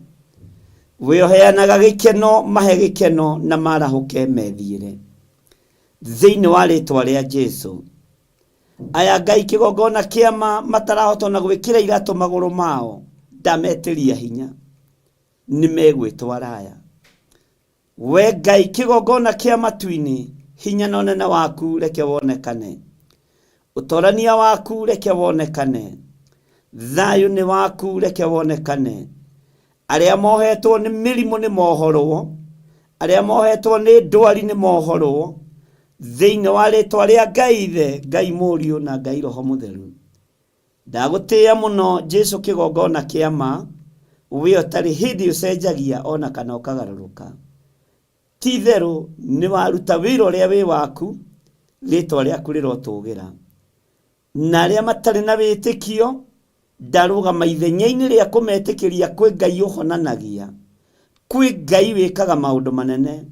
We ũheanaga gĩkeno, mahe gĩkeno na marahũke methiĩre. Thĩinĩ wa rĩtwa rĩa Jesu. Aya Ngai kĩgongona kĩama matarahota ona gwĩkĩra iratũ magũrũ mao, ndametĩria hinya, nĩ megwĩtwara aya. We Ngai kĩgongona kĩa matu-inĩ, hinya na ũnene waku reke wonekane. Ũtorania waku reke wonekane. Thayũ nĩ waku reke wonekane. Arĩa mohetwo nĩ mĩrimũ nĩ mohorwo. Arĩa mohetwo nĩ ndwari nĩ mohorwo. Thĩinĩ wa rĩtwa rĩa Ngai Ithe, Ngai Mũriũ na Ngai Roho Mũtheru. Ndagũtĩĩa mũno Jesu kĩgongona kĩa ma, we ũtarĩ hĩndĩ ũcenjagia ona kana ũkagarũrũka. Ti itherũ nĩ waruta wĩra ũrĩa wĩ waku, rĩtwa rĩaku rĩrotũgĩra. Na arĩa matarĩ na wĩtĩkio, ndarũgama ithenya-inĩ rĩa kũmetĩkĩria kwĩ Ngai ũhonanagia, kwĩ Ngai wĩkaga maũndũ manene,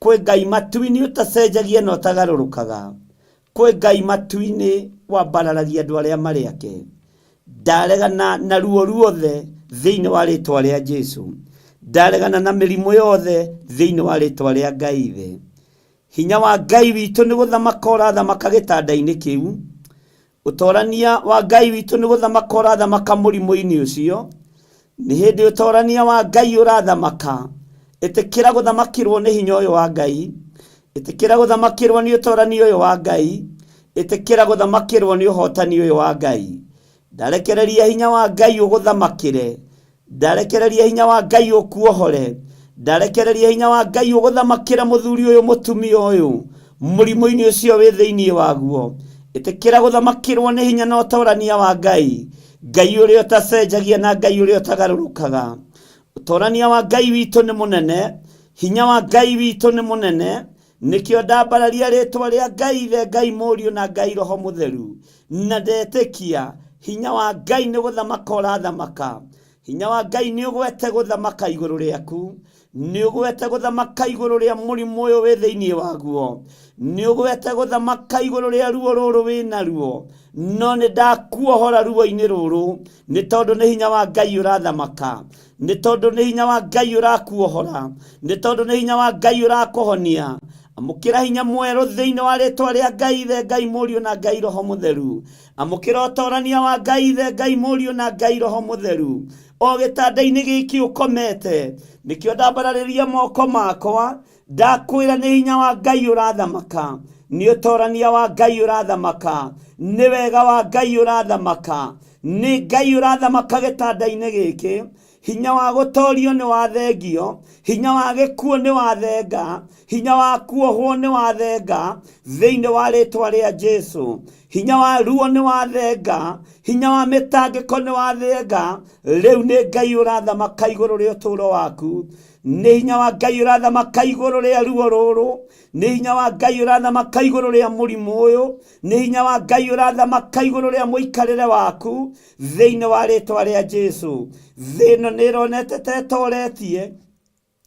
kwĩ Ngai matu-inĩ ũtacenjagia na ũtagarũrũkaga, kwĩ Ngai matu-inĩ wambararagia andũ arĩa marĩ ake. Ndaregana na ruo ruothe thĩinĩ wa rĩtwa rĩa Jesu. Ndaregana na mĩrimũ yothe thĩinĩ wa rĩtwa rĩa Ngai Ithe. Hinya wa Ngai witũ nĩ gũthamaka ũrathamaka gĩtanda-inĩ kĩu. Ũtorania wa Ngai witũ nĩ gũthamaka ũrathamaka mũrimũ-inĩ ũcio. Nĩ hĩndĩ ũtorania wa Ngai ũrathamaka. Ĩtĩkĩra gũthamakĩrwo nĩ hinya ũyũ wa Ngai. Ĩtĩkĩra gũthamakĩrwo nĩ ũtorania ũyũ wa Ngai. Ĩtĩkĩra gũthamakĩrwo nĩ ũhotani ũyũ wa Ngai. Ndarekereria hinya wa Ngai ũgũthamakĩre. Ndarekereria hinya wa Ngai ũkuohore. Ndarekereria hinya wa Ngai ũgũthamakĩre mũthuri ũyũ mũtumia ũyũ mũrimũ-inĩ ũcio wĩ thĩinĩ waguo. Ĩtĩkĩra gũthamakĩrwo nĩ hinya na ũtorania wa Ngai. Ngai ũrĩa ũtacenjagia na Ngai ũrĩa ũtagarũrũkaga. Ũtorania wa Ngai witũ nĩ mũnene. Hinya wa Ngai witũ nĩ mũnene. Nĩkĩo ndambararia rĩtwa rĩa Ngai Ithe, Ngai Mũriũ na Ngai Roho Mũtheru. Na ndetĩkia hinya wa Ngai nĩ gũthamaka ũrathamaka. Hinya wa Ngai nĩ ũgwete gũthamaka igũrũ rĩaku. Nĩ ũgwete gũthamaka igũrũ rĩa mũrimũ ũyũ wĩ thĩinĩ waguo. Nĩ ũgwete gũthamaka igũrũ rĩa ruo rũrũ wĩ naruo. No nĩ ndakuohora ruo-inĩ rũrũ, nĩ tondũ nĩ hinya wa Ngai ũrathamaka. Nĩ tondũ nĩ hinya wa Ngai ũrakuohora. Nĩ tondũ nĩ hinya wa Ngai ũrakũhonia. Amũkĩra hinya mwerũ thĩinĩ wa rĩtwa rĩa Ngai Ithe, Ngai Mũriũ na Ngai Roho Mũtheru. Amũkĩra ũtorania wa Ngai Ithe, Ngai Mũriũ na Ngai Roho Mũtheru. O gĩtanda-inĩ gĩkĩ ũkomete, nĩkĩo ndambararĩria moko makwa, ndakwĩra nĩ hinya wa Ngai ũrathamaka, nĩ ũtorania wa Ngai ũrathamaka, nĩ wega wa Ngai ũrathamaka, nĩ Ngai ũrathamaka gĩtanda-inĩ gĩkĩ. Hinya wa gũtorio nĩ wathengio, hinya wa gĩkuũ nĩ wathenga, hinya wa kuohwo nĩ wathenga thĩinĩ wa rĩtwa rĩa Jesu. Hinya wa ruo nĩ wathenga, hinya wa mĩtangĩko nĩ wathenga. Rĩu nĩ Ngai ũrathamaka igũrũ rĩa ũtũũro waku, nĩ hinya wa Ngai ũrathamaka igũrũ rĩa ruo rũrũ, nĩ hinya wa Ngai ũrathamaka igũrũ rĩa mũrimũ ũyũ, nĩ hinya wa Ngai ũrathamaka igũrũ rĩa mũikarĩre waku thĩinĩ wa rĩtwa rĩa Jesu. Thĩ ĩno nĩ ĩronete ta ĩtoretie,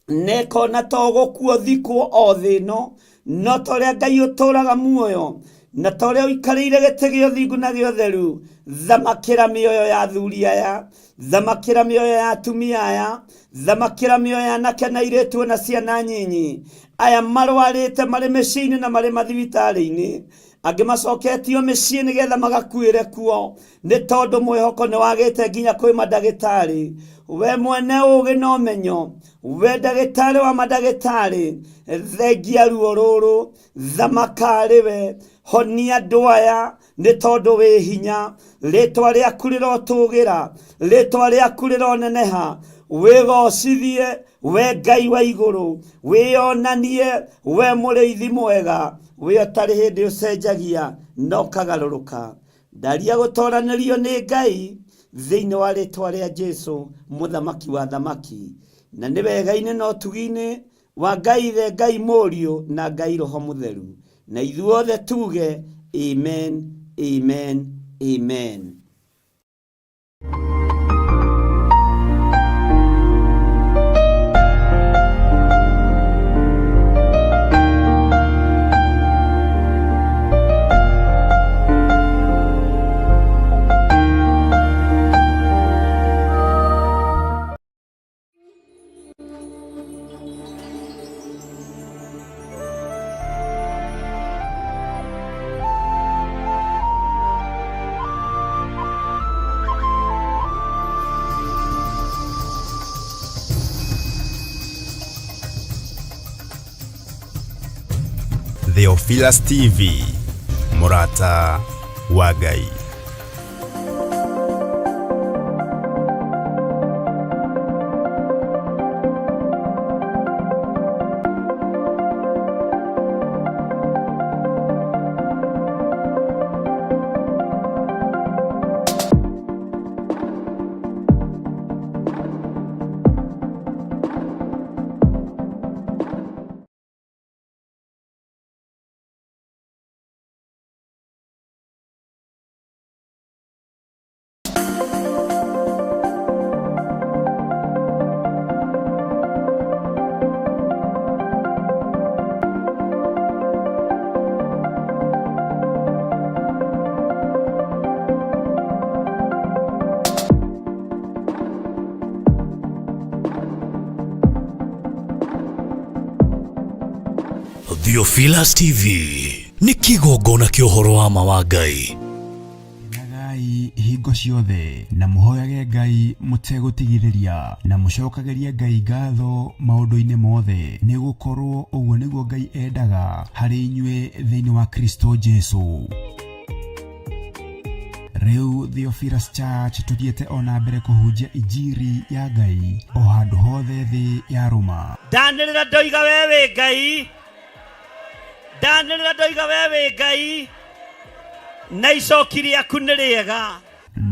na ĩkona ta ũgũkua ũthikwo o thĩ ĩno, no ta ũrĩa Ngai ũtũũraga muoyo na ta ũrĩa ũikarĩire gĩtĩ gĩa ũthingu na gĩa ũtheru, thamakĩra mĩoyo ya athuri aya, thamakĩra mĩoyo ya atumia aya, thamakĩra mĩoyo ya anake na airĩtu na ciana nyinyi aya marwarĩte marĩ mĩciĩ-inĩ na marĩ mathibitarĩ-inĩ, angĩ macoketio mĩciĩ nĩgetha magakuĩre kuo nĩ tondũ mwĩhoko nĩ wagĩte nginya kwĩ mandagĩtarĩ. We mwene ũgĩ na ũmenyo, we ndagĩtarĩ wa mandagĩtarĩ, thengia ruo rũrũ, thamaka arĩ we, honia andũ aya nĩ tondũ wĩ hinya. Rĩtwa rĩaku rĩrotũgĩra, rĩtwa rĩaku rĩroneneha, wĩgocithie we Ngai wa igũrũ, wĩyonanie we mũrĩithi mwega, we ũtarĩ hĩndĩ ũcenjagia na ũkagarũrũka. Ndaria gũtoranĩrio nĩ Ngai thĩinĩ wa rĩtwa rĩa Jesu mũthamaki wa thamaki, na nĩ wega-inĩ na ũtugi-inĩ wa Ngai Ithe, Ngai Mũriũ na Ngai Roho Mũtheru, na ithuothe tuge amen, amen, amen. Theophilus TV, Murata wa Ngai. Theophilus TV nĩ kĩgongona kĩa ũhoro wa ma wa Ngai. Kenagai hingo ciothe na mũhoyage Ngai mũtegũtigithĩria na mũcokagĩrie Ngai ngatho maũndũ-inĩ mothe, nĩ gũkorwo ũguo nĩguo Ngai endaga harĩ inyuĩ thĩinĩ wa Kristo Jesu. Rĩu Theophilus Church tũthiĩte o na mbere kũhunjia injiri ya Ngai o handũ hothe thĩ ya rũma. Ndanĩrĩra ndoiga we wĩ Ngai, ndanĩrĩra ndoiga we wĩ Ngai, na icoki rĩaku nĩ rĩega.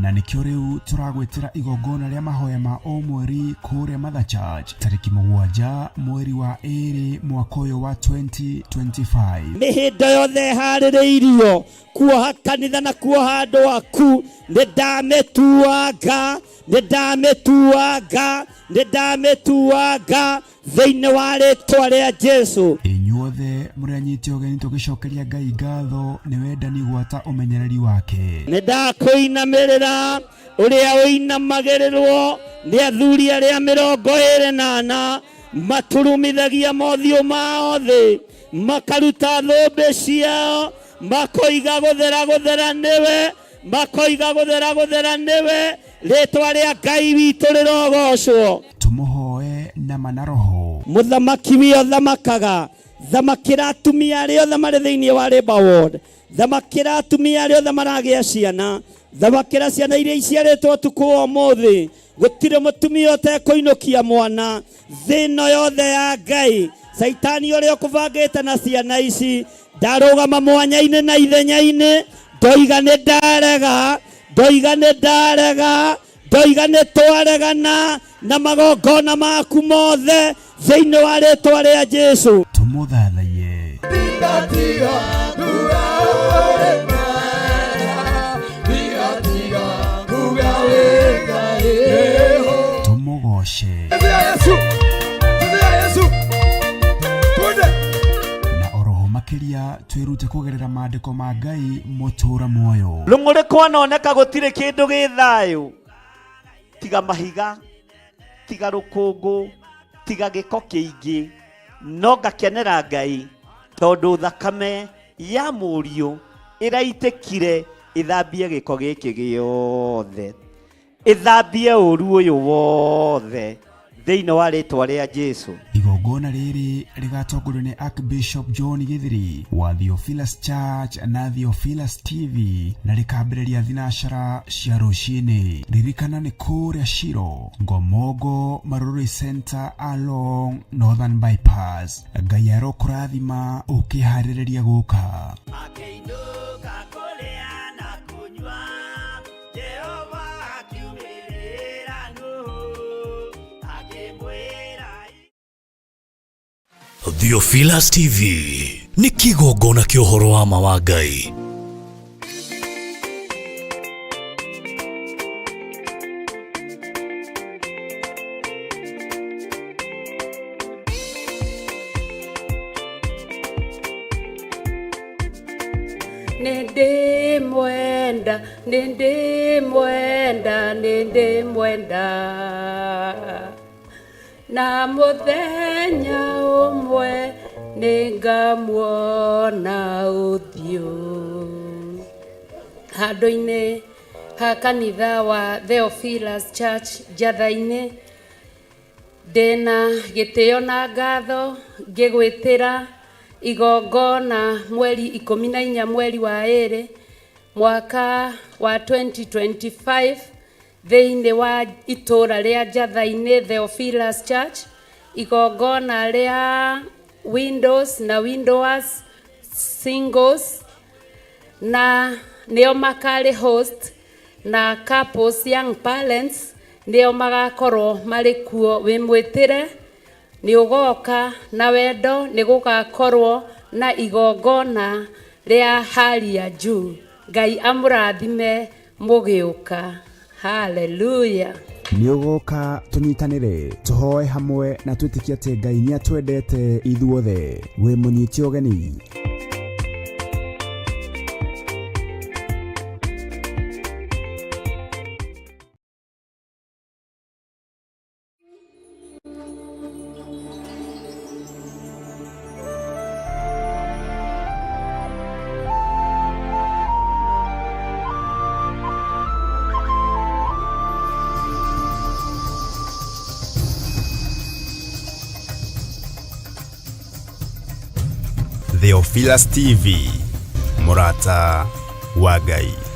Na nĩkĩo rĩu tũragwĩtĩra igongona rĩa mahoya ma o mweri kũrĩa Mother Church tarĩki 7 mweri wa 2 mwaka ũyũ wa 2025. Mĩhĩndo yothe ĩharĩrĩirio kuoha kanitha na kuoha andũ aku, nĩ ndamĩtuanga, nĩ ndamĩtuanga, nĩ ndamĩtuanga thĩinĩ wa rĩtwa rĩa Jesu. Inyuothe mũrĩ anyite ũgeni tũgĩcokeria Ngai ngatho nĩ wendani gwata ũmenyereri wake. Nĩ ndakũinamĩrĩra ũrĩa ũinamagĩrĩrwo nĩ athuri arĩa 24 maturumithagia mothiũ mao thĩ, makaruta thũmbĩ ciao, makoiga gũthera gũthera nĩwe, makoiga gũthera gũthera nĩwe, rĩtwa rĩa Ngai witũ rĩrogocwo. Tũmũhoe na ma na roho. Mũthamaki wĩ ũthamakaga, thamakĩra atumia arĩa othe marĩ thĩinĩ wa Labour Ward, thamakĩra atumia arĩa othe maragĩa ciana, thamakĩra ciana iria iciarĩtwo ũtukũ wa ũmũthĩ. Gũtirĩ mũtumia ũtekũinũkia mwana. Thĩ ĩno yothe ya Ngai, Caitani ũrĩa ũkũbangĩte na ciana ici, ndarũgama mwanya-inĩ na ithenya-inĩ, ndoiga nĩ ndarega, ndoiga nĩ ndarega, ndoiga nĩ twaregana na magongona maku mothe thĩinĩ wa rĩtwa rĩa Jesu. Tũmũthathaiye. Tũmũgoce. Na oroho makĩria twĩrute kũgerera maandĩko ma Ngai mũtũra muoyo. Rũng'ũrĩ kwanoneka gũtirĩ kĩndũ gĩ thayũ tiga mahiga, tiga rũkũngũ, tiga gĩko kĩingĩ, no ngakenera Ngai tondũ thakame ya mũriũ ĩraitĩkire ĩthambie gĩko gĩkĩ gĩothe, ĩthambie ũru ũyũ wothe thĩinĩ wa rĩtwa rĩa Jesu. Igongona rĩrĩ rĩgatongorio nĩ Archbishop John Githiri wa Theophilus Church na Theophilus TV na rĩkambĩrĩria thinacara cia rũcinĩ. Ririkana nĩ kũrĩa Shiro, Ngomongo, Marurui Center along Northern Bypass. Ngai arokũrathima ũkĩharĩrĩria gũka. Akĩinũka kũrĩa na kũnyua, Jehova akiumĩrĩra Nuhu, akĩmwĩra. Theophilus TV nĩ kĩgongona kĩa ũhoro wa ma wa Ngai. Nĩndĩmwenda, nĩndĩmwenda, nĩndĩmwenda. Na mũthenya ũmwe nĩngamuona ũthiũ. Handũ-inĩ ha kanitha wa Theophilus Church Njatha-inĩ, ndĩna gĩtĩo na ngatho ngĩgwĩtĩra igongona mweri 14 mweri wa 2 mwaka wa 2025 thĩinĩ wa itũra rĩa Njatha-inĩ Theophilus Church, igongona rĩa windows na widowers, singles na nĩo makarĩ host, na couples, young parents nĩo magakorwo marĩ kuo. Wĩ mwĩtĩre nĩ ũgoka na wendo, nĩ gũgakorwo na igongona rĩa hali ya juu. Ngai amũrathime mũgĩũka. Haleluya. Nĩ ũgoka tũnyitanĩre, tũhoe hamwe na twĩtĩkie atĩ Ngai nĩ atwendete ithuothe. Wĩ mũnyite ũgeni. Theophilus TV, mũrata wa Ngai.